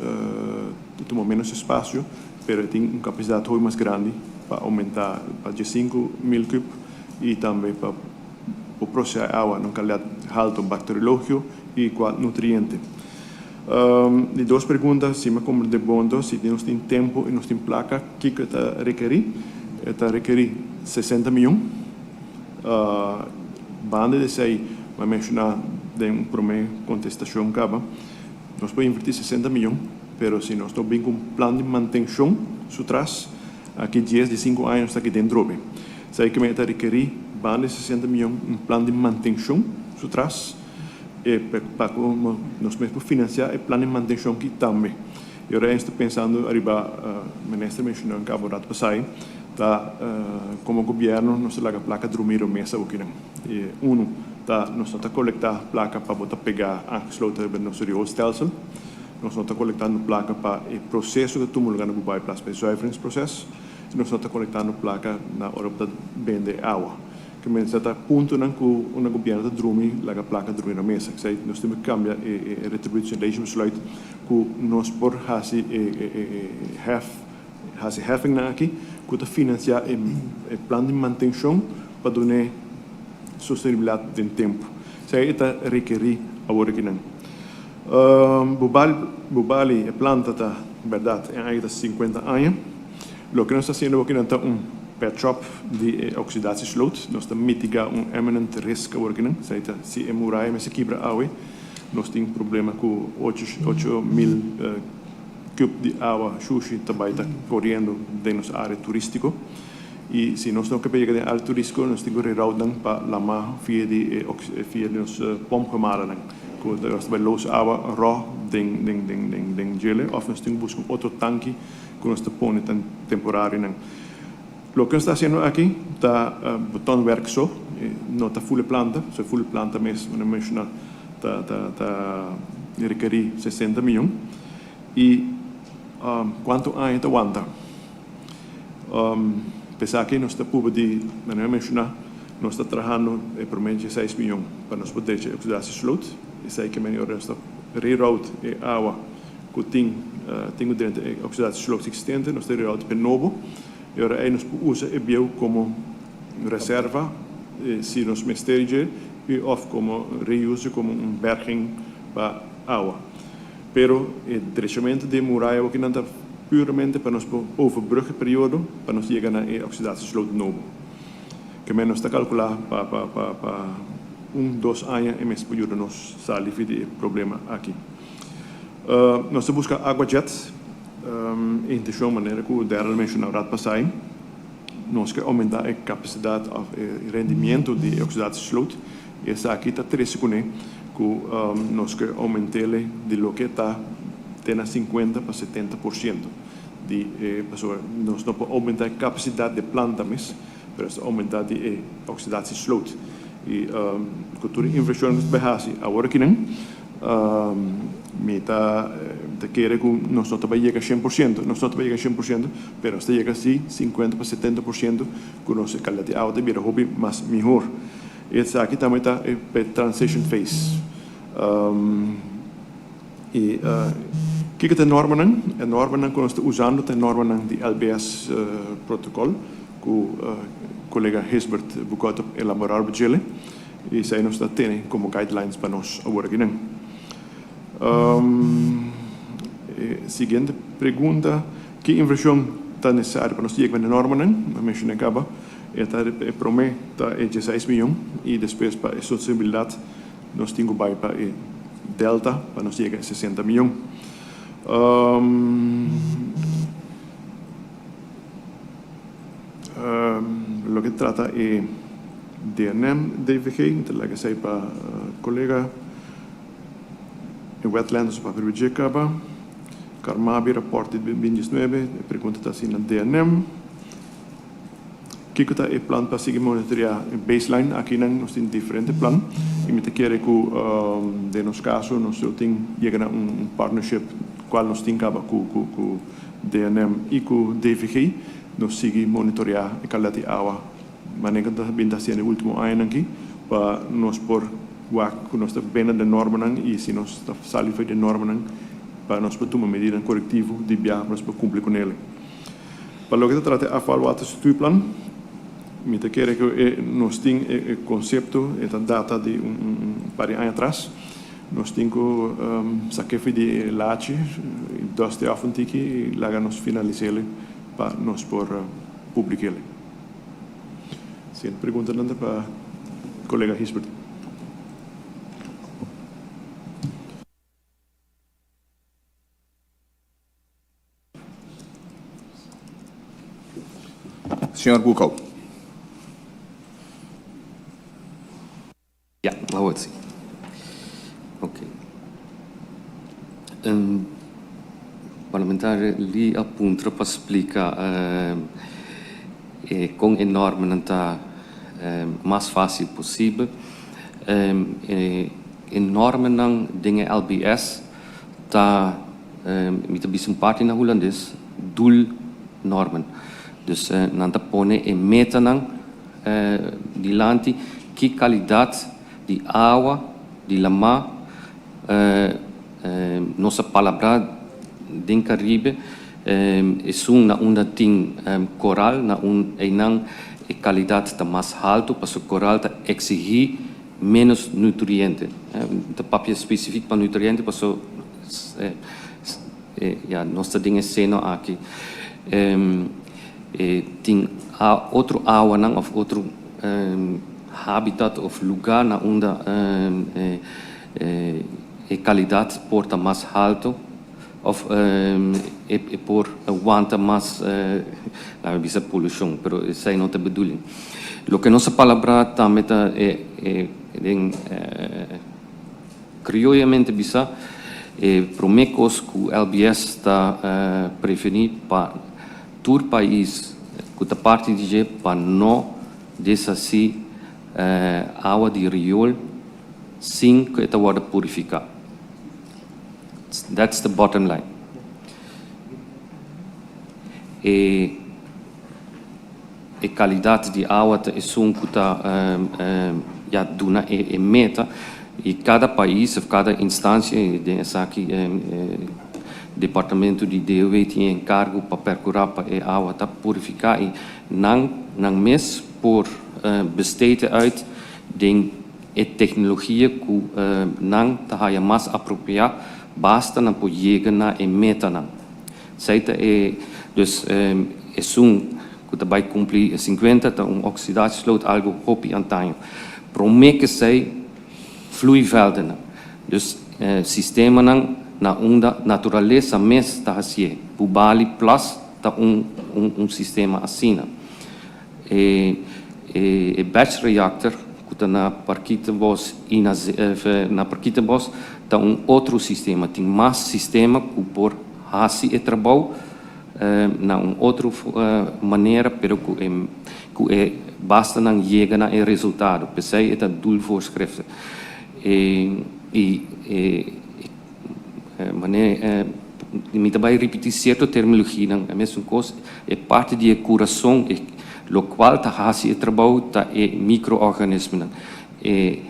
ta tuma ménos espasio pero e tin un kapasidat hopi mas grandi pa oumentá pa 15,000 kub i tambe pa por prosesá e awa na un kalidat halto bakteriologio i kua nutriente. Di dos pregunta, si mi a komprendé bon anto, si nos tin tempu i nos tin plaka, kiko e ta rekerí? E ta rekerí 60 mion. Banda di esei, mi a menshoná den un promé kontestashon kaba, nos por invertí 60 mion, pero si nos no bin ku un plan di mantenshon su tras, aki dies, diesinku aña nos ta aki den drobe. Esei ke mi ta rekerí banda di 60 mion un plan di mantenshon su tras. E pa ku nos mes por finansiá e plan di mantenshon ki tambe. E ora ens ta pensando ariba minister menshoná un kabo rato pasai ta komo gobièrnu nos ta laga plaka drumi riba mesa okinan. E unu ta nos no ta kolektá plaka pa bo ta pegá aangesloten riba nos rioolstelsel. Nos no ta kolektando plaka pa e proseso ta tuma lugá na Bubaiplaats pa e zuiveringsproces. I nos no ta kolektando plaka na ora bo ta bende awa. Kuminsá ta puntonan ku unda gobièrnu ta drumi laga plaka drumi na mesa. Esei nos tin ku kambia e retributiebesluit ku nos por hasi e hef hasi heffingnan aki ku ta finansiá e plan di mantenshon pa dun'é sostenibilidat den tempu. Esei e ta rekerí awor akinan. Bubali Bubali e planta ta bèrdat e aña ta 50 aña. Loke nos ta hasiendo awor akinan ta un patch-up di e oxidatiesloot. Nos ta mitiga un eminent risk awor akinan. Esei ta si e muraya mester kibra awe, nos tin problema ku 8000 kub di awa shushi ta bai ta koriendo den nos área turístiko. I si nos no ke pa yega den área turístiko, nos tin ku reroute nan pa lamá via di e via di nos pompgemalenan ku nos ta bai los awa rò den den den den djele òf nos tin ku buska un otro tanki ku nos ta pone tan temporarionan. Loke nos ta hasiendo aki ta betonwerk so, no ta ful e planta, so e ful e planta mes manera mi menshoná ta ta ta rekerí 60 miyon. I kuantu aña ta wanta? P'esaki nos ta puba di, manera mi menshoná, nos ta trahando e promé 16 miyon pa nos por drecha e oxidatiesloot. Esei ke meni ora nos ta reroute e awa ku tin tin ku drenta e oxidatiesloot existente, nos ta reroute p'e nobo. E ora ei nos por usa e bieu komo reserva si nos mester dje i òf komo reuse komo un berging pa awa. Pero e drechamentu di e muraya awor kinan ta puramente pa nos por overbrug e periodo pa nos yega na e oxidatiesloot nobo. Ke men nos ta kalkulá pa pa pa pa un dos aña e mes por yuda nos sali for di e problema aki. Nos ta buska agua jet. E intencion manera cu Darryl menciona rat pasai, nos ke aumenta e capacidad of e rendimiento di e oxidatiesloot y esaki ta trece cune cu nos ke aumentele di loke ta te na 50 pa 70% di e pasobra nos no por aumenta e capacidad di e planta mes pero nos ta aumenta di e oxidatiesloot y cu tur e inversion cu nos ta bay haci awor akinan. Mi ta ta kere ku nos no ta bai yega 100%, nos no ta bai yega 100%, pero nos ta yega si 50 pa 70% ku nos kalidat di awa ta bira hopi mas mihor. Esaki tambe ta e transition phase. I kiko ta e normanan? E normanan ku nos ta usando ta e normanan di LBS protocol ku kolega Gisbert Bukot a elaborá riba djele. I esei nos ta tene komo guidelines pa nos awor akinan. E siguiente pregunta, ki invershon ta nesesario pa nos yega na e normanan? Mi a menshoná kaba, e ta e promé ta e 16 miyon i despues pa e sostenibilidat nos tin ku bai pa e delta pa nos yega e 60 miyon. Loke trata e DNM DVG, mi ta laga esei pa kolega. E wetlands pa PBG kaba. Carmabi raport di 2019, e pregunta ta asina DNM. Kiko ta e plan pa sigui monitorea e baseline? Akinan nos tin diferente plan i mi ta kere ku den nos kaso nos lo tin yega na un partnership kual nos tin kaba ku DNM i ku DVG. nos sigui monitoreá e kalidat di awa manera ku ta bin ta hasiendo e último añanan aki pa nos por wak ku nos ta bena den normanan i si nos ta sali for di e normanan pa nos por tuma medidanan korektivo di biaha pa nos por kumpli ku nele. Pa loke ta trata e afvalwaterstructuurplan, mi ta kere ku e nos tin e konsepto, e ta data di un par di aña atras. Nos tin ku sak'é fi di e lachi i dust e òf un tiki i laga nos finalis'é pa nos por publik'é. Siguiente preguntanan ta pa kolega Gisbert. Señor Boekhoudt. Ja, awor si. Ok. Um, parlamentario Lee a puntra pa splika e kon e normanan ta mas fácil posibel. E e normanan den e LBS ta, mi ta bisa un parti na hulandes, doelnormen. Dus nan ta pone e metanan dilanti ki kalidat di awa, di lamá nos a palabrá den Karibe. Esun na unda tin koral, na un einan e kalidat ta mas haltu pasobra koral ta eksigí ménos nutriente. Ta papia spesifik pa nutriente pasobra ya nos ta den e seno aki. E tin otro awanan of otro habitat of luga na unda e calidad por ta mas halto of e por wanta mas, laga mi bisa polucion, pero esey no ta e bedoeling. Loke nos a palabra tambe ta den. Crioyamente bisa, e prome cos cu LBS ta preveni pa tur pais cu ta parti di dje pa no deshaci awa di riool sin cu e ta wordo purifica. That's the bottom line. E. E kalidat di awa ta esun ku ta ya duna e meta i kada pais of kada instansia i den esaki departamento di DOW tin e enkargo pa perkurá pa e awa ta purifiká i nan nan mes por besteed uit den e teknologia ku nan ta haya mas apropiá basta nan por yega na e metanan. Esei ta e, dus esun ku ta bai kumpli e sinkuenta ta un oxidatiesloot algu hopi antaño. Promé ku esei vloeiveldennan, dus sistemanan na unda naturalesa mes ta hasié. Bubali Plas ta un un sistema asina. E e batchreactor ku ta na Parkietenbos i na na Parkietenbos ta un otro sistema. Tin mas sistema ku por hasi e trabou na un otro manera pero ku e ku e basta nan yega na e resultado. P'esei e ta doelvoorschriften. E i e Manera mi ta bai ripití sierto terminologianan, e mesun kos, e parti di e kurason, e lokual ta hasi e trabou ta e mikroorganismonan. E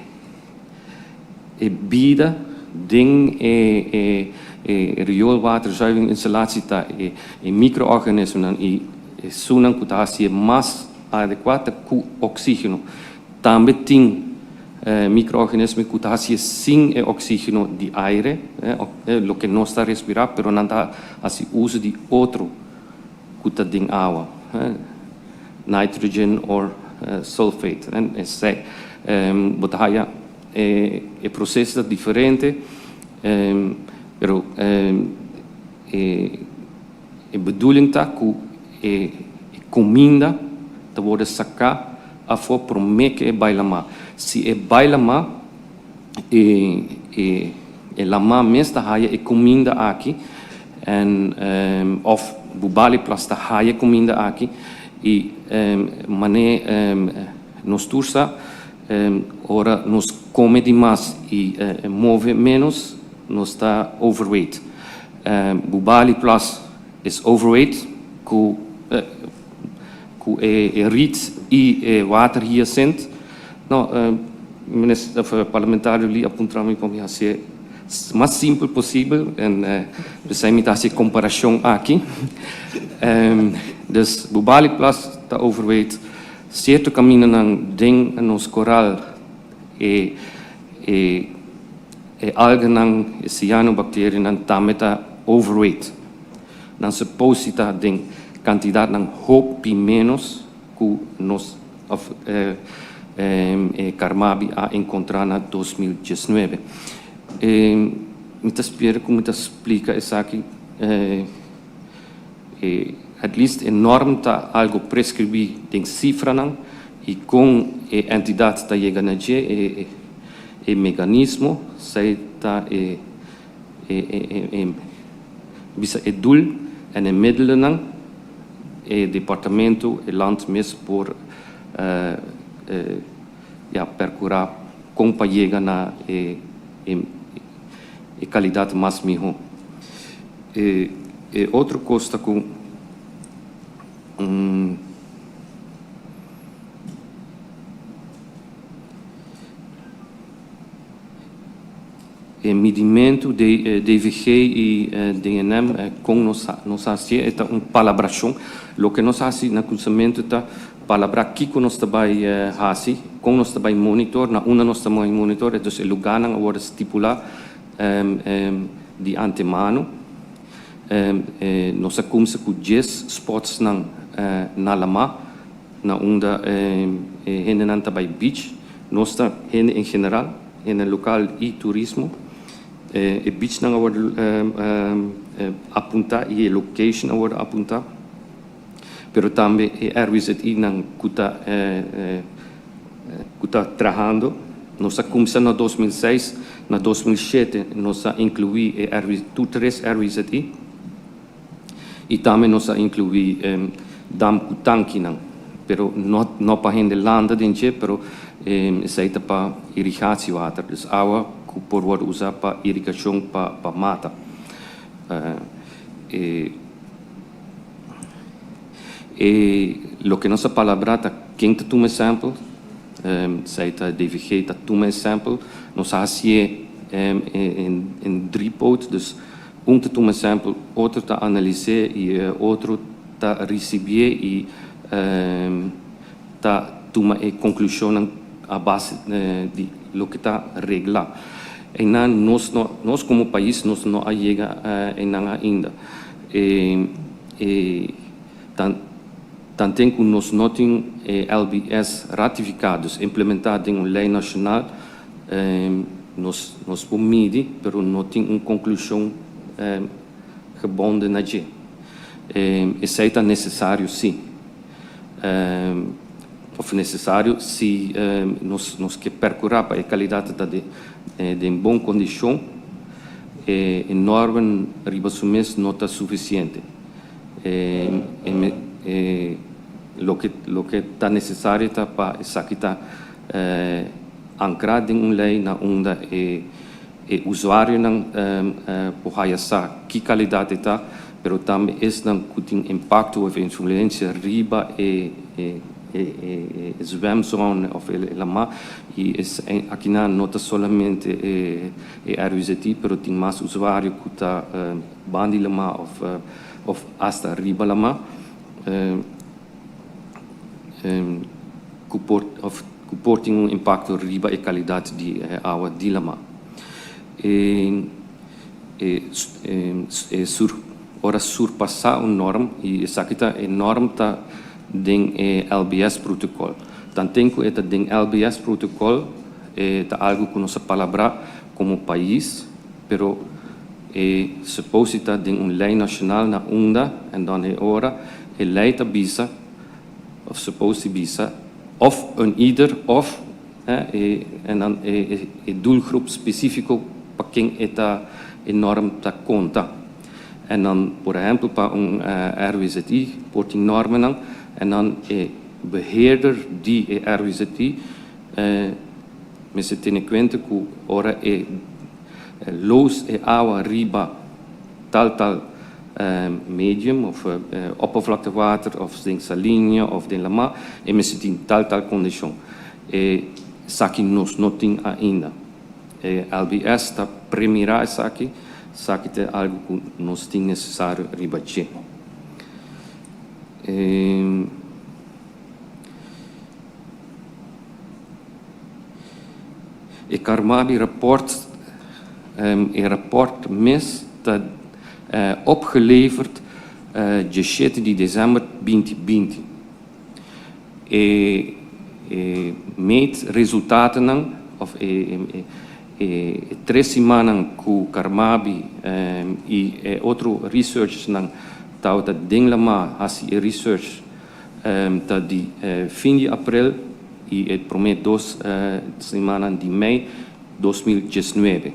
e bida den e e e rioolwaterzuiveringinstallatie ta e e mikroorganismonan i esunnan ku ta hasi e mas adekuá ta ku oksígeno. Tambe tin Microorganismen cu ta hacié sin e oxigeno di aire, loke nos ta respira, pero nan ta haci uso di otro cu ta den awa, nitrogen or sulfate. Esey bo ta haya e proceso ta diferente, pero e bedoeling ta cu e cuminda ta worde saca Afó promé ku e bai lamá. Si e bai lamá, e e e lamá mes ta haya e kuminda aki en òf Bubali Plas ta haya e kuminda aki i mané nos tur sa ora nos kome di mas i move ménos nos ta overweight. Bubali Plas is overweight ku. ku e riet i e waterhyacint. No, minister of parlamentario Lee a puntra mi pa mi hasié mas simpel posibel en p'esei mi ta hasi e komparashon aki. Dus Bubaliplas ta overweight sierto kamindanan den nos koral e e e alganan, e cyanobacterianan tambe ta overweight. Nan suppose ta den kantidatnan hopi ménos ku nos òf e Carmabi a enkontrá na 2019. Mi ta spera ku mi ta splika esaki at least e norm ta algu preskribí den sifranan i kon e entidat ta yega na dje e meganismo sei ta e e bisa e doel en e middelennan e departamento, e land mes por ya percura con pa yega na e e calidad mas miho. E e otro cos ta cu. E midimentu di DVG i DNM kon nos nos hasié e ta un palabrashon. Loke nos hasi na kunsamentu ta palabrá kiko nos ta bai hasi, kon nos ta bai monitor, na unda nos ta bai monitor. Dus e lugánan a wòrdu stipulá di antemano. Nos a kumsa ku djes spotsnan na lamá. Na unda e hendenan ta bai beach, nos ta hende en general, hende lokal i turismo. E beachnan a wòrdu apuntá i e location a wòrdu apuntá, pero tambe e RWZI-nan ku ta ku ta trahando. Nos a kumsa na 2006, na 2007 nos a inkluí e tur tres RWZI. I tambe nos a inkluí dam ku tankinan, pero no no pa hende landa den dje, pero esei ta pa irigatiewater, dus awa ku por wòrdu usá pa irigashon pa pa mata. E e loke nos a palabrá ta ken ta tuma e sample, esei ta DVG ta tuma e sample, nos a hasié en drie poot, dus Un ta tuma sample, otro ta analis'é i e otro ta risibié i ta tuma e konklushonnan a base di loke ta reglá. Einan nos no, nos komo pais nos no a yega einan ainda. E e tan tanten ku nos no tin e LBS ratifiká, dus implementá den un lei nashonal, Nos nos por midi, pero no tin un conclusion gebonden na dje. Esey ta necesario si. Of necesario si nos nos ke percura pa e calidad ta den bon condicion, e normen riba su mes no ta suficiente. Loke loke ta necesario ta pa esaki ta Ankrá den un lei na unda e e usuarionan por haya sa ki kalidat e ta, pero tambe esnan ku tin impakto of influensia riba e e e zwemzone of e lamá i es akinan no ta solamente e e RUZI pero tin mas usuario ku ta banda di lamá of of asta riba lamá. Ku por of ku por tin un impakto riba e kalidat di e awa di lamá. E e sur ora surpasá un norm i esaki ta e norm ta den e LBS protokòl. Tanten ku e ta den LBS protokòl e ta algu ku nos a palabrá komo pais pero e suppose ta den un lei nashonal na unda en dan e ora e lei ta bisa of suppose di bisa of un ieder of e en dan e e doelgroep specifico pa ken e ta e norm ta conta. En dan por ehempel pa un RWZI por tin normennan en dan e beheerder di e RWZI mester tene cuenta cu ora e loos e awa riba tal tal. Medium of oppervlaktewater of den saliña of den lamá, e mester tin tal tal kondishon. Esaki nos no tin ainda. E LBS ta premirá esaki, esaki ta algu ku nos tin nesesario riba dje. E Carmabi rapport, e rapport mes ta opgeleverd djeshete di december 2020. E meet resultatennan of e tres simannan ku Carmabi i e otro researchersnan tabata den lamá hasi e research ta di fin di aprel i e promé dos simannan di mei 2019.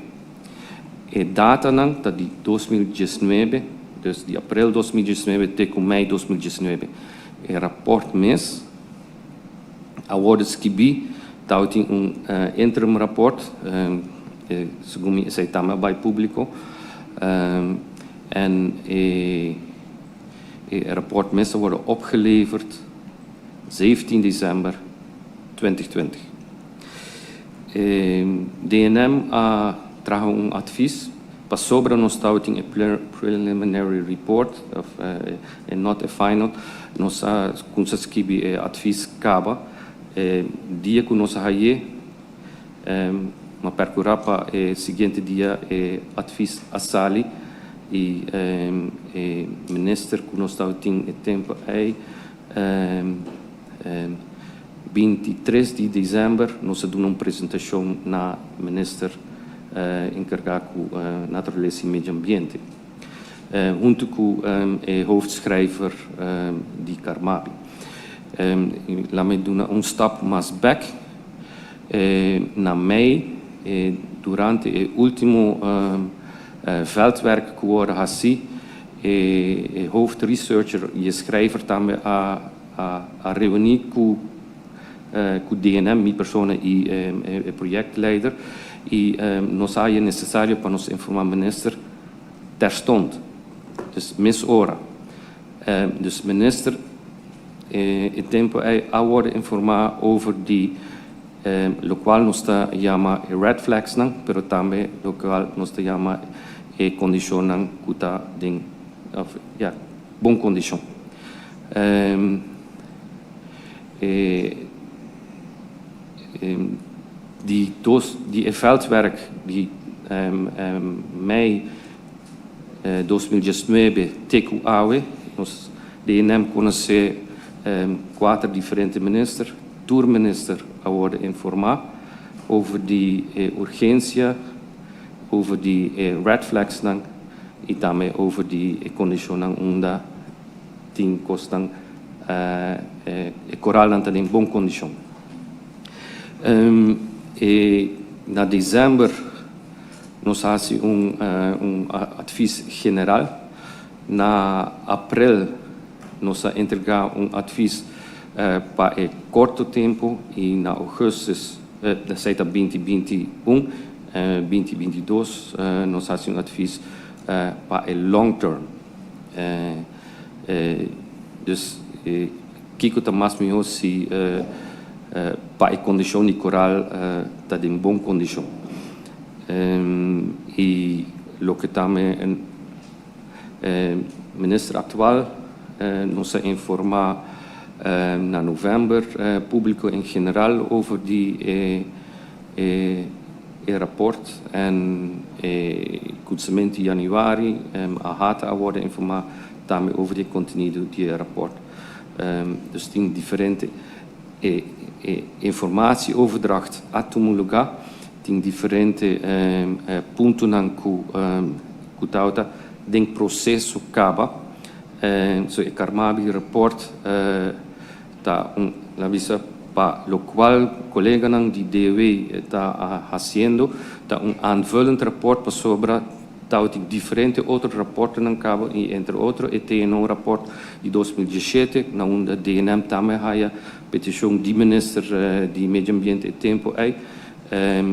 E datanan ta di 2019, dus di aprel 2019 te ku mei 2019. E rapòrt mes a wòrdu skibí, tabatin un interim rapport, segun mi esei tambe a bai públiko, en e E rapport mes a worde opgeleverd 17 december 2020. E DNM a traha un advies pasobra nos tabatin e preliminary report of e not e final, nos a cuminsa skibi e advies caba. E dia cu nos a haye m'a percura pa e siguiente dia e advies a sali y e minister cu nos tabatin e tempo ey 23 di december nos a duna un presentacion na minister encarga cu naturalesa y medio ambiente hunto cu e hoofdschrijver di Carmabi. Laat mi duna un stap mas bek. Na mei, durante e ultimo veldwerk ku wòrdu hasí, e hoofdresearcher i e schrijver tambe a a reuní ku ku DNM, mi persona i e projectleider, i nos a haña nesesario pa nos informá minister terstond, dus mes ora. Dus minister e tempo ei a worde informa over di locual nos ta yama e red flagsnan, pero tambe locual nos ta yama e condicionnan cu ta den of ya bon condicion. E di dos di e veldwerk di mei 2019 te ku awe nos DNM konosé kuater diferente minister. Tur minister a wòrdu informá over di e urgensia, over di e red flagsnan i tambe over di e kondishonnan unda tin kosnan e koralnan ta den bon kondishon. E na desèmber. Nos a hasi un un advies general. Na aprel nos a entregá un advies pa e korto tempu i na ougùstus, esei ta 2021, 2022, nos a hasi un advies pa e long term. Dus kiko ta mas mihó si pa e kondishon di koral ta den bon kondishon. I loke tambe minister aktual nos a informá na novèmber públiko en general over di e rapòrt en e kunsamentu di yanüari AHATA a wòrdu informá tambe over di e kontenido di e rapòrt. Dus tin diferente e informatieoverdracht a tuma lugá. Tin diferente puntonan ku ku tabata den proseso kaba. So e Carmabi report ta un la bisa pa lokual koleganan di DW ta hasiendo ta un aanvullend rapport pasobra tabatin diferente otro raportonan kaba i entre otro e TNO rapport di 2017 na unda DNM tambe haya petishon di minister di medio ambiente e tempo ei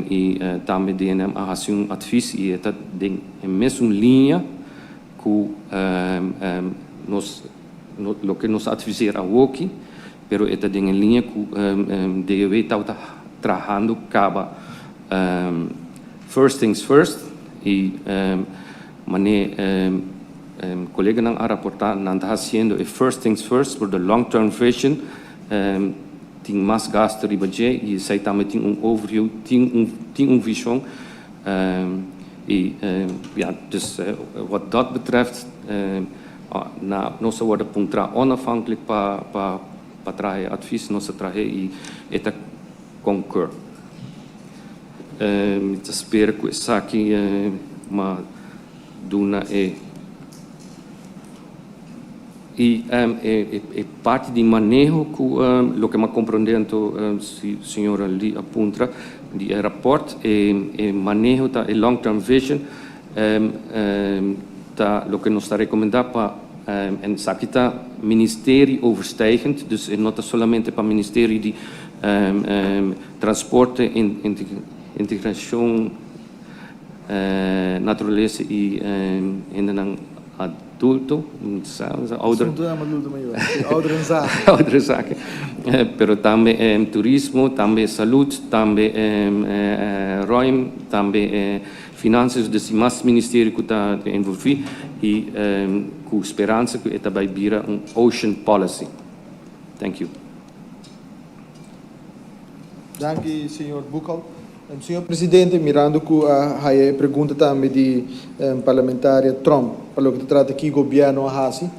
i tambe DNM a hasi un advies i e ta den e mesun liña. ku nos loke nos a adviseer awoki, pero e ta den e liña ku DOW tabata trahando kaba. First things first i mane koleganan a raporta nan ta hasiendo e first things first pero the long term vision tin mas gasto riba dje i esei tambe tin un overview tin un tin un vision i ya dus wat dat betreft na nos a worde puntra onafhankelijk pa pa pa traha e advies nos a trahe i e ta concur. Mi ta spera ku esaki ma duna e i e parti di maneho ku loke m'a komprondé anto si señora Lee a puntra di e rapòrt e maneho ta e long term vision ta loke nos ta rekomendá pa en esaki ta ministerie overstijgend dus e no ta solamente pa ministerie di Transporte, integracion, naturalesa y hendenan adulto, ouderenzaken, pero tambe turismo, tambe salud, tambe ruim, tambe finanzas, dus tin mas ministerio cu ta envolvi y cu speransa cu e ta bay bira un ocean policy. Thank you. Danki señor Boekhoudt. Señor Presidente, mirando cu a haya e pregunta tambe di Parlamentaria Tromp pa loke ta trata ki Gobierno a haci,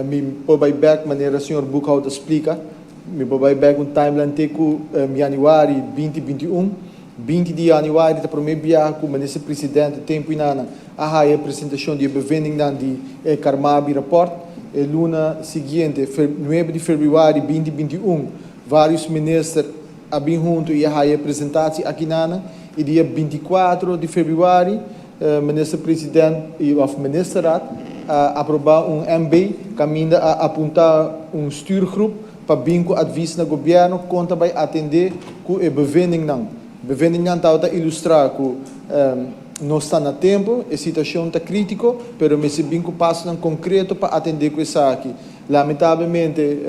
mi por bay bek manera señor Boekhoudt a splica, mi por bay bek un timeline te cu januari binti 21. 20 di januari ta prome biaha cu Minister Presidente tempo inana a haya e presentacion di e bevindingnan di e Carmabi Rapport. E luna siguiente, 9 di februari 20 21, Varios minister a bin hunto y a haya e presentatie akinana y dia 24 di februari Minister President y of Ministerraad a aproba un MB caminda a apunta un stuurgroep pa bin cu advies na gobierno con ta bay atende cu e bevindingnan. Bevindingnan tabata ilustra cu nos ta na tempo, e situacion ta critico, pero mester bin cu pasonan concreto pa atende cu esaki. Lamentablemente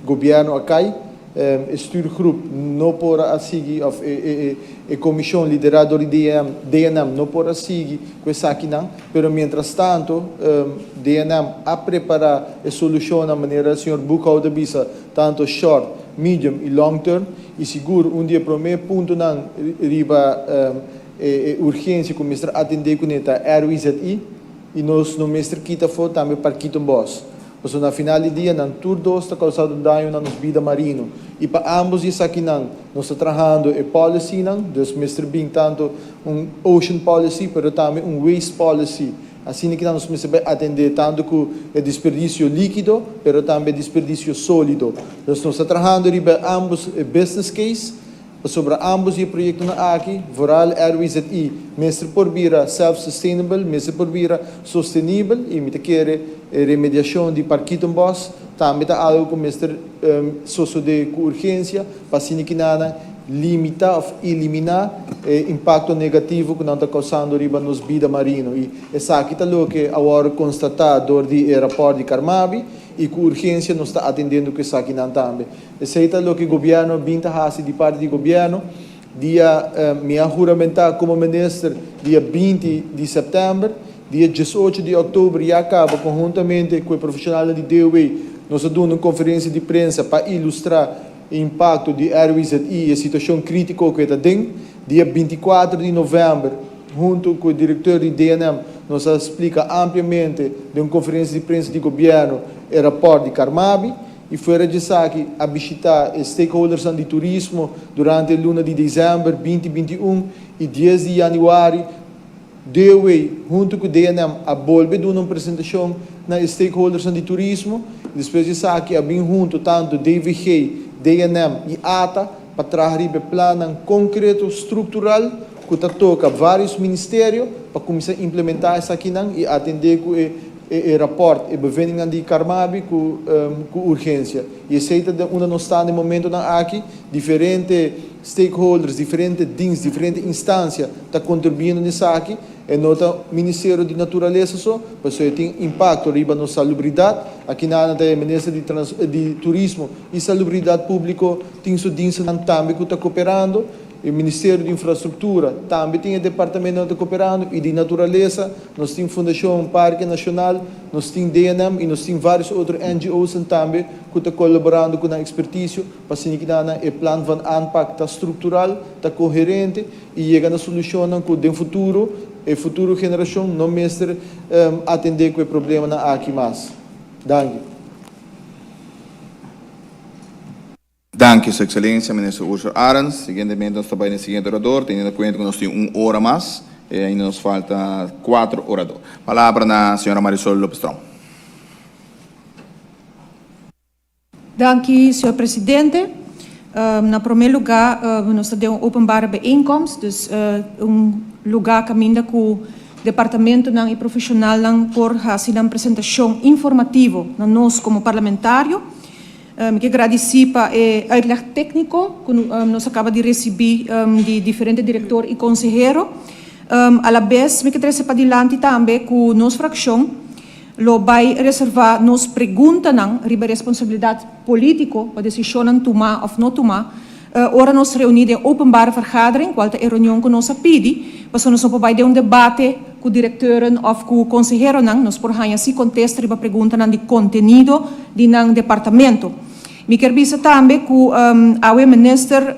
gobierno a cay, e stuurgroep no por a sigui of e comision lidera door di DNM no por a sigui cu esakinan, pero mientras tanto DNM a prepara e solucionnan manera señor Boekhoudt a bisa tanto short, medium y long term y sigur un di e prome puntonan riba e urgencia cu mester atende cune ta RWZI. I nos no mester kita afó tambe Parkietenbos, pasobra na final di dia nan tur dos ta kausado daño na nos bida marino. I pa ámbos di esakinan nos ta trahando e policynan, dus mester bin tanto un ocean policy pero tambe un waste policy. Asina ki nan nos mester bai atendé tanto ku e desperdisio líkido pero tambe e desperdisio sólido. Dus nos ta trahando riba ámbos e business case. Pasobra ambos di e proyektonan aki, vooral RWZI, mester por bira self-sustainable, mester por bira sostenibel i mi ta kere e remediashon di Parkietenbos tambe ta algu ku mester sosodé ku urgensia pa asina ki nan limita òf eliminá e impakto negativo ku nan ta kousando riba nos bida marino. I esaki ta loke a wòrdu konstatá dor di e rapòrt di Carmabi i ku urgensia nos ta atendendo ku esakinan tambe. Esei ta loke gobièrnu a bin ta hasi di parti di gobièrnu. Dia mi a huramentá komo minister dia 20 di sèptèmber. Dia 18 di òktober ya kaba konhuntamente ku e profeshonalnan di DOW nos a duna un konferensia di prensa pa ilustrá e impakto di RWZI i e situashon krítiko ku e ta den. Dia 24 di novèmber huntu ku e direktor di DNM nos a splika ampliamente den un konferensia di prensa di gobièrnu e rapòrt di Carmabi. I fuera di esaki a bishitá e stakeholdersnan di turismo durante e luna di desèmber 2021 i 10 di yanüari. DOW huntu ku DNM a bolbe duna un presentashon na e stakeholdersnan di turismo. Despues di esaki a bin huntu tantu DVG, DNM i ata pa traha riba e plannan konkreto struktural ku ta toka vários ministerio pa kuminsá implementá esakinan i atendé ku e e rapòrt, e bevindingnan di Carmabi ku ku urgensia. I esei ta unda nos ta na e momentonan aki. Diferente. stakeholders, diferente dienst, diferente instancia ta contribuyendo na esaki. E no ta Ministerio di Naturalesa so, pasobra e tin impacto riba nos salubridad. Aki nan ta e Minister di di Turismo y Salubridad Publico tin su dienstnan tambe cu ta cooperando. E Ministerio di Infrastructura tambe tin e departamentonan ta cooperando y di Naturalesa, nos tin Fundacion Parke Nacional, nos tin DNM y nos tin varios otro NGO's tambe cu ta colaborando cu nan experticio pa asina ki nan e plan van aanpak ta structural, ta coherente y yega na solucionnan cu den futuro e futuro generacion no mester atende cu e problemanan aki mas. Danki. Danki Su Excelencia Minister Ursula Arends. Siguientemente nos ta bay na e siguiente orador, teniendo cuenta cu nos tin un ora mas, e ainda nos falta cuatro orador. Palabra na señora Marisol Lopez Tromp. Danki, señor presidente. Na prome luga nos ta den un openbare bijeenkomst, dus un luga caminda cu departamentonan y profesionalnan por haci nan presentacion informativo na nos como parlamentario. Mi ke gradici pa e uitleg tecnico cu nos a caba di ricibi di diferente director y consehero. Alabes mi ke trece padilanti tambe cu nos fraccion Lo bai reservá nos preguntanan riba responsabilidat polítiko pa desishonnan tumá òf no tumá ora nos reuní den openbare vergadering, kual ta e reunion ku nos a pidi, pasobra nos no por bai den un debate ku direkteuren òf ku konseheronan, nos por haña sí kontesta riba preguntanan di kontenido di nan departamento. Mi kier bisa tambe ku awe Minister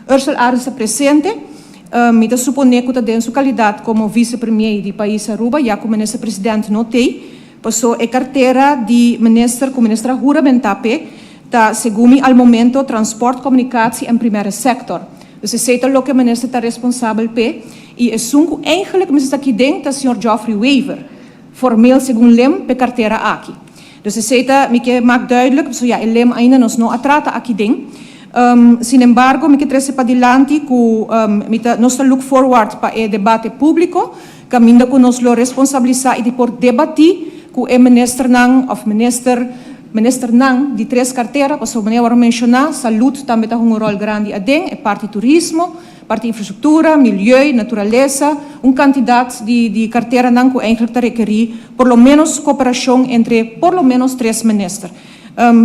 Ursell Arends ta presente. Mi ta suponé ku ta den su kalidat komo visepremier di pais Aruba, ya ku minister president no t'ei, paso e kartera di minister ku minister a huramentá p'e ta segun mi al momento Transport, Communicatie en Primaire Sector. Dus esei ta loke minister ta responsabel p'e i esun ku eigenlijk mester ta aki den ta señor Geoffrey Wever, formeel segun lem p'e kartera aki. Dus esei ta, mi ke mak duidelijk, pasobra ya e lem ainda nos no a trata aki den. Sinembargo, mi ke trese padilanti ku mi ta, nos ta look forward pa e debate públiko, kaminda ku nos lo responsabilisá i di por debatí ku e ministernan òf minister, ministernan di tres kartera, pasobra manera wòrdu menshoná, salud tambe ta hunga un ròl grandi aden, e parti turismo, Parti infrastruktura, milieu, naturalesa, un kantidat di di karteranan ku eigentlik ta rekerí por lo ménos koperashon entre por lo ménos tres minister.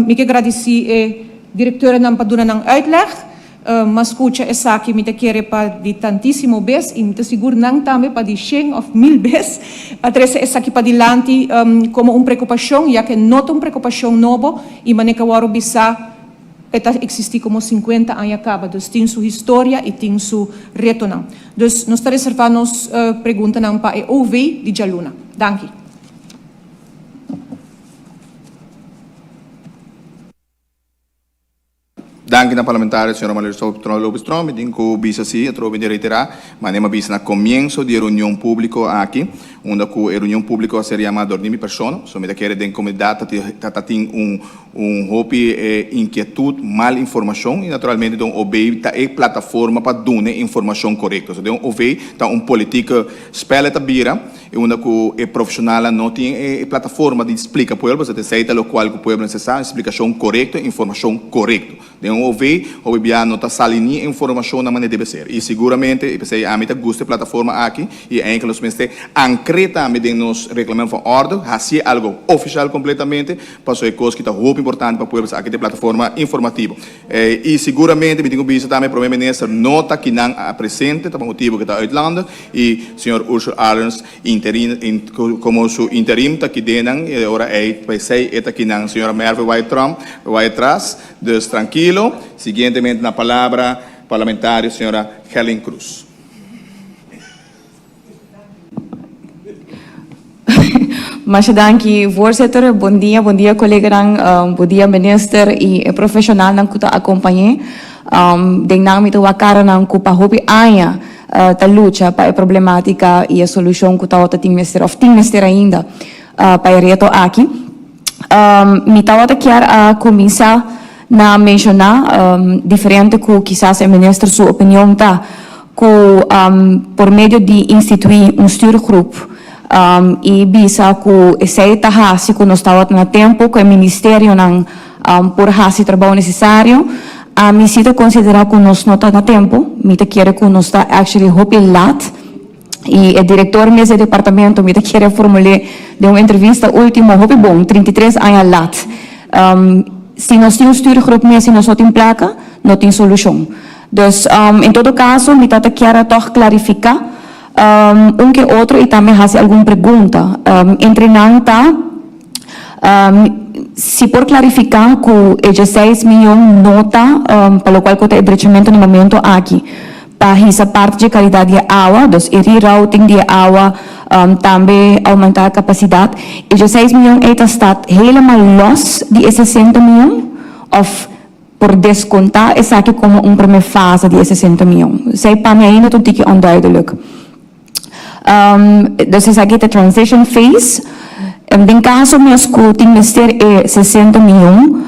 Mi ke gradisí e direkteurennan pa duna nan uitleg. M'a skucha esaki mi ta kere pa di tantísimo bes i mi ta sigur nan tambe pa di shen òf mil bes a trese esaki padilanti komo un preokupashon ya ke no ta un preokupashon nobo i manera ku a wòrdu bisá E ta existi como 50 aña caba, dus tin su historia y tin su retonan. Dus nos ta reserva nos preguntanan pa e OV di djaluna. Danki. Danki na parlamentario señora Marisol Lopez Tromp. Mi tin cu bisa si, atrobe di reitera, manera mi a bisa na comienzo di e reunion publico aki, unda cu e reunion publico a ser yama dor di mi persona, so mi ta kere den comunidad ta ta tin un Un hopi e inkietud, mal informashon i naturalmente den un OB ta e plataforma pa duna e informashon korekto. So den un OV ta un politieke spel e ta bira i unda ku e profeshonalnan no tin e plataforma di splika pueblo pasobra esei ta lokual ku pueblo nesesá, un splikashon korekto, informashon korekto. Den un OV hopi bia no ta sali ni e informashon na manera debe ser. I siguramente i p'esei ami ta gusta e plataforma aki i enkele nos mester ankr'é tambe den nos reglamento van orde, hasié algo ofishal kompletamente Pasobra e kos ki ta hopi importante pa pueblo esaki ta e plataforma informativo. I siguramente mi tin ku bisa tambe Prome Minister no ta kinan a presente ta pa motibu ku e ta uitlanden i señor Ursula Arends interin komo su interim ta kidenan i ora ei p'esei e ta kinan señora Merve Wyatt Trump Wyatt-Ras. Dus trankilo. Siguientemente na palabra parlamentario señora Gerlin Cruz. Masha danki voorzitter. Bon dia, bon dia coleganan, bon dia minister y e profesionalnan cu ta acompañe. Den nan mi ta wak caranan cu pa hopi aña ta lucha pa e problematica y e solucion cu tawata tin mester of tin mester ainda pa e reto aki. Mi tawata kier a cuminsa na menciona diferente cu kisas e minister su opinion ta cu por medio di institui un stuurgroep y bisa cu esey ta haci cu nos tawata na tempo cu e ministerionan por haci trabao necesario. Ami si ta considera cu nos no ta na tempo, mi ta kere cu nos ta actually hopi laat y e director mes di e departamento mi ta kere a formul'e den un entrevista ultimo hopi bon, 33 aña laat. Si nos tin un stuurgroep mes y nos no tin placa, no tin solucion. Dus en todo caso mi ta ta kier a toch clarifica un ke otro y tambe haci algun pregunta. Entre nan ta. Si por clarifica cu e dieseis miyon no ta pa locual cu ta e drechamento na momento aki pa hisa parti dje calidad di e awa, dus e rerouting di e awa, tambe aumenta e capacidad, e dieseis miyon ey ta sta helemaal los di e 60 miyon of por desconta esaki como un prome fase di e 60 miyon? Esey pa mi ainda ta un tiki onduidelijk. Dus esaki ta transition phase. Den caso mes cu tin mester e 60 miyon,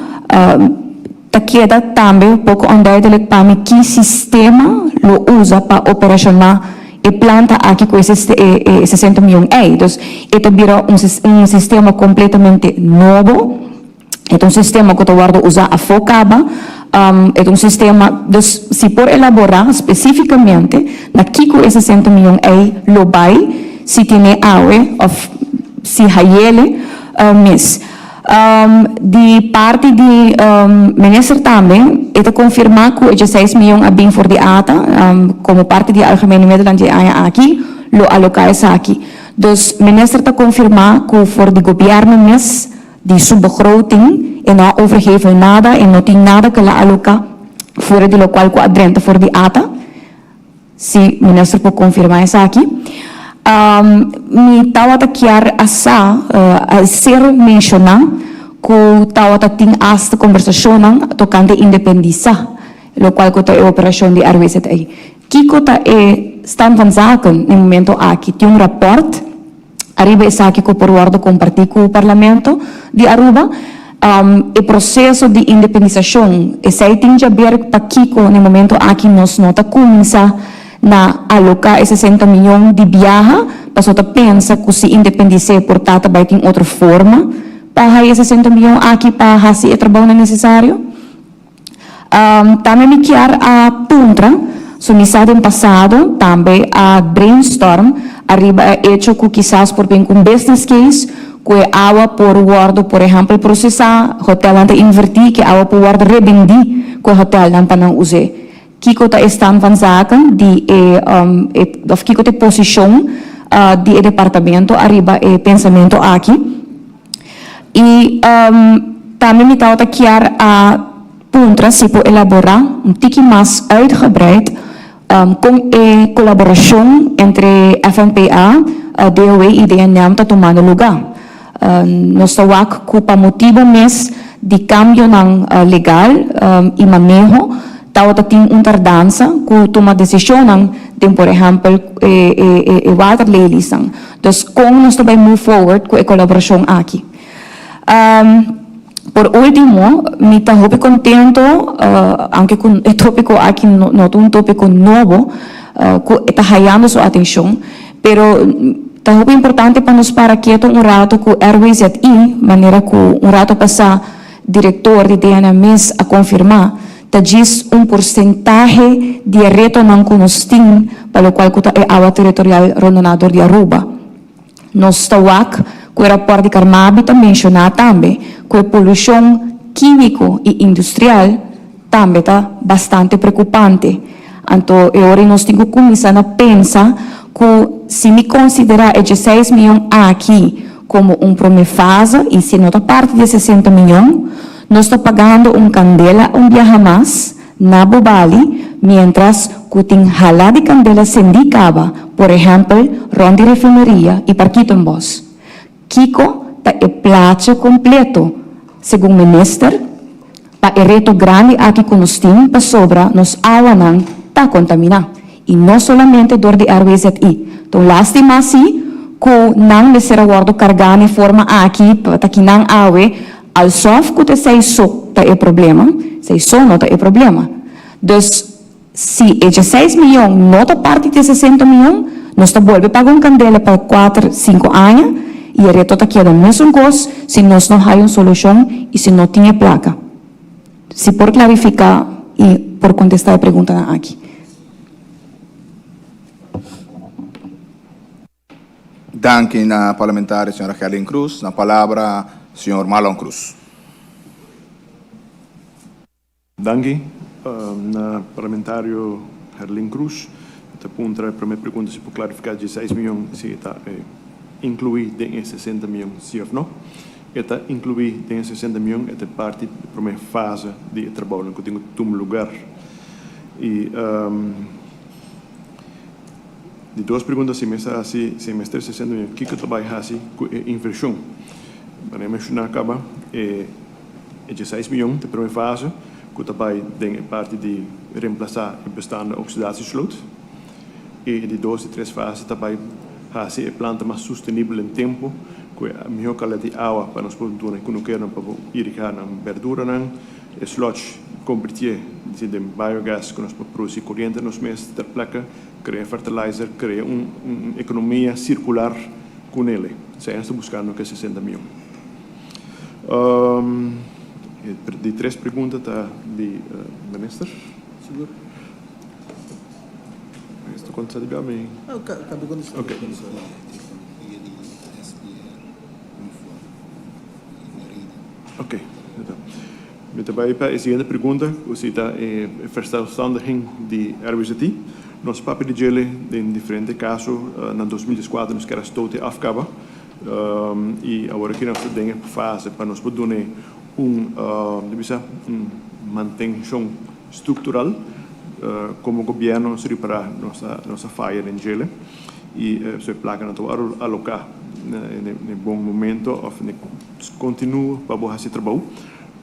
ta keda tambe poco onduidelijk pa mi ki sistema lo usa pa operaciona e planta aki cu e 60 miyon ey. Dus e ta bira un sistema completamente nobo. E ta un sistema ku ta wòrdu usá afó kaba. E ta un sistema, dus si por elaborá spesífikamente na kiko e 60 mion ei lo bai, si tene awe òf si hayele mes. Di parti di minister tambe e ta konfirmá ku e 16 mion a bin for di ata komo parti di e Algemene Middelen di e aña aki lo aloká esaki. Dus minister ta konfirmá ku for di gobièrnu mes Di su begroting e no a overgeven nada, e no tin nada cu el a aloca fuera di locual cu a drenta for di ata. Si minister por confirma esaki. Mi tawata kier a sa, a ser menciona cu tawata tin hasta conversacionnan tocante independisa locual cu ta e operacion di RWZI. Kico ta e stand van zaken na e momento aki? Tin un rapport? Ariba esaki ku por wòrdu kompartí ku Parlamento di Aruba. E proseso di independisashon, esei tin djaber pakiko na e momento aki nos no ta kuminsá na aloká e 60 miyon di biaha, pasobra ta pensa ku si independis'é por ta ta bai tin otro forma pa haya e 60 miyon aki pa hasi e trabounan nesesario. Tambe mi kier a puntra su mi sa den pasado tambe a brainstorm ariba e hecho cu kisas por bin cu un business case cu e awa por wordo por ehempel procesa, hotelnan ta inverti cu e awa por wordo rebendi cu e hotelnan pa nan use. Kico ta e stand van zaken di e of kico ta e posicion di e departamento ariba e pensamento aki? Y tambe mi tabata kier a puntra si por elabora un tiki mas uitgebreid con e colaboracion entre FNPA, DOW y DNM ta tumando luga. Nos ta wak cu pa motibo mes di cambionan legal y maneho tabata tin un tardansa cu tuma decisionnan den por ehempel e waterleliesnan. Dus kon nos ta bai move forward ku e kolaborashon aki? Por ultimo, mi ta hopi kontento, aunke ku e topiko aki no ta un topiko nobo, ku e ta hayando su atenshon, pero ta hopi importante pa nos para keto un rato ku RWZI, manera ku un rato pasá direktor di DNA mes a konfirmá, Ta djis un porsentahe di e retonan ku nos tin pa lokual ku ta e awa teritorial rondoná dor di Aruba. Nos ta wak ku e rapòrt di Carmabi ta menshoná tambe ku e polushon kímiko i industrial tambe ta bastante preokupante. Anto e ora ei nos tin ku kuminsá na pensa ku si mi konsiderá e dieseis mion aki komo un promé fase i si no ta parti di e 60 mion, Nos ta pagando un kandela un biaha mas na Bobali mientras ku tin hala di kandela sendí kaba, por ehèmpel rònt di refineria i Parkietenbos. Kiko ta e plachi kompleto, segun minister, pa e reto grandi aki ku nos tin pasobra nos awanan ta kontaminá i no solamente dor di RWZI. Ta un lástima si ku nan mester a wòrdu kargá na e forma aki pa ta kinan awe Alsof cu ta esey so ta e problema, esey so no ta e problema. Dus, si e dieseis miyon no ta parti di e 60 miyon, nos ta bolbe paga un candela pa cuater, cinco aña y e reto ta keda mesun cos si nos no haya un solucion y si no tin e placa. Si por clarifica. i por kontestá e preguntanan aki. Danki na parlamentario señora Gerlin Cruz. Na palabra señor Marlon Cruz. Danki na parlamentario Gerlin Cruz. Mi ta puntra e prome pregunta si por clarifica dieseis miyon si e ta inclui den e sesenta miyon si of no. E ta inclui den e sesenta miyon, e ta parti di prome fase di e trabounan cu tin cu tuma lugar. Y di dos pregunta si mester haci, si mester sesenta miyon, kico ta bay haci cu e inversion? Manera menciona caba e. E dieseis miyon ta e prome fase ku ta bai den e parti di remplasá e bestaande oxidatiesloot. I e di dos i tres fase ta bai hasi e planta mas sustenibel den tempu ku e mihó kalidat di awa pa nos por duna e kunukeronan pa por irigá nan berduranan. E sludge konvertié den biogas ku nos por produsí koriente nos mes ter plekke, krea fertilizer, krea un ekonomia sirkular ku nele. Esei nos ta buskando ku e sesenta miyon. Di tres pregunta ta di minister. Sigur. Minister contesta di bia mi. No, cabe contesta. Ok. Ok. Mi ta bai pa e siguiente pregunta cu si ta e verzelfstandiging di RWZI. Nos papia di djele den diferente caso na 2014 nos kera stoot e afcaba. I awor aki nos ta den e fase pa nos por dun'e un, di bisa, un mantenshon struktural. Komo gobièrnu nos ripará nos a nos a faya den djele i so e plaka no ta wòrdu aloká na e bon momento òf na e kontinuo pa bo hasi trabou.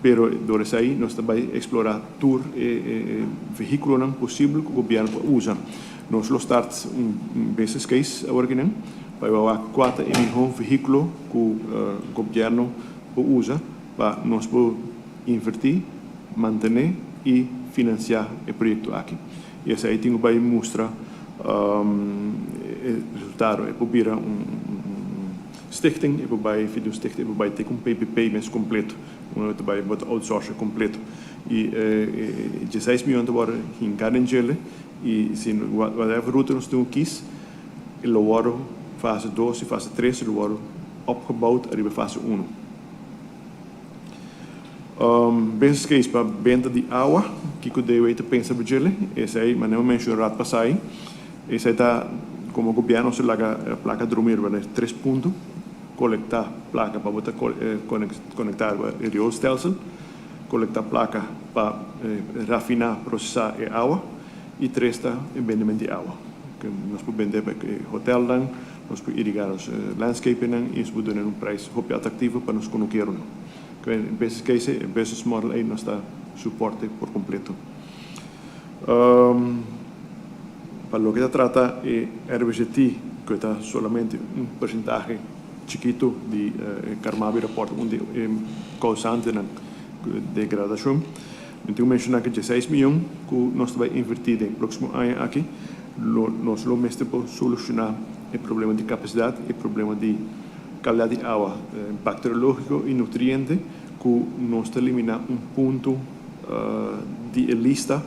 Pero dor esei nos ta bai eksplorá tur e vehíkulonan posibel ku gobièrnu por usa. Nos lo start un business case awor aki nan. Pa e wak kua ta e mihó vehíkulo ku gobièrnu por usa pa nos por invertí, mantené i finansiá e proyekto aki. I esei tin ku bai mustra e resultado. E por bira un stichting, e por bai via di un stichting, e por bai te ku un PPP mes kompleto, unda ta bai bo ta outsource kompleto. I e dieseis mion ta wòrdu hinká den djele i si whatever ruta nos tin ku kis, E lo wòrdu fase dos i fase tres lo wòrdu opgebouwd ariba fase uno. Business case pa benta di awa, kiko DW ta pensa pa djele? Esei manera mi menshona rat pasai, esei ta komo gobièrnu nos ta laga plaka drumi riba e tres punto, kolektá plaka pa bo ta konektá riba e rioolstelsel, kolektá plaka pa rafiná, prosesá e awa i tres ta e bendement di awa. Nos por bende pa e hotelnan, nos por iriga nos landscapingnan i nos por duna un prijs hopi atractivo pa nos kunukeronan. Business case, e business model ei nos ta suporte por completo. Pa loke ta trata e RWZT, ku ta solamente un porcentahe chikito di e Carmabi rapport, un di e causantenan di degradacion. Mi tin ku menshoná ku dieseis mion ku nos ta bai invertí den próksimo aña aki lo nos lo mester por solushoná e problema di kapasidat, e problema di kalidat di awa bakteriológiko i nutriente ku nos ta eliminá un punto di e lista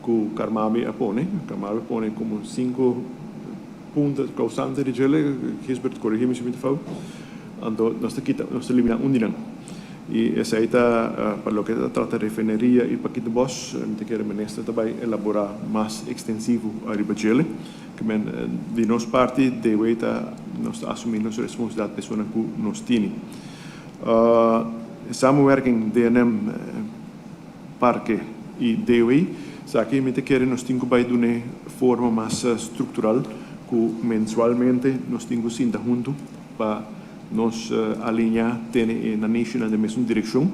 ku Carmabi a pone. Carmabi a pone komo sinku punto kousante di djele, Gisbert korigí mi si mi ta fout. Anto nos ta kita, nos ta eliminá un di nan. I esei ta pa loke ta trata refineria i Paquito Bos, mi ta kere minister ta bai elaborá mas ekstensivo ariba djele. Ke men di nos parti DW ta nos ta asumí nos responsabilidat pa esunnan ku nos tini. Samenwerking DNM, Parke i DW, esaki mi ta kere nos tin ku bai dun'e forma mas struktural ku mensualmente nos tin ku sinta huntu pa nos aliñá tene e nanishinan den mesun direkshon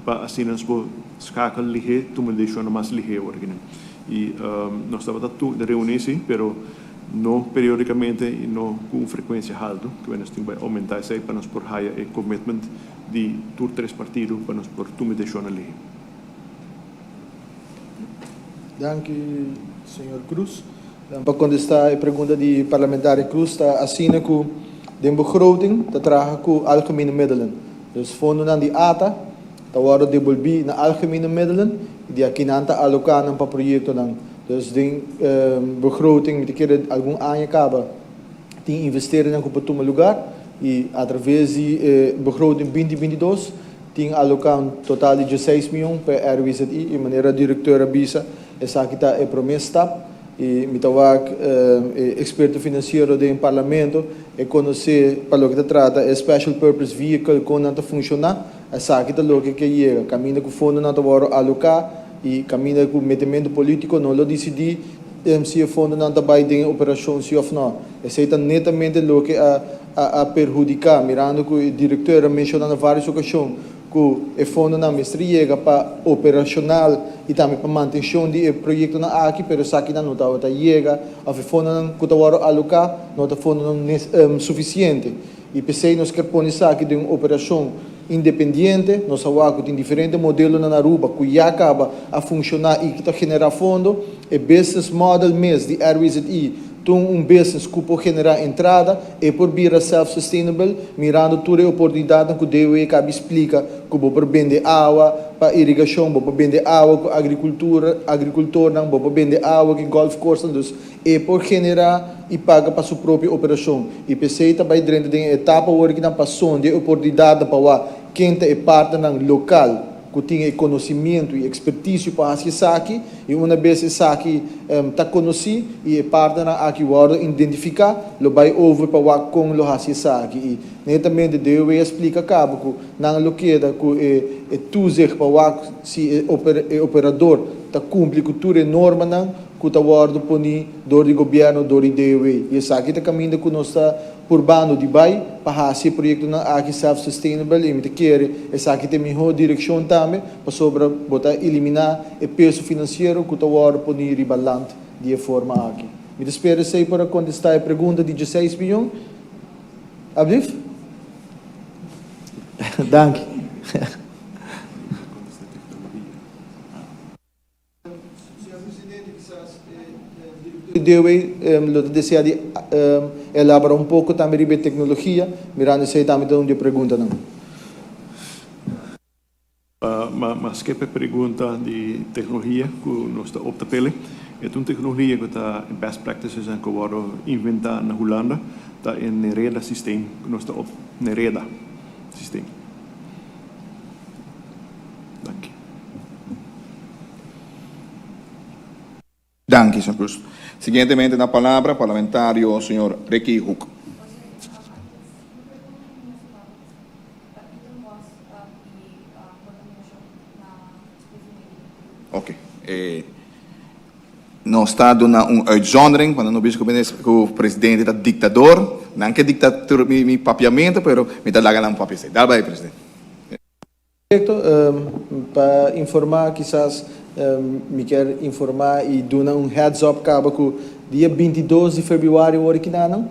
pa asina nos por skakel lihé, tuma desishonnan mas lihé ora kinan. I nos tabata reuní sí, pero no periódikamente i no ku un frekuensia haltu, ke nos tin ku bai oumentá esei pa nos por haya e commitment di tur tres partido pa nos por tuma desishonnan lihé. Danki, señor Cruz. Pa kontestá e pregunta di parlamentario Cruz ta asina ku den begroting ta traha ku algemene middelen. Dus fondonan di ata ta wòrdu debolbí na algemene middelen I di aki nan ta aloká nan pa proyektonan. Dus den begroting mi ta kere algun aña kaba tin investeringnan ku por tuma lugar i atraves di e begroting 2022 tin aloká un total di dieseis mion pa e RWZI i manera direkteur a bisa esaki ta e promé stap i mi ta wak e eksperto finansiero den parlamento e konosé pa loke ta trata e special purpose vehicle kon nan ta funshoná. Esaki ta loke ke yega, kaminda ku fondonan ta wòrdu aloká i kaminda ku metementu polítiko no lo disidí si e fondonan ta bai den e operashon si òf nò. Esei ta netamente loke a a perhudiká, mirando ku e direkteur a menshoná na vários okashon ku e fondonan mester yega pa operashonal i tambe pa mantenshon di e proyektonan aki, pero esakinan no tabata yega òf e fondonan ku ta wòrdu aloká no ta fondonan sufisiente. I p'esei nos kier pone esaki den un operashon independiente. Nos a wak ku tin diferente modelonan na Aruba ku ya kaba a funshoná i ku ta generá fondo. E business model mes di RWZI ta un business ku por generá entrada, e por bira self-sustainable mirando tur e oportunidatnan ku DOE kabi splika ku bo por bende awa pa irigashon, bo por bende awa ku agrikultura, agrikultornan, bo por bende awa ku e golf coursenan. Dus E por generá i paga pa su propio operashon i p'esei ta bai drenta den e etapa awor ki nan pa sondia e oportunidatnan pa wak ken ta e partnernan lokal ku tin e konosimientu i ekspertisio pa hasi esaki i una bes esaki ta konosí i e partnernan aki wòrdu identifiká lo bai over pa wak kon lo hasi esaki i netamente DOW a splika kaba ku nan lo keda ku e e toezicht pa wak si e e operador ta kumpli ku tur e normanan ku ta wòrdu poní dor di gobièrnu, dor di DOW. I esaki ta kaminda ku nos ta purbando di bai pa hasi e proyektonan aki self-sustainable i mi ta kere esaki ta e mihó direkshon tambe pasobra bo ta eliminá e peso finansiero ku ta wòrdu poní riba land di e forma aki. Mi ta spera esei por a kontestá e pregunta di dieseis miyon. Alblief? Danki. Señor Presidente, kisas e director di DOW lo ta desea di elabora un poco tambe riba e tecnologia, mirando esey tambe ta un di e preguntanan. Ma skep e pregunta di tecnologia cu nos ta opta p'ele. E ta un tecnologia cu ta e best practices cu a wordo inventa na Hulanda, ta e Nereda systeem cu nos ta opta, Nereda systeem. Danki. Danki, señor Cruz. Siguientemente na palabra, parlamentario señor Ricky Hoek. Ok. Eh, nos ta duna un uitzondering, pa no bisa ku presidente ta dictador. Nan ke dicta tur mi, mi papiamento, pero mi ta laga nan papia esei. Dal bai, presidente. Perfecto, pa informa kisas mi kier informa y duna un heads up caba cu dia 22 di februari ora kinanan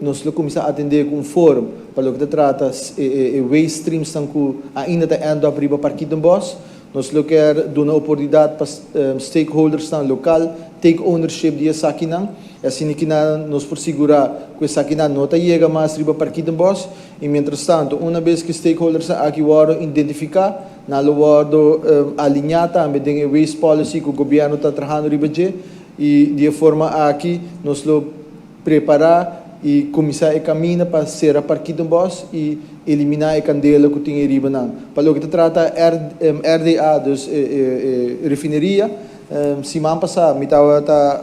nos lo cuminsa atende cu un forum pa loke ta trata e waste streamsnan cu ainda ta end up riba Parkietenbos. Nos lo kier duna oportunidad pa stakeholdersnan local take ownership di esakinan y asina kinanan nos por sigura cu esakinan no ta yega mas riba Parkietenbos. I mientrastanto, una bes ku e stakeholdersnan aki wòrdu identifiká, nan lo wòrdu aliñá tambe den e waste policy ku gobièrnu ta trahando riba dje i di e forma aki nos lo prepará i kuminsá e kaminda pa sera Parkietenbos i eliminá e kandela ku tin ei riba nan. Pa loke ta trata RDA, dus e refineria, siman pasá mi tabata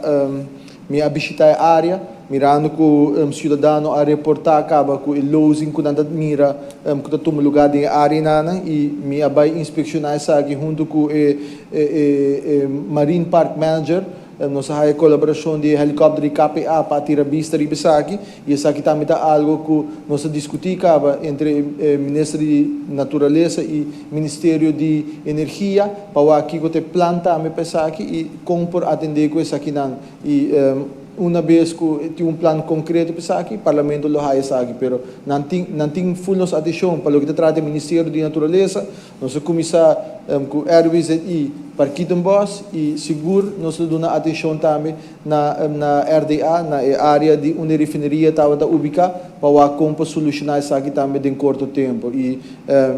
Mi a bishita e área, mirando ku siudadano a reportá kaba ku e lozing ku nan ta mira ku ta tuma lugá den e áreanan i mi a bai inspekshoná esaki huntu ku e e Marine Park Manager. Nos a haya kolaborashon di e helikòpter di KPA pa a tira bista riba esaki i esaki tambe ta algu ku nos a diskutí kaba entre e Minister di Naturalesa i Ministerio di Energia pa wak kiko ta e plan tambe pa esaki i kon por atendé ku esakinan. I una bes ku tin un plan konkreto pa esaki, Parlamento lo haya esaki. Pero nan tin nan tin ful nos atenshon pa loke ta trata e Ministerio di Naturalesa. Nos a kuminsá ku RWZI Parkietenbos i sigur nos lo duna atenshon tambe na na RDA, na e área di unda e refineria tabata ubiká, pa wak kon pa solushoná esaki tambe den korto tempu. I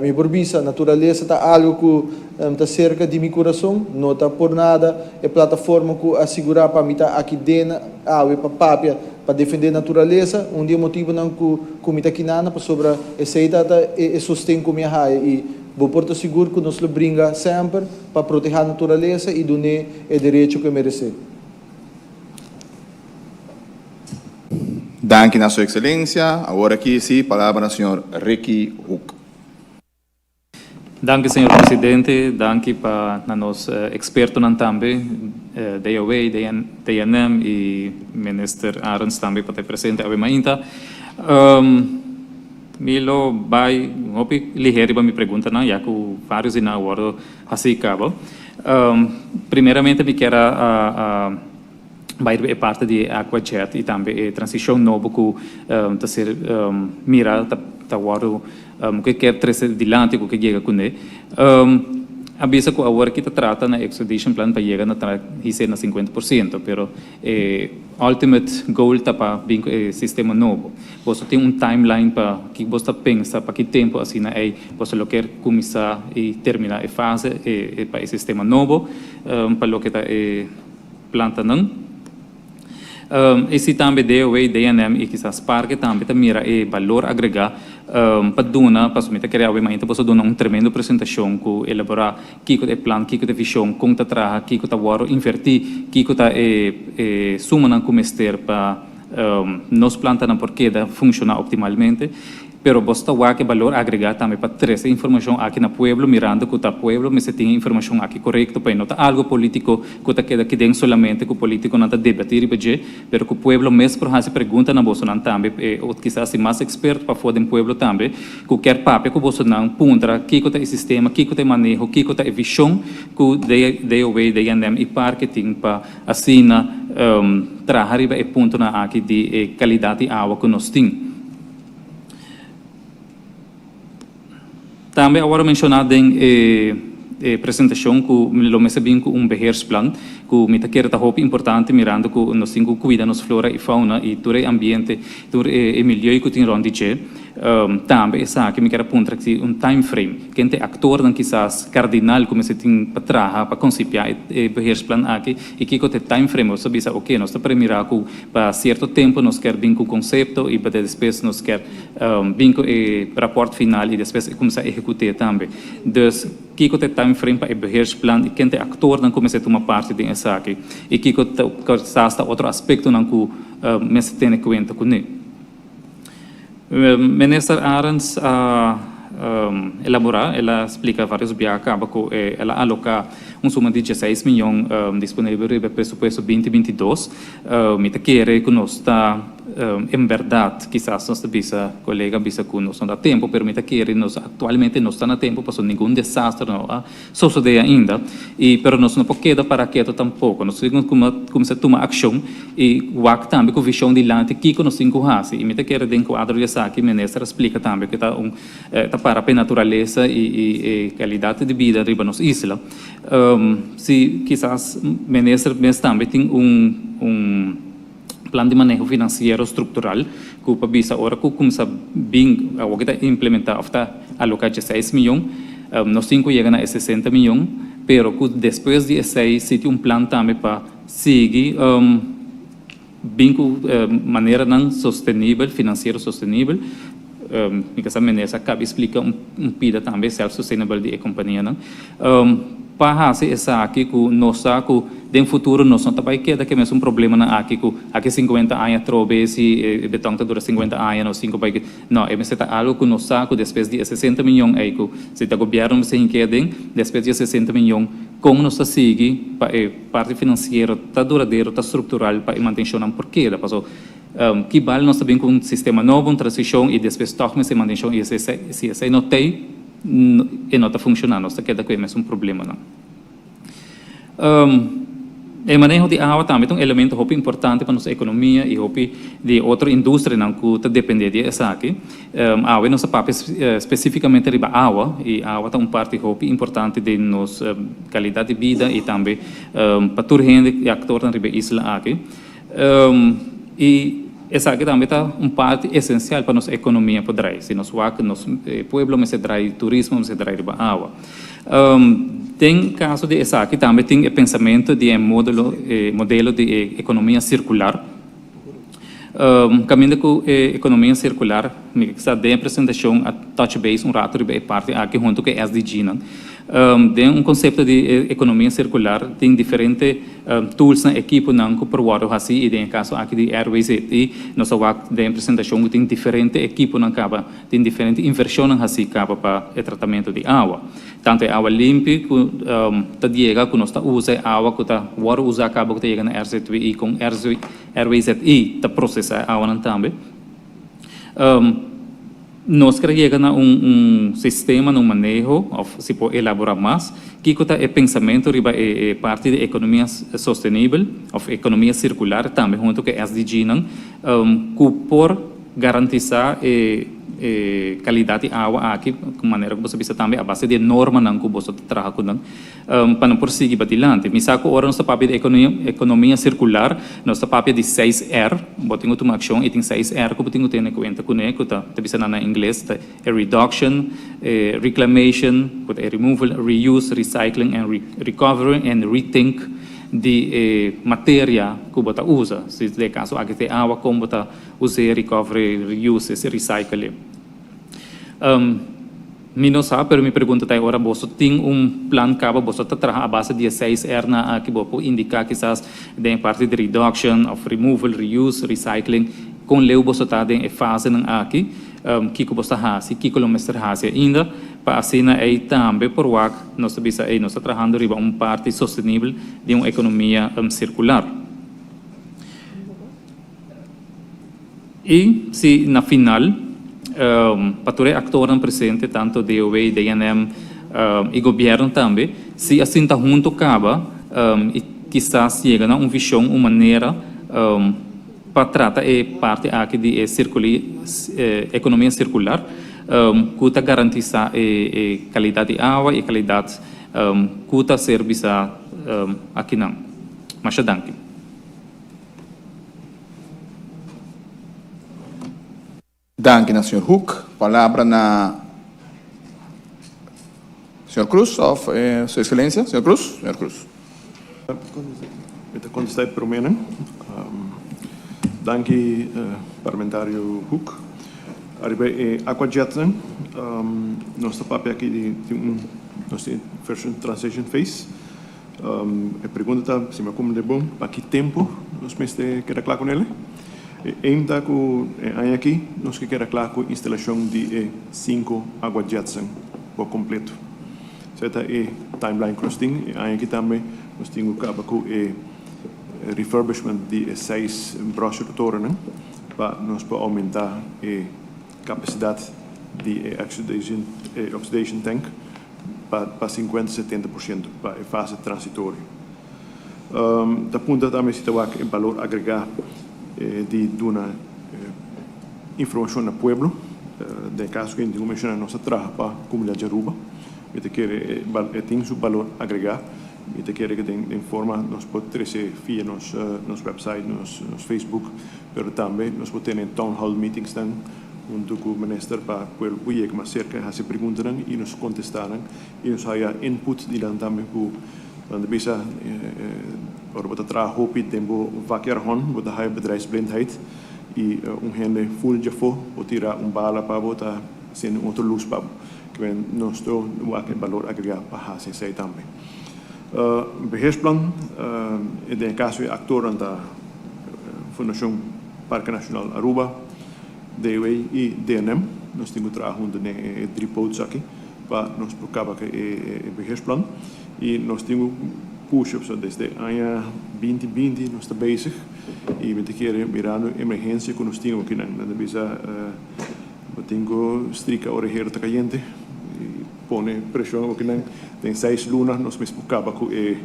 mi por bisa, naturalesa ta algu ku ta serka di mi kurason, no ta por nada e plataforma ku a sigurá pa mi ta aki den awe pa papia pa defendé naturalesa. Un di e motibunan ku ku mi ta kinana pasobra esei ta ta e sosten ku mi a haya i bo por ta sigur ku nos lo bringa semper pa protehá naturalesa i dun'é e derecho ku e meresé. Danki na Su Excelencia. Awor aki si palabra na señor Ricky Hoek. Danki señor presidente, danki pa na nos expertonan tambe, DOW, TNM y Minister Arends tambe pa ta presente awe mainta. Mi lo bay hopi lihe riba mi preguntanan ya cu varios di nan a wordo haci caba. Primeramente mi kier a bai riba e parti di e aquajet y tambe e transicion nobo cu ta ser mira ta wordo cu e kier trece dilanti cu ke yega cune. A bisa cu awor aki ta trata na e extradition plan pa yega na his'e na 50%, pero e ultimate goal ta pa bin cu e sistema nobo. Boso tin un timeline pa ki boso ta pensa pa ki tempo asina ey boso lo kier cuminsa y termina e fase pa e sistema nobo pa loke ta e plantanan. E si tambe DOW, DNM y kisas Parke tambe ta mira e balor agrega pa duna, pasobra mi ta kere awe mainta boso duna un tremendo presentacion cu elabora kico ta e plan, kico ta e vision, con ta traha, kico ta wordo inverti, kico ta e sumanan cu mester pa nos plantanan por keda funciona optimalmente. Pero bos ta wak e balor agregá tambe pa trese e informashon aki na pueblo mirando ku ta pueblo mester tin e informashon aki korekto pa e no ta algo politiko ku ta keda kiden solamente ku politikonan ta debatí riba dje pero ku pueblo mes por hasi pregunta na bosonan tambe o kisas tin mas eksperto pafó den pueblo tambe ku kier papia ku bosonan puntra kiko ta e sistema kiko ta e maneho kiko ta e vishon ku DOW, DNM i Parke tin pa asina traha riba e puntonan aki di e kalidat di awa ku nos tin. Tambe a wòrdu menshoná den e presentashon ku lo mester bin ku un beheersplan ku mi ta kere ta hopi importante mirando ku nos tin ku kuida nos flora i fauna i tur e ambiente, tur e milieu ku tin rònt di dje. Tambe esaki mi kier a puntra si un time frame, ken ta e aktornan kisas kardinal ku mester tin pa traha pa konsipiá e beheersplan aki i kiko ta e time frame. Nos ta bisa oke nos ta premirá ku Pa cierto tempo nos kier bin cu concepto y pa despues nos kier bin cu e rapport final y despues e cuminsa ehecute tambe. Dus kico ta e time frame pa e beheersplan y ken ta e actornan cu mester tuma parti den esaki y kico ta kisas ta otro aspectonan cu mester tene cuenta cune. Minister Arends a elabora, el a splica varios biaha caba cu el a aloca un suma di dieseis miyon disponibel riba e presupuesto binti 22. Mi ta kere cu nos ta en berdad, kisas nos ta bisa, colega a bisa cu nos no ta tempo, pero mi ta kere nos actualmente no sta na tempo pasobra ningun desaster no a sosode ainda y pero nos no por keda para keto tampoco. Nos tin cu cuminsa tuma accion y wak tambe cu vision dilanti kico nos tin cu haci. Y mi ta kere den cuadro di esaki minister a splica tambe cu ta un ta para p'e naturalesa y e calidad di bida riba nos isla. Si kisas minister mes tambe tin un un plan di maneho financiero structural cu pa bisa ora cu cuminsa bin awor ki ta implementa of ta aloca dieseis miyon nos tin cu yega na e 60 miyon pero cu despues di esey si tin un plan tambe pa sigui bin cu maneranan sostenibel financiero sostenibel mi ta sa minister a caba splica un pida tambe self sustainable di e companianan. Pa hasi esaki ku nos sa ku den futuro nos no ta bai keda ku e mesun problemanan aki ku aki 50 aña atrobe si e beton ta dura 50 aña nos tin ku bai no e mester ta algu ku nos sa ku despues di e 60 miyon ei ku si ta gobièrnu mester hink'é aden despues di e 60 miyon kon nos ta sigui pa e parti finansiero ta duradero ta struktural pa e mantenshonnan por keda paso ki bal nos ta bin ku un sistema nobo un transishon i despues tòg mester mantenshon i si esei no t'ei e no ta funciona, nos ta keda cu e mesun problemanan. E maneho di awa tambe ta un elemento hopi importante pa nos ekonomia i hopi di otro industrianan ku ta dependé di esaki. Awe nos ta papia spesífikamente riba awa i awa ta un parti hopi importante den nos kalidat di bida i tambe pa tur hende i aktornan riba e isla aki. I esaki tambe ta un parti esensial pa nos ekonomia por drai. Si nos wak nos pueblo mester drai, turismo mester drai riba awa. Den kaso di esaki tambe tin e pensamentu di e modelo e modelo di e ekonomia sirkular. Kaminda ku e ekonomia sirkular, mi sa den e presentashon a touch base un ratu riba e parti aki huntu ku e SDGnan. Den un konsepto di e ekonomia sirkular tin diferente toolsnan, ekiponan ku por wòrdu hasi i den e kaso aki di RWZI nos a wak den e presentashon ku tin diferente ekiponan kaba. Tin diferente invershonnan hasí kaba pa e tratamentu di awa. Tantu e awa limpi ku ta yega ku nos ta usa, e awa ku ta wòrdu usá kaba ku ta yega na RZWI kon RWZI ta prosesá e awanan tambe. Nos ker yega na un un sistema, na un maneho òf si por elaborá mas kiko ta e pensamentu riba e e parti di ekonomia sostenibel òf ekonomia sirkular tambe huntu ku e SDGnan ku por Garantisá e e kalidat di awa aki, manera ku boso a bisa tambe a base di e normanan ku boso ta traha ku nan, pa nan por sigui badilanti. Mi sa ku ora nos ta papia di ekonomia sirkular, nos ta papia di seis R, bo tin ku tuma akshon i tin seis R ku bo tin ku tene kuenta kuné, ku ta ta bisa nan na ingles, ta e reduction, e reclamation, ku ta e removal, reuse, recycling and recovery and rethink di e materia ku bo ta usa. Si den e kaso aki ta e awa, kon bo ta Us'é, recovery, reuse, ese recycle. Mi no sa, pero mi pregunta ta e ora boso tin un plan caba, boso ta traha a base di e seis R'nan aki, bo por indica kisas den e parti di reduction of removal, reuse, recycling, con leu boso ta den e fasenan aki, kico boso ta haci, kico lo mester haci ainda, pa asina ei tambe por wak nos ta bisa ei nos ta trahando riba un parti sostenibel di un economia circular. I si na final, pa tur e aktornan presente, tanto DOW, DNM i gobièrnu tambe, si a sinta huntu kaba i kisas yega na un vishon, un manera pa trata e parti aki di e ekonomia sirkular ku ta garantisá e kalidat di awa i e kalidat ku ta ser bisá akinan. Masha danki. Danki na señor Hoek. Palabra na señor Cruz of su excelencia? Señor Cruz? Señor Cruz. Mi ta contesta e promenan. Danki parlamentario Hoek. Ariba e aquajetnan nos ta papia aki di un nos tin first un transition phase. E pregunta ta, si mi a komprendé bon, pa ki tempu nos mester keda kla ku nele? E aim ta ku e aña aki nos ke keda kla ku instalashon di e sinku agua jetsen por kompleto. Esei ta e timeline ku nos tin. E aña aki tambe nos tin ku kaba ku e refurbishment di e seis bròsjerotorennan pa nos por oumentá e kapasidat di e oxidation tank. pa 50 70% pa e fase transitorio. Ta puntra tambe si ta wak e balor agregá di duna informashon na pueblo. Den e kaso ku tin ku menshoná nos ta traha pa komunidat di Aruba. Mi ta kere e tin su balor agregá. Mi ta kere ku den forma nos por trese via nos website, nos Facebook, pero tambe nos por tene town hall meetingsnan Huntu ku minister pa pueblo por yega mas serka i hasi preguntanan i nos kontestá nan i nos haya input di nan tambe ku nan ta bisa ora bo ta traha hopi den bo vakjargon bo ta haya bedrijfsblindheid i un hende ful djafó por tira un bala pa bo ta sende un otro lus pa bo. Kiben nos ta wak e balor agregá pa hasi esei tambe. Beheersplan den e kaso e aktornan ta Fundashon Parke Nashonal Aruba, DOW i DNM. Nos tin ku traha huntu den e drie potes aki pa nos por kaba ku e beheersplan. I nos tin ku pusha pasobra desde aña binti binti nos ta bezig i mi ta kere mirando e emergensia ku nos tin akinan. Nan ta bisa bo tin ku strika ora e hero ta kayente i pone preshon akinan. Den seis luna nos mes por kaba ku e.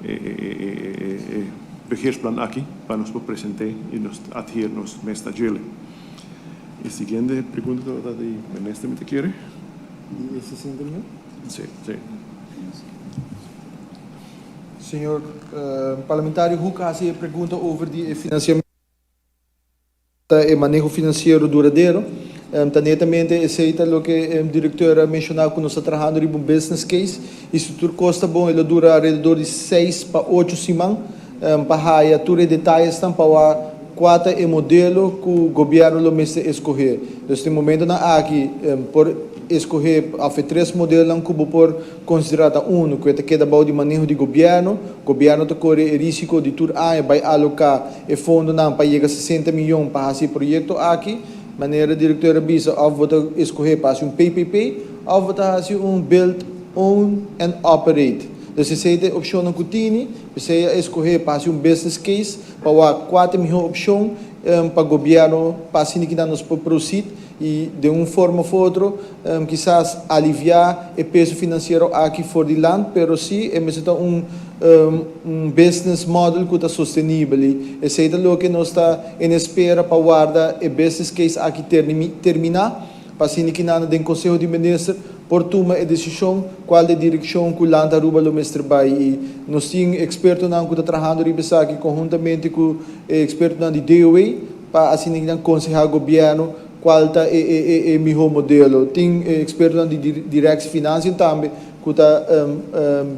e beheersplan aki pa nos por present'é i nos adher nos mes ta djele. E siguiente pregunta tabata di minister mi ta kere. Di e 60 mion? Si, si. Señor Parlamentario Hoek a hasi e pregunta over di e financiamento. Ta e maneho finansiero duradero. Ta netamente esei ta loke e direkteur a menshoná ku nos ta trahando riba un business case i si tur kos ta bon e lo dura alrededor di seis pa ocho siman pa haya tur e detayesnan pa wak kua ta e modelo ku gobièrnu lo mester eskohé. Dus den momentonan aki por eskohé òf e tres modelonan ku bo por Konsiderá ta unu ku e ta keda bou di maneho di gobièrnu. Gobièrnu ta kore e risiko di tur aña bai aloká e fondonan pa yega 60 miyon pa hasi e proyekto aki. Manera direkteur a bisa òf bo ta eskohé pa hasi un PPP òf bo ta hasi un build, own and operate. Dus esei ta e opshonnan ku tini. P'esei a eskohé pa hasi un business case pa wak kua ta e mihó opshon pa gobièrnu pa asina kinan nos por proceed. I den un forma of otro kisas aliviá e peso finansiero aki for di land, pero sí e mester ta un un business model ku ta sostenibel. I esei ta loke nos ta en espera pa warda e business case aki terminá pa asina kinan den Konseho di Minister por tuma e desishon kual ta e direkshon ku Land Aruba lo mester bai. I nos tin ekspertonan ku ta trahando riba esaki konhuntamente ku e ekspertonan di DOW. Pa asina nan konsehá gobièrnu kual ta e mihó modelo. Tin ekspertonan di Directie Financiën tambe ku ta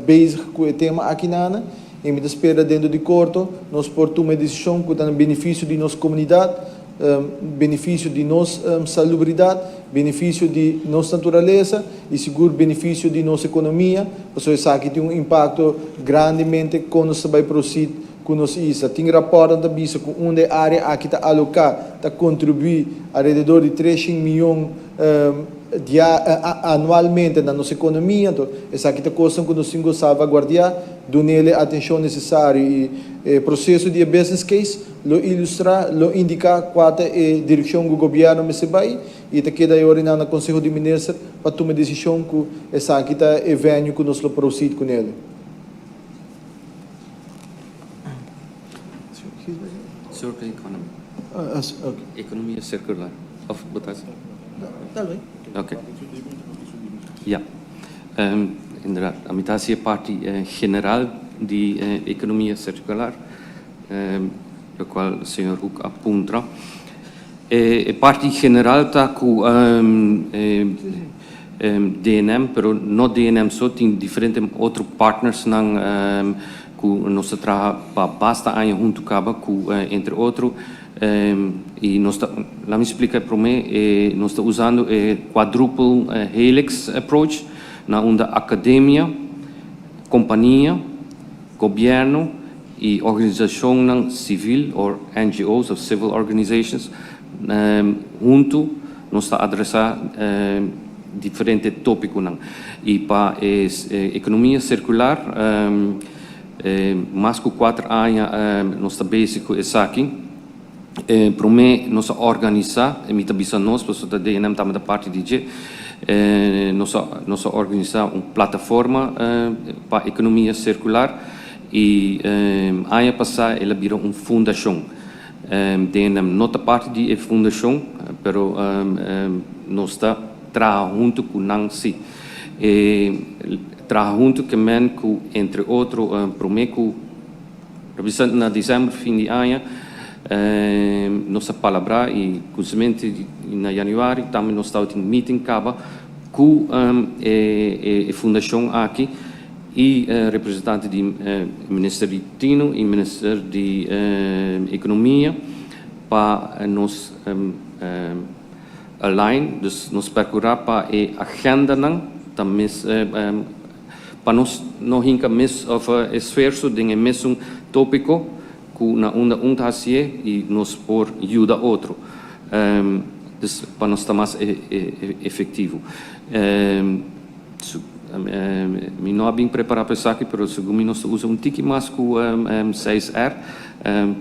bezig ku e tema akinana i mi ta spera dentro di korto nos por tuma e desishon ku ta na benefisio di nos komunidat, benefisio di nos salubridat, benefisio di nos naturalesa i sigur benefisio di nos ekonomia, pasobra esaki tin un impakto grandemente kon nos ta bai proceed ku nos isla. Tin rapòrtnan ta bisa ku unda e área aki ta aloká ta kontribuí alrededor di 300 mion dia anualmente na nos ekonomia. Anto esaki ta kosnan ku nos tin ku salvaguardiá, dun'el e atenshon nesesario i e proseso di e business case lo ilustrá, lo indiká kua ta e direkshon ku gobièrnu mester bai i ta keda e ora na Konseho di Minister pa tuma e desishon ku esaki ta e venue ku nos lo proceed kunel. Circular economy. Economia circular. Of wat is het? Oké. Ja. Inderdaad, a mi ta hasi e parti general di economia circular, locual señor Hoek a puntra. E parti general ta cu DNM, pero no DNM so, tin diferente otro partnersnan cu nos ta traha pa basta aña hunto caba cu entre otro y nos ta, laat mi splica prome, nos ta usando e quadruple helix approach na unda academia, compania, gobierno y organisacionnan civil or NGO's of civil organizations hunto nos ta adresa diferente topiconan y pa e economia circular mas cu cuater aña nos ta bezig cu esaki. Prome nos a organisa, y mi ta bisa nos pasobra ta DNM tambe ta parti di dje, nos a nos a organisa un plataforma pa economia circular y aña pasa el a bira un fundacion. DNM no ta parti di e fundacion, pero nos ta traha hunto cu nan si. E traha hunto ke men cu entre otro prome cu bisa na december fin di aña nos a palabra y cusamente na januari tambe nos tabatin meeting caba cu e fundacion aki. E representante di Minister di Tino y Minister di Economia pa nos align, dus nos percura pa e agendanan ta mes, pa nos no hinca mes of esfuerzo den e mesun topico cu na unda un ta hacié y nos por yuda otro, dus pa nos ta mas efectivo. Mi no a bin prepará pa esaki, pero segun mi nos ta usa un tiki mas ku 6R,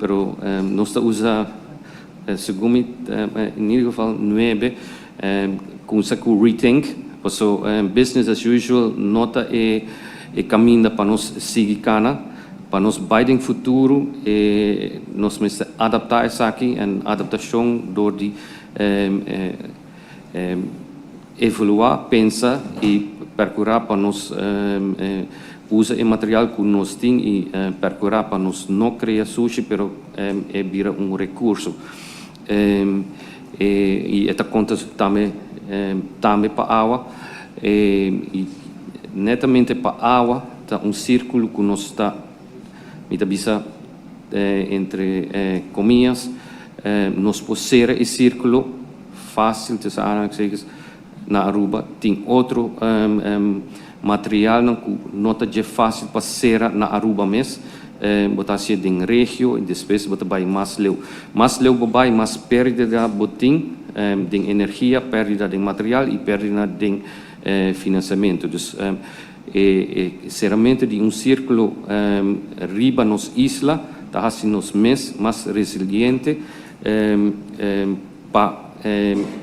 pero nos ta usa segun mi in ieder geval nuebe, kumsa ku rethink, paso business as usual no ta e kaminda pa nos sigui kana. Pa nos bai den futuro e nos mester adapta esaki en adaptacion door di evolua, pensa y percura pa nos usa e material cu nos tin y percura pa nos no crea sushi pero e bira un recurso. Y e ta conta tambe tambe pa awa y netamente pa awa ta un circulo cu nos ta, mi ta bisa entre comillas, nos por cera e circulo facil tussen aanhalingstekens na Aruba. Tin otro materialnan cu no ta dje facil pa cera na Aruba mes. Bo ta hacié den regio y despues bo ta bay mas leu. Mas leu bo bay, mas perdida bo tin den energia, perdida den material y perdida den financiamento. Dus e ceramento di un circulo riba nos isla ta haci nos mes mas resiliente pa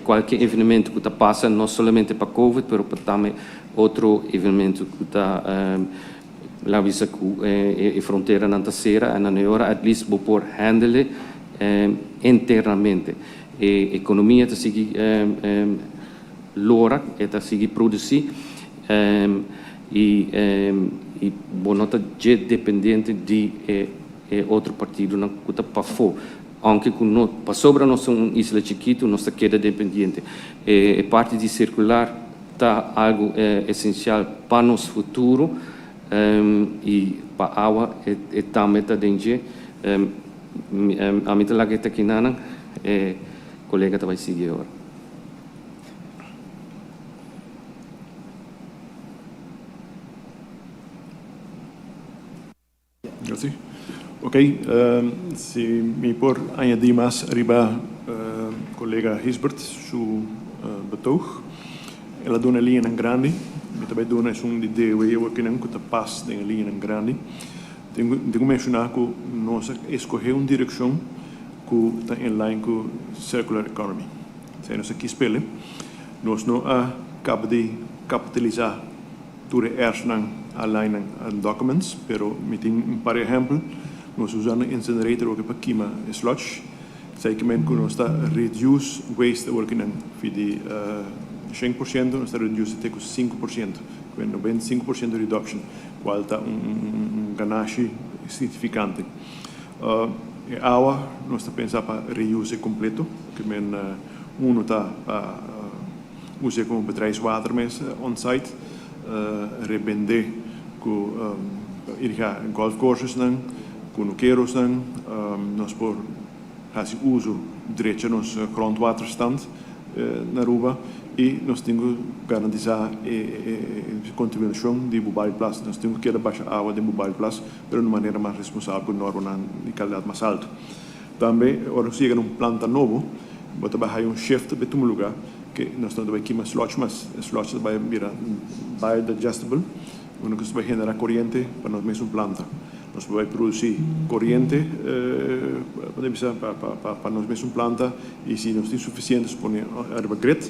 cualke evenemento cu ta pasa, no solamente pa covid, pero pa tambe otro evenemento cu ta laga bisa cu e fronteranan ta cera en nan e ora at least bo por handle internamente. E economia ta sigui lora, e ta sigui produci y bo no ta dje dependiente di e otro partidonan cu ta pafo. Aunke ku no, pasobra nos ta un isla chikitu, nos ta keda dependiente. E parti di sirkular ta algu esensial pa nos futuro i pa awa e tambe ta den dje. Ami ta laga e ta kinanan, e kolega ta bai sigui awor. Gracias. Ok, si mi por añadi mas riba colega Gisbert su betoog. El a duna e liñanan grandi. Mi ta bay duna esun di DOW awokinan cu ta pas den e liñanan grandi. Tin cu menciona cu nos a escoge un direccion cu ta in line cu circular economy. Esey nos a kies pele. Nos no a caba di capitalisa. Tur e R'nan a line nan documents, pero mi tin un par ehempel. Nos usa un incinerator oke pa kima e sludge. Esei ke men ku nos ta reduce waste awor ki nan fi di 100% nos ta reduce te ku 5%, ku e 95% reduction, kual ta un ganashi signifikante. E awa nos ta pensa pa reuse kompleto, ke men uno ta pa. Us'é komo bedrijfswater mes on site, rebendé ku irigá golf coursesnan, kunukerosnan, nos por hasi uso drecha nos grondwaterstand na Aruba i nos tin ku garantisá e kontinuashon di Bubaiplas. Nos tin ku keda basha awa den Bubaiplas pero na un manera mas responsabel ku normanan di kalidat mas altu. Tambe ora nos yega na un planta nobo, bo ta bai haya un shift ta bai tuma luga ke nos no ta bai kima sludge mas. E sludge ta bai bira biodigestible, unda ku nos ta bai genera koriente pa nos mesun planta. Nos por bai produsi koriente pa nos mesun planta i si nos tin sufisiente nos pone ariba grid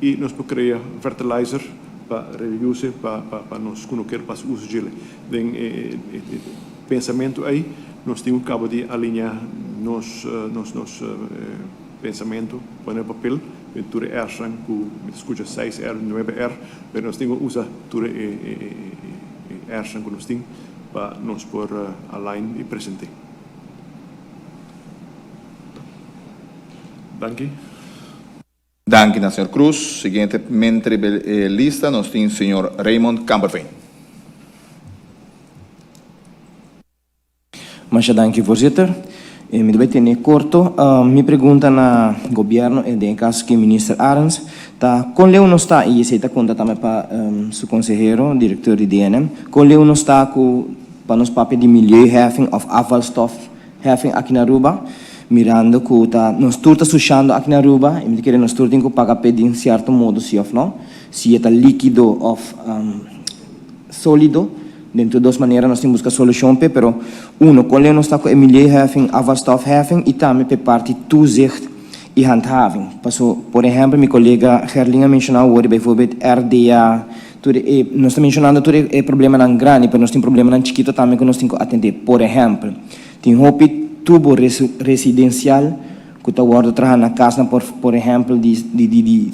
i nos por krea fertilizer pa reuse pa nos kunuker pa hasi uso djele. Den e pensamentu ei nos tin ku kaba di aliñá nos nos nos pensamentu, pone na papel den tur e R'nan ku mi ta skucha seis R, nuebe R, pero nos tin ku usa tur e R'nan ku nos tin pa nos por align i present'é. Danki. Danki na señor Cruz. Siguientemente riba e lista nos tin señor Raymond Kamperveen. Masha danki voorzitter. Mi ta bai tene korto. Mi pregunta na gobierno en den e kaso aki minister Arends ta kon leu nos ta y esey ta konta tambe pa su konsehero direkteur di DNM kon leu nos ta ku pa nos papia di milieuheffing of afvalstofheffing aki na Aruba mirando ku ta nos tur ta sushando aki na Aruba y mi ta kere nos tur tin ku paga p'e den sierto modo si of no si e ta likido of Solido, Den tur dos manera nos tin buska solushon p'e, pero uno, kon leu nos ta ku e milieuheffing, afvalstofheffing i tambe p'e parti toezicht i handhaving. Paso, por ehèmpel, mi kolega Gerlin a menshoná awor di bijvoorbeeld RDA. Tur e, nos ta mencionando tur e problemanan grandi, pero nos tin problemanan chikito tambe cu nos tin cu atende. Por ehempel, tin hopi tubo residencial cu ta wordo traha na casnan, por por ehempel di di di di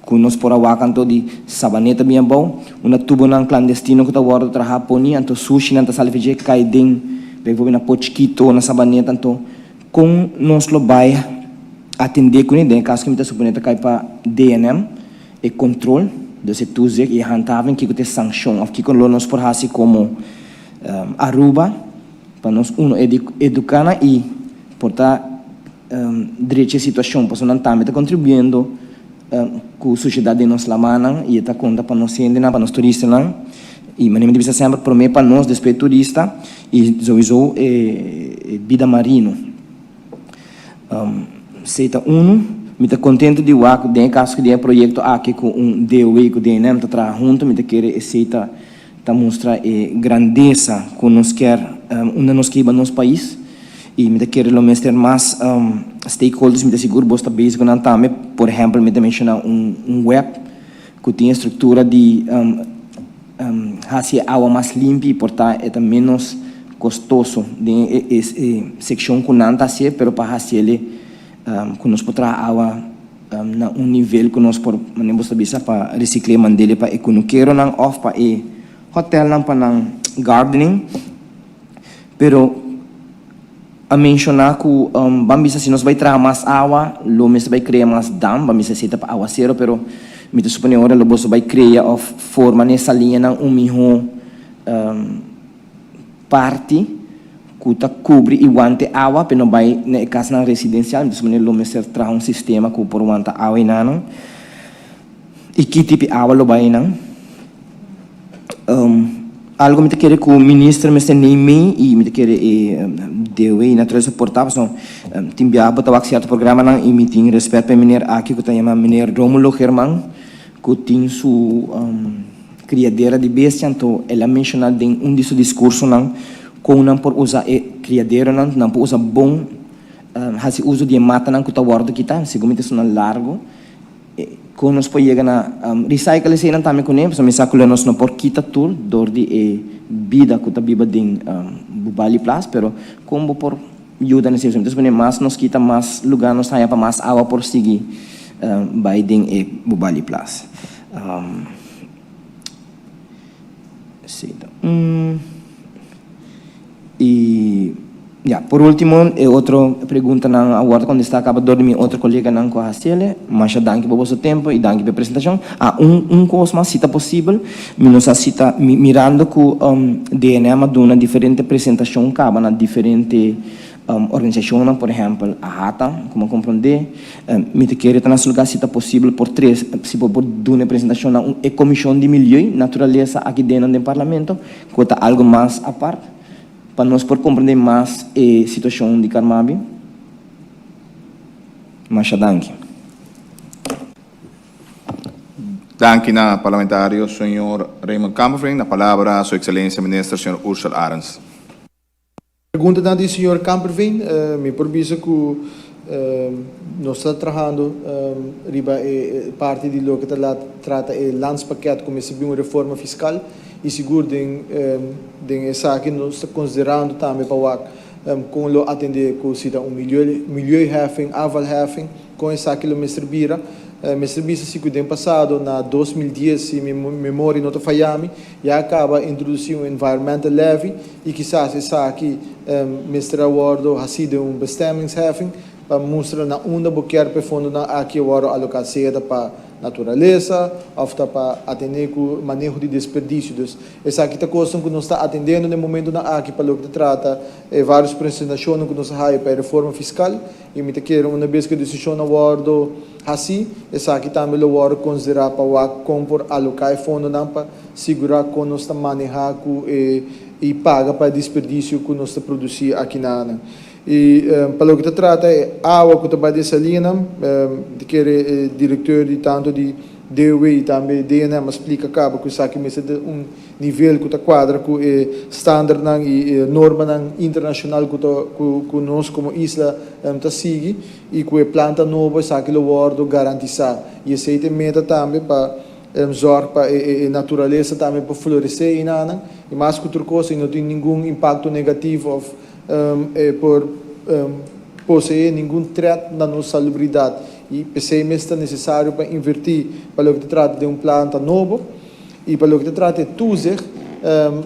cu nos por a wak anto di Sabaneta bien abou, unda tubonan clandestino cu ta wordo traha poni, anto sushinan ta sali fedje cay den, bijvoorbeeld na Pochquito, na Sabaneta, anto con nos lo bay atende cune? Den e caso cu mi ta supone ta cay pa DNM. E control, dus e toezicht y e handhaving kico ta e sancion of kico lo nos por haci como Aruba pa nos uno educa nan y por ta drecha e situacion pasobra nan tambe ta contribuyendo cu suciedad den nos lamanan y e ta conta pa nos hendenan, pa nos turistanan y manera mi ta bisa semper prome pa nos despues e turista y souiso e bida marino. Esei ta unu. Mi ta contento di wak den e caso di e proyecto aki cu un DOW cu DNM ta traha hunto. Mi ta kere esei ta ta mustra e grandesa cu nos kier unda nos ke hiba nos pais. Y mi ta kere lo mester mas stakeholders. Mi ta sigur bos ta bezig cu nan tambe. Por ehempel mi ta menciona un un web cu tin e structura di Hasi e awa mas limpi i por ta e ta ménos kostoso den e sekshon ku nan ta hasié, pero pa hasiel ku nos por traha awa na un nivel ku nos por, manera bo ta bisa, pa resikl'é mand'é pa e kunukeronan òf pa e hotèlnan pa nan gardening. Pero a menshoná ku ban bisa si nos bai traha mas awa lo mester bai krea mas dam, ban bisa esei ta pa awasero pero mi ta suponé ora lo boso bai krea òf forma n'e saliñanan un mihó parti ku ta kubri i wanta e awa pa e no bai na e kasnan residensial, mi ta suponé lo mester traha un sistema ku por wanta awa enanan i ki tipo di awa lo bai einan. Algo mi ta kere ku minister mester neem mee i mi ta kere e DOW i naturalesa por ta pasobra tin biaha bo ta wak sierto programanan i mi tin respet pa e meneer aki ku ta yama meneer Romulo German ku tin su kriadera di bestia anto el a menshona den un di su diskursonan kon nan por usa e kriaderonan nan por usa bon hasi uso di e matanan ku ta wòrdu kita segun mi ta esnan largo. Kon nos por yega na recycle eseinan tambe kuné? Pasobra mi sa ku lo nos no por kita tur dor di e bida ku ta biba den Bubali Plas, pero kon bo por yuda na esei? Mi ta suponé mas nos kita mas lugá nos haña pa mas awa por sigui bai den e Bubali Plas. Esei ta un. Y ya, por ultimo, e otro preguntanan a worde contesta caba door di mi otro coleganan cu a haciele. Masha danki pa boso tempo y danki pa e presentacion. Ah, un, un cos mas, si ta posibel, mi no sa si ta, mi, mirando cu DNM a duna diferente presentacion caba na diferente organisacionnan, por ehempel, AHATA, como a comprende, mi ta kere ta na su lugar si ta posibel por tres, si bo por duna e presentacion na un, e comision di milieu, naturalesa aki den den parlamento, Ku ta algu mas apart pa nos por komprendé mas e situashon di Carmabi? Masha danki. Danki na Parlamentario señor Raymond Kamperveen. Na palabra Su Excelencia Minister señor Ursell Arends. Preguntanan di señor Kamperveen, Mi por bisa ku nos ta trahando riba e parti di loke ta trata e landspakket ku mester bin un reforma fiskal i sigur den den esaki nos ta konsiderando tambe pa wak kon lo atendé ku si ta un milieuheffing, afvalheffing, kon esaki lo mester bira. Mester bisa si ku den pasado na 2010 si mi memoria no ta faya mi, Ya a caba introduci un environmental levy y kisas esaki mester a wordo haci den un bestemmingsheffing pa mustra na unda bo kier pa e fondonan aki a wordo aloca, sea ta pa naturalesa of ta pa atende cu maneho di desperdicio. Dus esaki ta cosnan cu nos ta atendendo na e momentonan aki pa loke ta trata e varios presentacionnan cu nos a haya pa e reforma fiscal y mi ta kere una bes cu e decision a wordo haci, esaki tambe lo wordo considera pa wak con por aloca e fondonan pa Sigurá kon nos ta manehá ku e i paga pa e disperdisio ku nos ta produsí aki na nan. I pa loke ta trata e awa ku ta bai den salinan, mi ta kere e direkteur di tantu di DOW i tambe DNM a splika kaba ku esaki mester ta un nivel ku ta kuadra ku e standardnan i e normanan internashonal ku ta ku nos komo isla ta sigui i ku e planta nobo esaki lo wòrdu garantisá. I esei ta e meta tambe pa. Zorg pa e naturalesa tambe por floresé einanan i mas ku tur kos e no tin ningun impakto negativo òf e por poseé ningun tret na nos salubridat i p'esei mes ta nesesario pa invertí pa loke ta trata den un planta nobo i pa loke ta trata e toezicht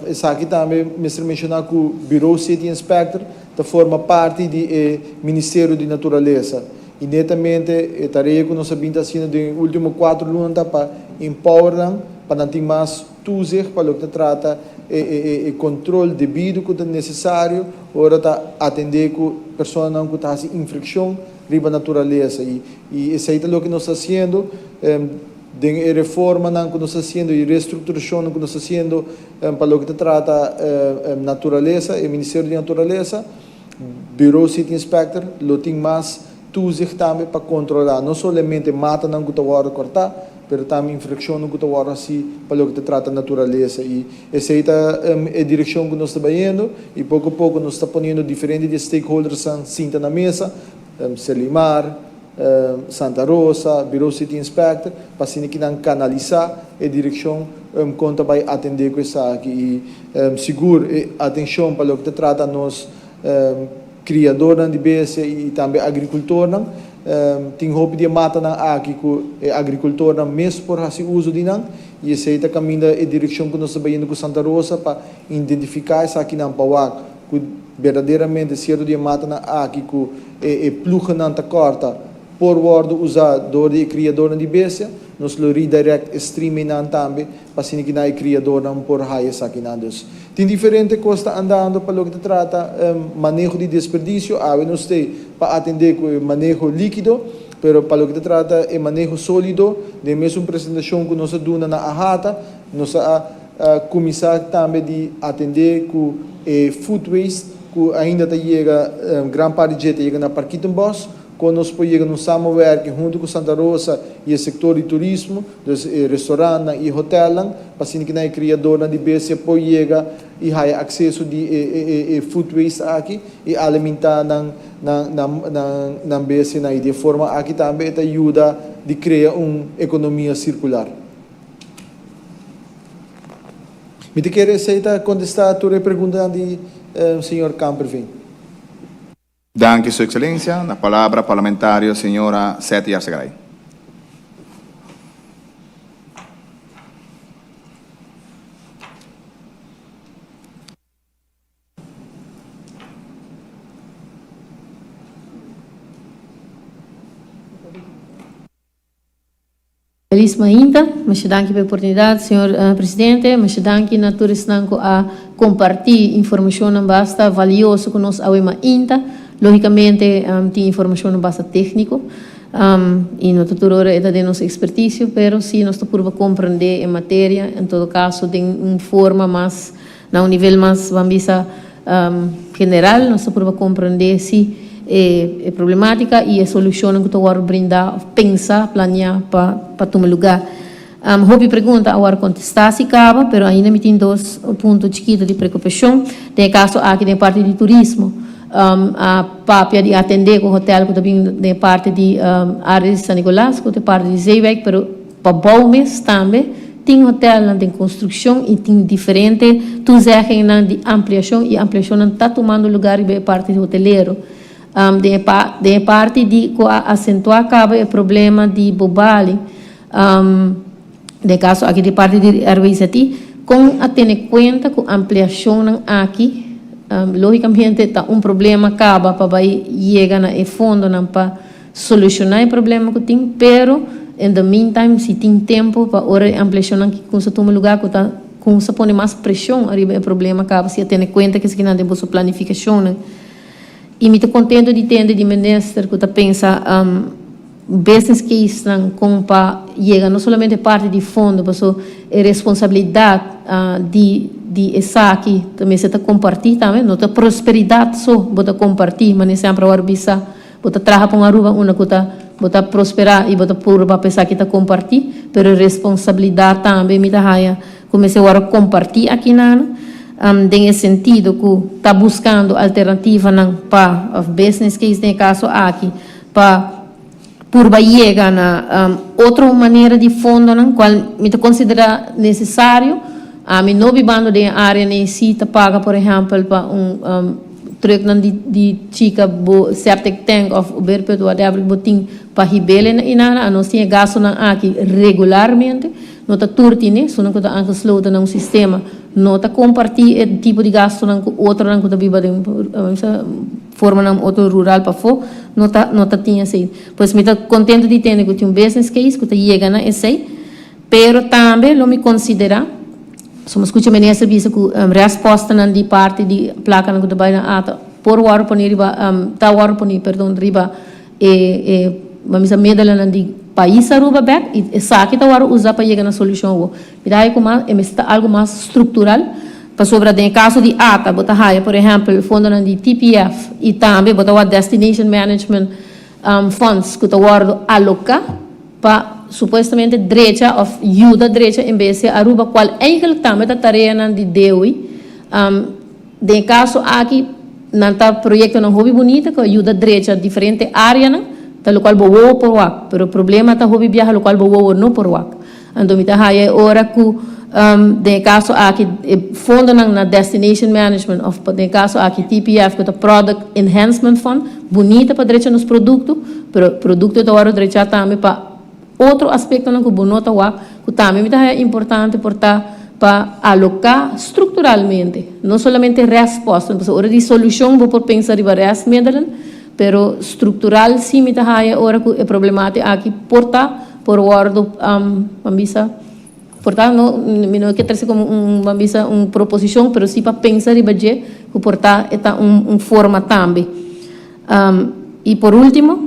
esaki tambe mester menshoná ku Bureau City Inspector ta forma parti di e Ministerio di Naturalesa. I netamente e tarea ku nos a bin ta hasiendo den e último kuater luna ta pa empower nan pa nan tin mas toezicht pa loke ta trata e kontrol debido ku ta nesesario ora ta atendé ku personanan ku ta hasi infrakshon riba naturalesa. I esei ta loke nos ta hasiendo den e reformanan ku nos ta hasiendo i restrukturashonnan ku nos ta hasiendo pa loke ta trata naturalesa, e Ministerio di Naturalesa. Bureau City Inspector lo tin mas toezicht tambe pa controla no solamente matanan cu ta wordo corta, pero tambe infraccionnan cu ta wordo haci pa loke ta trata naturalesa. Y esey ta e direccion cu nos ta bayendo y poco poco nos ta poniendo diferente di e stakeholdersnan sinta na mesa, Serlimar, Santa Rosa, Bureau City Inspector, pa asina ki nan canalisa e direccion con ta bay atende cu esaki. Y sigur e atencion pa loke ta trata nos criadornan di bestia y tambe agricultornan. Tin hopi di e matanan aki cu e agricultornan mes por haci uzo di nan y esey ta caminda e direccion cu nos ta bayendo cu Santa Rosa pa identifica esakinan pa wak cu berdaderamente cierto di e matanan aki cu e plugenan ta corta por wordo usa door di e criadornan di bestia, nos lo redirect e streamingnan tambe pa asina ki nan e criadornan por haya esakinan. Dus tin diferente cos ta andando pa loke ta trata maneho di desperdicio. Awe nos stay pa atende cu e maneho likido, pero pa loke ta trata e maneho solido, den mesun presentacion cu nos a duna na AHATA, nos a cuminsa tambe di atende cu e food waste cu ainda ta yega, gran parti dje ta yega na Parkietenbos, con nos por yega na un samenwerking hunto cu Santa Rosa y e sector di turismo, dus e restaurantnan y hotelnan, pa asina kinan e criadornan di bestia por yega y haya acceso di e food waste aki y alimenta nan nan bestianan y di e forma aki tambe e ta yuda di crea un economia circular. Mi ta kere esei ta kontestá tur e preguntanan di señor Kamperveen. Danki Su Excelencia. Na palabra Parlamentario señora Setty Yarzagaray. Feliz mainta, masha danki pa e oportunidad, señor Presidente. Masha danki na tur esnan cu a comparti informacionnan basta valioso cu nos awe mainta. Logicamente tin informacionnan basta tecnico y no ta tur ora e ta den nos experticio, pero si nos ta purba comprende e materia, en todo caso den un forma mas, na un nivel mas, ban bisa, General, nos ta purba comprende si e problematica y e solucionnan cu ta wordo brinda of pensa, planea pa pa tuma lugar. Hopi pregunta a wordo contesta si caba, pero ainda mi tin dos punto chikito di preocupacion. Den e caso aki den e parti di turismo, a papia di atende cu hotel cu ta bin den e parti di area di San Nicolas cu ta e parti di Zeewijk, pero Pa bou mes tambe tin hotelnan den construccion y tin diferente toezeggingnan di ampliacion y ampliacionnan ta tumando lugar riba e parti di hotelero. Den e den e parti di cu a acentua caba e problema di Bobali, den e caso aki di parti di RWZI, con a tene cuenta cu ampliacionnan aki logicamente ta un problema caba pa bay yega na e fondonan pa Soluciona e problema cu tin, pero in the meantime si tin tempo pa ora e ampliacionnan ki cunsa tuma lugar cu ta cunsa pone mas presion ariba e problema caba si a tene cuenta keskinan den boso planificacionnan. Y mi ta contento di tende di minister cu ta pensa business casenan con pa yega no solamente parti di fondo paso e responsabilidad di di esaki ta mester ta comparti tambe no ta prosperidad so bo ta comparti manera semper a worde bisa. Bo ta traha pa un Aruba unda ku ta bo ta prosperá i bo ta purba pa esaki ta kompartí, pero e responsabilidat tambe mi ta haña ku mester wòrdu kompartí akinan den e sentido ku ta buskando alternativanan pa òf business case den e kaso aki pa. purba yega na otro manera di fondonan cual mi ta considera necesario. Ami no bibando den e area nei si ta paga por ehempel pa un trucknan di di chica bo septic tank of beerput whatever bo tin pa hibele na inana. Anos tin e gastonan aki regularmente. No ta tur tine, esunnan ku ta aangesloten na un sistema no ta kompartí e tipo di gastunan ku otronan ku ta biba den formanan otro rural pafó no ta no ta tin esei. Pues mi ta kontento di tende ku tin un business case ku ta yega na esei, pero tambe lo mi konsiderá, so mi skucha minister bisa ku respostanan di parti di plakanan ku ta bai na ata por wòrdu pone riba ta wòrdu pone perdon riba E e bo misa medelanan di pais Aruba bek y esaki ta worde usa pa yega na solucion awo. Mi ta haya cu mas e mester ta algo mas structural pasobra den e caso di ata bo ta haya por ehempel fondonan di TPF y tambe bo ta wak Destination Management Funds cu ta worde aloca pa supuestamente drecha of yuda drecha en bes di Aruba cual eigenlijk tambe ta tareanan di DOI. Den e kaso aki, nan ta proyektonan hopi bunita ku a yuda drecha diferente áreanan, ta lokual bo wowo por wak, pero problema ta hopi biaha lokual bo wowo no por wak. Anto mi ta haya e ora ku den e kaso aki e fondonan na Destination Management òf den e kaso aki TPF ku ta Product Enhancement Fund, bunita pa drecha nos produkto, pero produkto ta wòrdu drechá tambe pa Otro aspectonan cu bo no ta wak, cu tambe mi ta haya importante por ta pa aloca structuralmente, no solamente restposten, pasobra ora di solucion bo por pensa riba restmiddelen, pero structural si mi ta haya ora cu e problemati aki por ta, por wordo, ban bisa, por ta, no, mi no ke trece como un, ban bisa, un proposicion, pero si pa pensa riba dje, cu por ta e ta un forma tambe. Y por ultimo.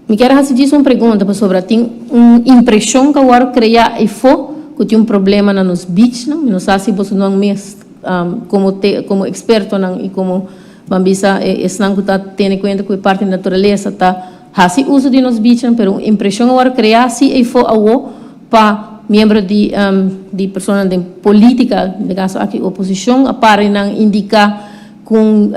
Mi kier hasi djis un pregunta pasobra tin un impreshon ku a wòrdu kreá efó ku tin un problema na nos beachnan. Mi no sa si bosonan mes komo te komo ekspertonan i komo ban bisa esnan ku ta tene kuenta ku e parti di naturalesa ta hasi uso di nos beachnan, pero un impreshon a wòrdu kreá si efó awo pa miembro di di personanan den polítika, den kaso aki oposishon, a para i nan indiká Con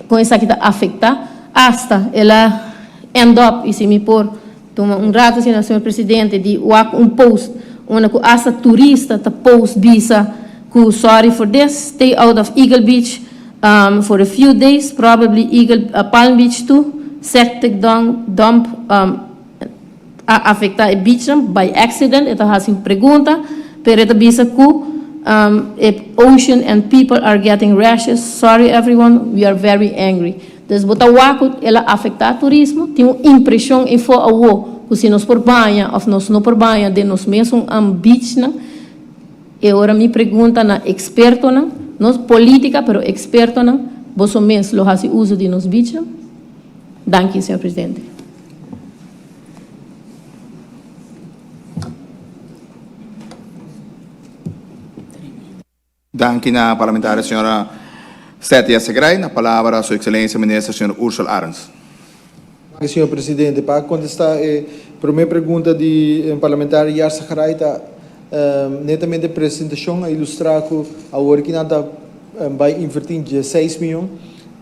con esaki ta afecta hasta el a end up y si mi por tuma un rato asina señor presidente di wak un post unda cu hasta turista ta post bisa cu sorry for this stay out of Eagle Beach for a few days probably Eagle Palm Beach too septic dump a afecta e beachnan by accident e ta haci un pregunta pero e ta bisa cu e ocean and people are getting rashes sorry everyone we are very angry dus bo ta wak cu el a afecta turismo tin un impresion efo awo cu si nos por baña of nos no por baña den nos mesun beachnan e ora mi pregunta na expertonan no politica pero expertonan boso mes lo haci uso di nos beachnan? Danki señor presidente. Danki na parlamentario señora Setia Segray. Na palabra su excelencia minister señor Ursell Arends. Danki señor presidente. Pa contesta e prome pregunta di parlamentario Yarzagaray ta netamente presentacion a ilustra cu awor ki nan ta bay inverti dieseis miyon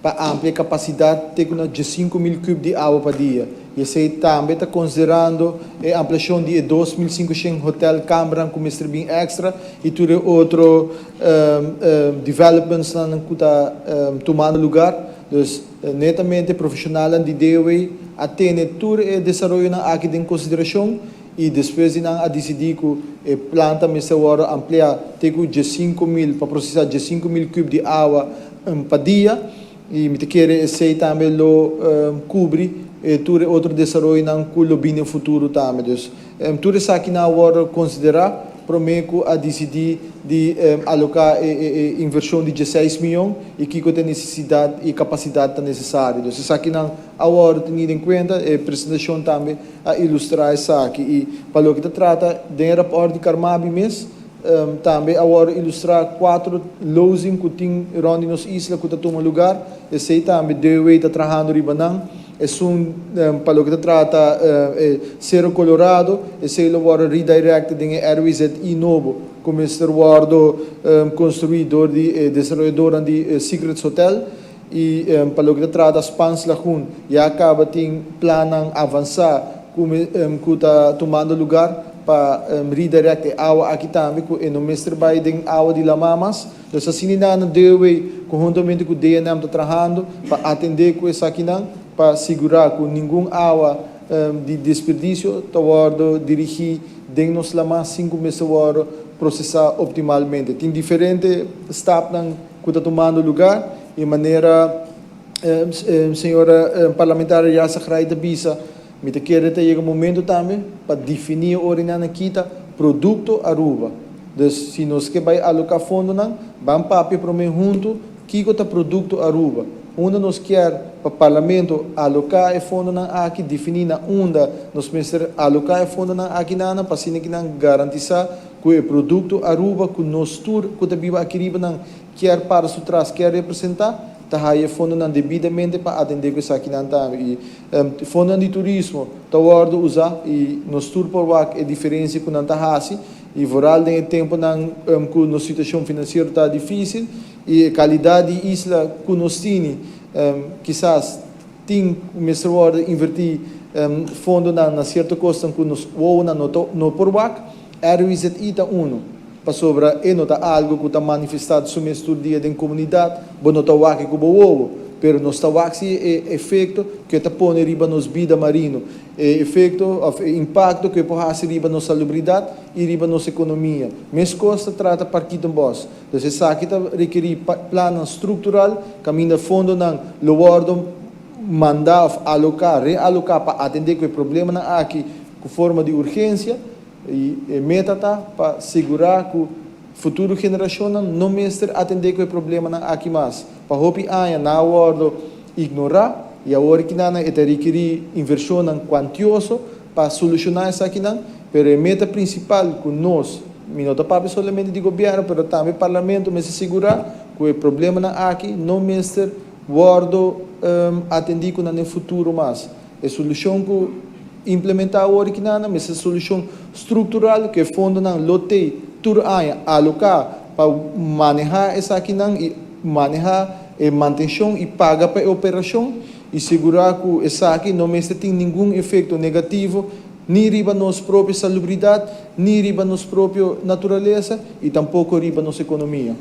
pa amplia e kapasidat te ku na 15.000 kub di awa pa dia. I esei tambe ta konsiderando e ampliashon di e 2500 hotel kambernan ku mester bin èkstra i tur e otro developmentsnan ku ta tumando lugar. Dus netamente profeshonalnan di DOW a tene tur e desaroyonan aki den konsiderashon i despues di nan a disidí ku e planta mester wòrdu ampliá te ku 15.000 pa prosesá 15.000 kub di awa pa dia i mi ta kere esei tambe lo kubri tur e otro desaroyonan ku lo bini den futuro tambe. Dus tur esakinan a wòrdu konsiderá promé ku a disidí di aloká e invershon di dieseis miyon i kiko ta e nesesidat i kapasidat ta nesesario. Dus esakinan a wòrdu tenido en kuenta. E presentashon tambe a ilustrá esaki i pa loke ta trata den e rapòrt di Carmabi mes, Tambe a wòrdu ilustrá kuatro lozing ku tin rònt di nos isla ku ta tuma lugar. Esei tambe DOW ta trahando riba nan. Esun pa loke ta trata e Cerro Colorado, esei lo wòrdu redirect den e RWZI nobo ku mester wòrdu konstruí dor di e desaroyadornan di Secrets Hotel. I pa loke ta trata Spaans Lagoen ya caba tin plannan avansa cu cu ta tumando lugar pa redirect e awa aki tambe cu e no mester bay den awa di lama mas. Dus asina nan DOW conhuntamente cu DNM ta trahando pa atende cu esakinan pa sigura cu ningun awa di desperdicio ta wordo dirigi den nos lama sin cu mester wordo procesa optimalmente. Tin diferente stapnan cu ta tumando lugar y manera señora parlamentario Yarzagaray ta bisa, mi ta kere ta yega momento tambe pa defini e ora nan kita producto Aruba. Dus si nos ke bay aloca fondonan, ban papia prome hunto kico ta producto Aruba. Unda nos kier pa parlamento aloca e fondonan aki, defini na unda nos mester aloca e fondonan aki nan pa asina ki nan garantisa cu e producto Aruba cu nos tur cu ta biba aki riba nan kier para su tras, kier representa, ta haya e fondonan debidamente pa atende cu esakinan tambe. Y fondonan di turismo ta wordo usa y nos tur por wak e diferencia cu nan ta haci y vooral den e temponan cu nos situacion financiero ta dificil y e calidad di isla cu nos tini kisas tin cu mester wordo inverti fondonan na cierto cosnan cu nos wowonan no ta no por wak. RWZI ta uno, pasobra e no ta algo cu ta manifesta su mes tur dia den comunidad, bo no ta wak e cu bo wowo, pero nos ta wak si e efecto cu e ta pone riba nos bida marino, e efecto of e impacto cu e por haci riba nos salubridad y riba nos economia. Mescos ta trata Parkietenbos. Dus esaki ta rekerí plannan struktural kaminda fondonan lo wòrdu mandá òf aloká, realoká pa atendé ku e problemanan aki ku forma di urgensia i e meta ta pa sigurá ku futuro generashonnan no mester atendé ku e problemanan aki mas. Pa hopi aña nan a wòrdu ignorá i awor kinan e ta rekerí invershonnan kuantioso pa solushoná esakinan, pero e meta prinsipal ku nos, mi no ta papia solamente di gobièrnu, pero tambe parlamento mester sigurá ku e problemanan aki no mester wòrdu atendí ku nan den futuro mas. E solushon ku implementá awor kinan mester solushon struktural ku e fondonan lo tei tur aña aloká pa manehá esakinan i manehá e mantenshon i paga pa e operashon. I sigurá ku esaki no mester tin ningun efekto negativo ni riba nos propio salubridat, ni riba nos propio naturalesa i tampoko riba nos ekonomia.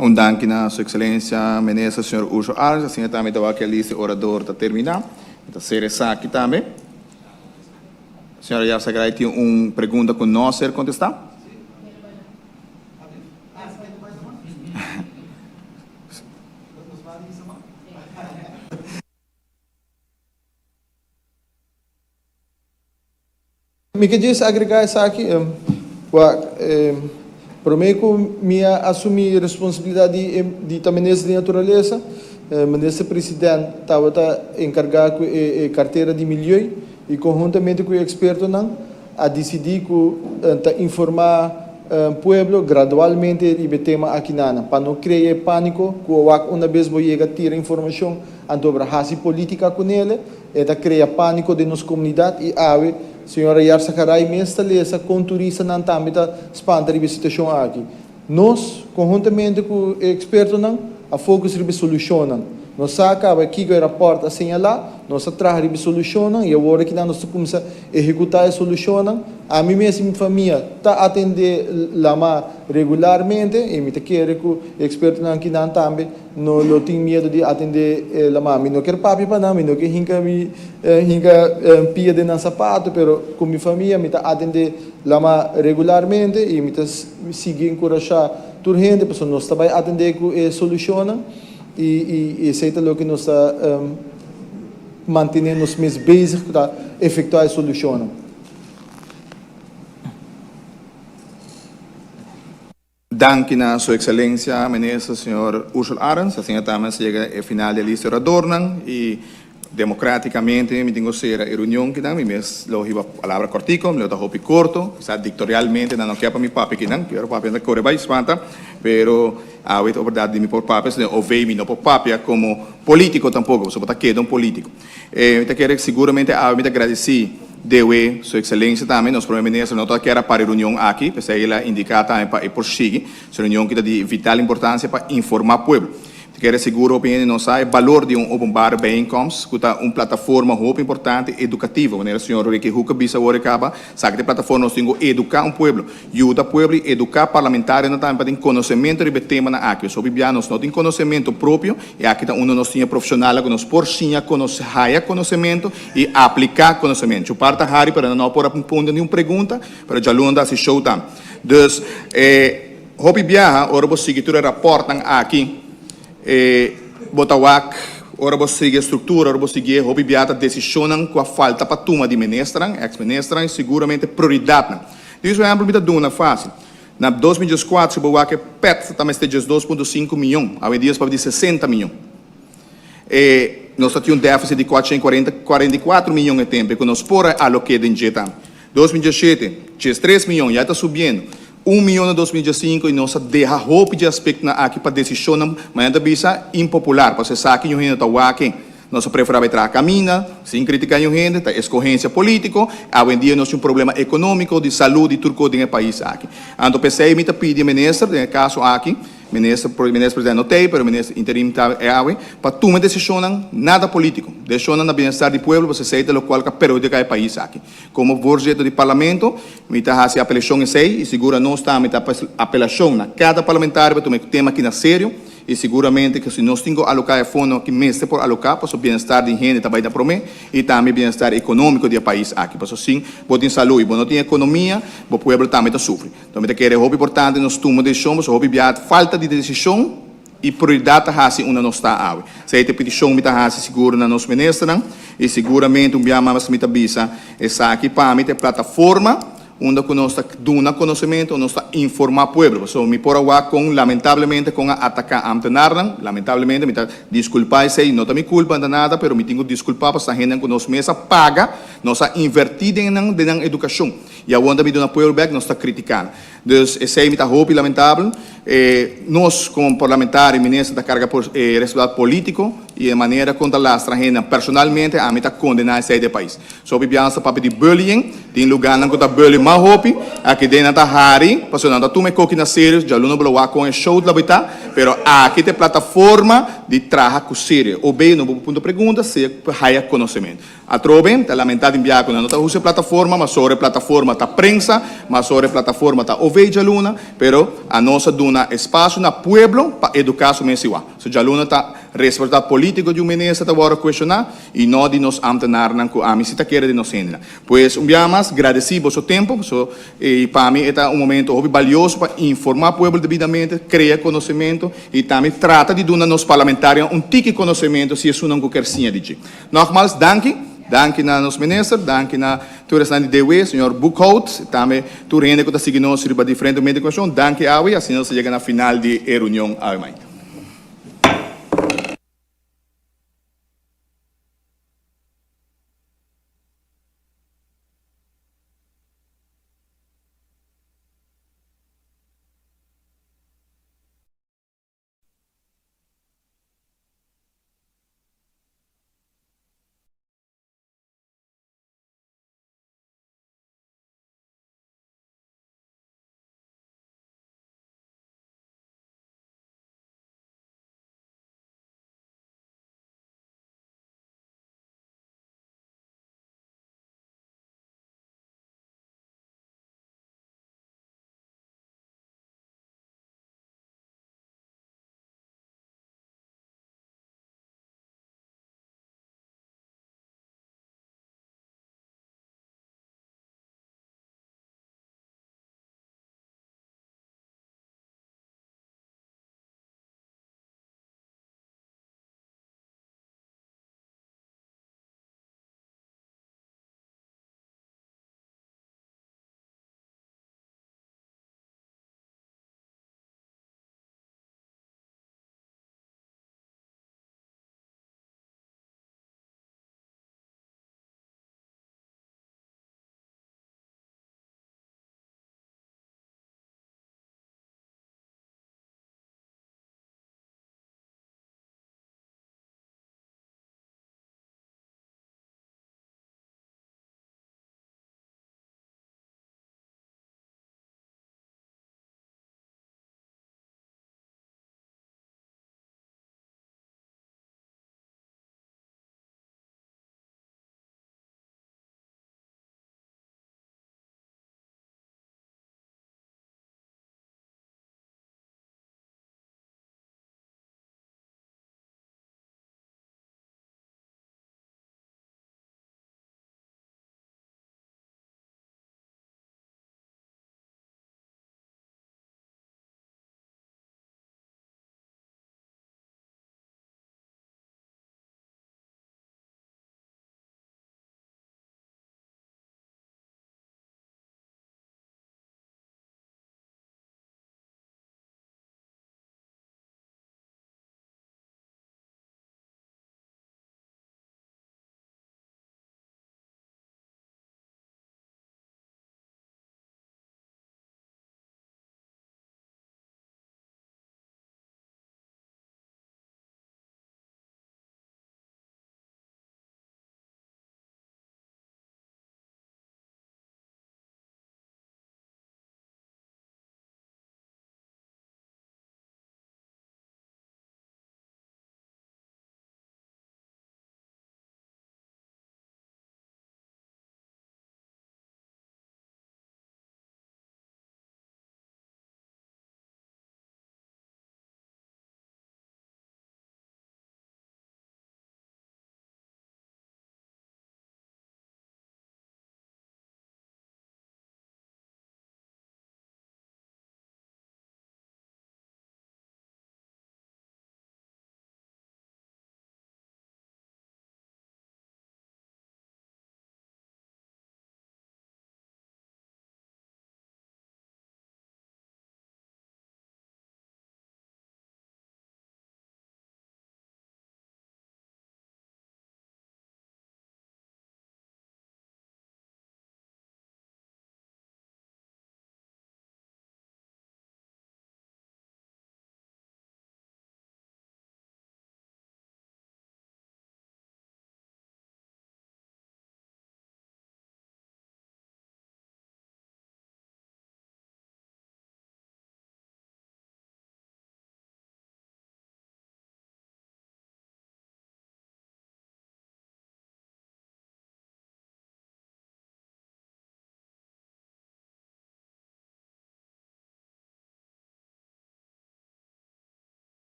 Un danki na Su Ekselensia Minister señor Ursho Arends. Asina tambe ta wak e lista di orador ta terminá. Mi ta sera esaki tambe. Señora Yarzagaray tin un pregunta ku no a ser kontestá? Mi ke djis agregá esaki, wak, promé ku mi a asumí responsabilidat di di ta minister di naturalesa, minister president tabata enkargá ku e kartera di milieu i konhuntamente ku e ekspertonan a disidí ku ta informá pueblo gradualmente riba e tema akinana pa no krea e pániko ku a wak una bes bo yega tira informashon anto obra hasi polítika kunele e ta krea pániko den nos komunidat i awe señora Yarzagaray mes ta lesa kon turistanan tambe ta spanta riba e situashon aki. Nos, konhuntamente ku e ekspertonan, a fokus riba e solushonnan. Nos sa a kaba kiko e rapòrt a señalá, nos a traha riba e solushonnan i awor akinan nos ta kuminsá ehekutá e solushonnan. Ami mes i mi famia ta atendé lama regularmente i mi ta kere ku e ekspertonan akinan tambe no lo tin miedu di atendé e lama. Mi no kier papia pa nan, mi no ke hinka mi hinka pia den nan sapato, pero ku mi famia mi ta atendé lama regularmente i mi ta sigui enkurashá tur hende pasobra nos ta bai atendé ku e solushonnan i i esei ta loke nos ta mantené nos mes bezig ku ta efektuá e solushonnan. Danki na Su Excelencia Minister Señor Ursel Arends. Asina tambe nos a yega e final di e lista di oradornan y democraticamente mi tin cu cera e reunion kinan. Mi mes lo hiba palabra cortico, mi lo ta hopi corto. Quizá dictorialmente nan no kier pa mi papia kinan, kier papia nan ta core bay spanta. Pero awe ta oportunidad di mi por papia, sino OV mi no por papia como politico tampoco, pasobra bo ta keda un politico. Mi ta kere siguramente awe mi ta gradici. DW, Su Excelencia tambe, nos Prome Minister no ta kier a para e reunion aki, p'esei el a indica tambe pa e por sigui. Su reunion ki ta di vital importancia pa informa pueblo. Ta kere sigur hopi hende no sa e balor di un openbare bijeenkomst, ku ta un plataforma hopi importante edukativo. Manera señor Ricky Hoek a bisa awor e kaba, sa ki ta e plataforma nos tin ku eduká un pueblo, yuda pueblo i eduká parlamentarionan tambe pa tin konosementu riba e temanan aki. Pasobra hopi bia nos no tin konosementu propio i aki ta unda nos tin e profeshonalnan ku nos por siña konosé, haya konosementu i apliká konosementu. Chupar ta hari pero nan no por a punta niun pregunta, pero djaluna ta hasi show tambe. Dus e. Hopi biaha ora bo sigui tur e rapòrtnan aki, e bo ta wak ora bo sigui e struktura, ora bo siguié, hopi biaha ta desishonnan ku a falta pa tuma di ministernan, eks ministernan i siguramente prioridatnan. Dios un ehèmpel mi ta duna fásil. Na 2014 si bo wak e pèt ta mester 12.5 mion, awendia es papia di 60 mion. E nos ta tin un dèfisit di 444 mion e tempu ku nos por a aloké den dje tambe. 2017, 13 mion, ya ta subiendo. Un mion na 2015 y nos a deha hopi dje aspectonan aki pa decisionnan, mañana ta bisa, impopular, pasobra esaki ñu hende ta wak-e. Nos a prefera bay traha caminda, sin critica ñu hende, ta escogencia politico. Awendia nos tin un problema economico, di salud, di tur cos den e pais aki. Anto p'esey mi ta pidi e minister, den e caso aki, Minister, minister presidente no t'ey, pero minister interim ta e awe, pa tuma decisionnan nada politico, decisionnan na bienestar di pueblo, pasobra esey ta locual ca perhudica e pais aki. Komo voorzitter di Parlamento, mi ta hasi apelashon esei i sigura nos tambe ta apelashon na kada parlamentario pa tuma e tema aki na serio i siguramente ku si nos tin ku aloká e fondo aki mester por aloká pasobra bienestar di hende ta bai na promé i tambe bienestar ekonómiko di e pais aki pasobra sin bo tin salú i bo no tin ekonomia bo pueblo tambe ta sufri. Enton mi ta kere hopi importante nos tuma desishon pasobra hopi biaha falta di desishon I prioridat ta hasi unda nos ta awe. Esei ta e petishon mi ta hasi sigur na nos ministernan i siguramente un bia mas mi ta bisa esaki pa mi ta e plataforma unda ku nos ta duna konosementu, nos ta informá pueblo. Pasobra mi por a wak kon lamentablemente kon a ataká ámtenarnan, lamentablemente mi ta diskulpá esei, no ta mi kulpa, no ta nada, pero mi tin ku diskulpá pasobra hendenan ku nos mes a paga, nos a invertí den nan, den nan edukashon i awor ta mi duna pueblo bèk nos ta kritiká nan. Dus esei mi ta hopi lamentabel. E nos komo parlamentario y minister ta karga por e responsabilidad politico y e manera kon ta lastra hendenan personalmente ami ta kondena esei den pais. So hopi biaha nos ta papia di bullying, tin lugarnan ku ta bully mas hopi, aki den nan ta hari pasobra nan ta tuma e koki na serio, djaluna bo lo wak kon e show ta lo ta, pero aki ta e plataforma di traha ku serio. Obey no bo por puntra pregunta, sea haya konosementu. Atrobe, ta lamentá den biaha ku nan no ta usa e plataforma, mas ora e plataforma ta prensa, mas ora e plataforma ta OV djaluna, pero anos a duna espasio na pueblo pa eduká su mes iwa. So djaluna ta responsabilidat polítiko di un minister ta wòrdu kuestioná i no di nos ámtenarnan ku ami si ta kere di nos hendenan. Pues un biaha mas gradesí boso tempu, paso i pa mi e ta un momento hopi balioso pa informá pueblo debidamente, krea konosementu i tambe trata di duna nos parlamentarionan un tiki konosementu si esunnan ku ker siña di dje. Nogmaals danki, danki na nos minister, danki na tur esnan di DW, señor Boekhout, tambe tur hende ku ta sigui nos riba diferente medio di komunikashon, danki awe, asina nos ta yega na final di e reunion awe mainta.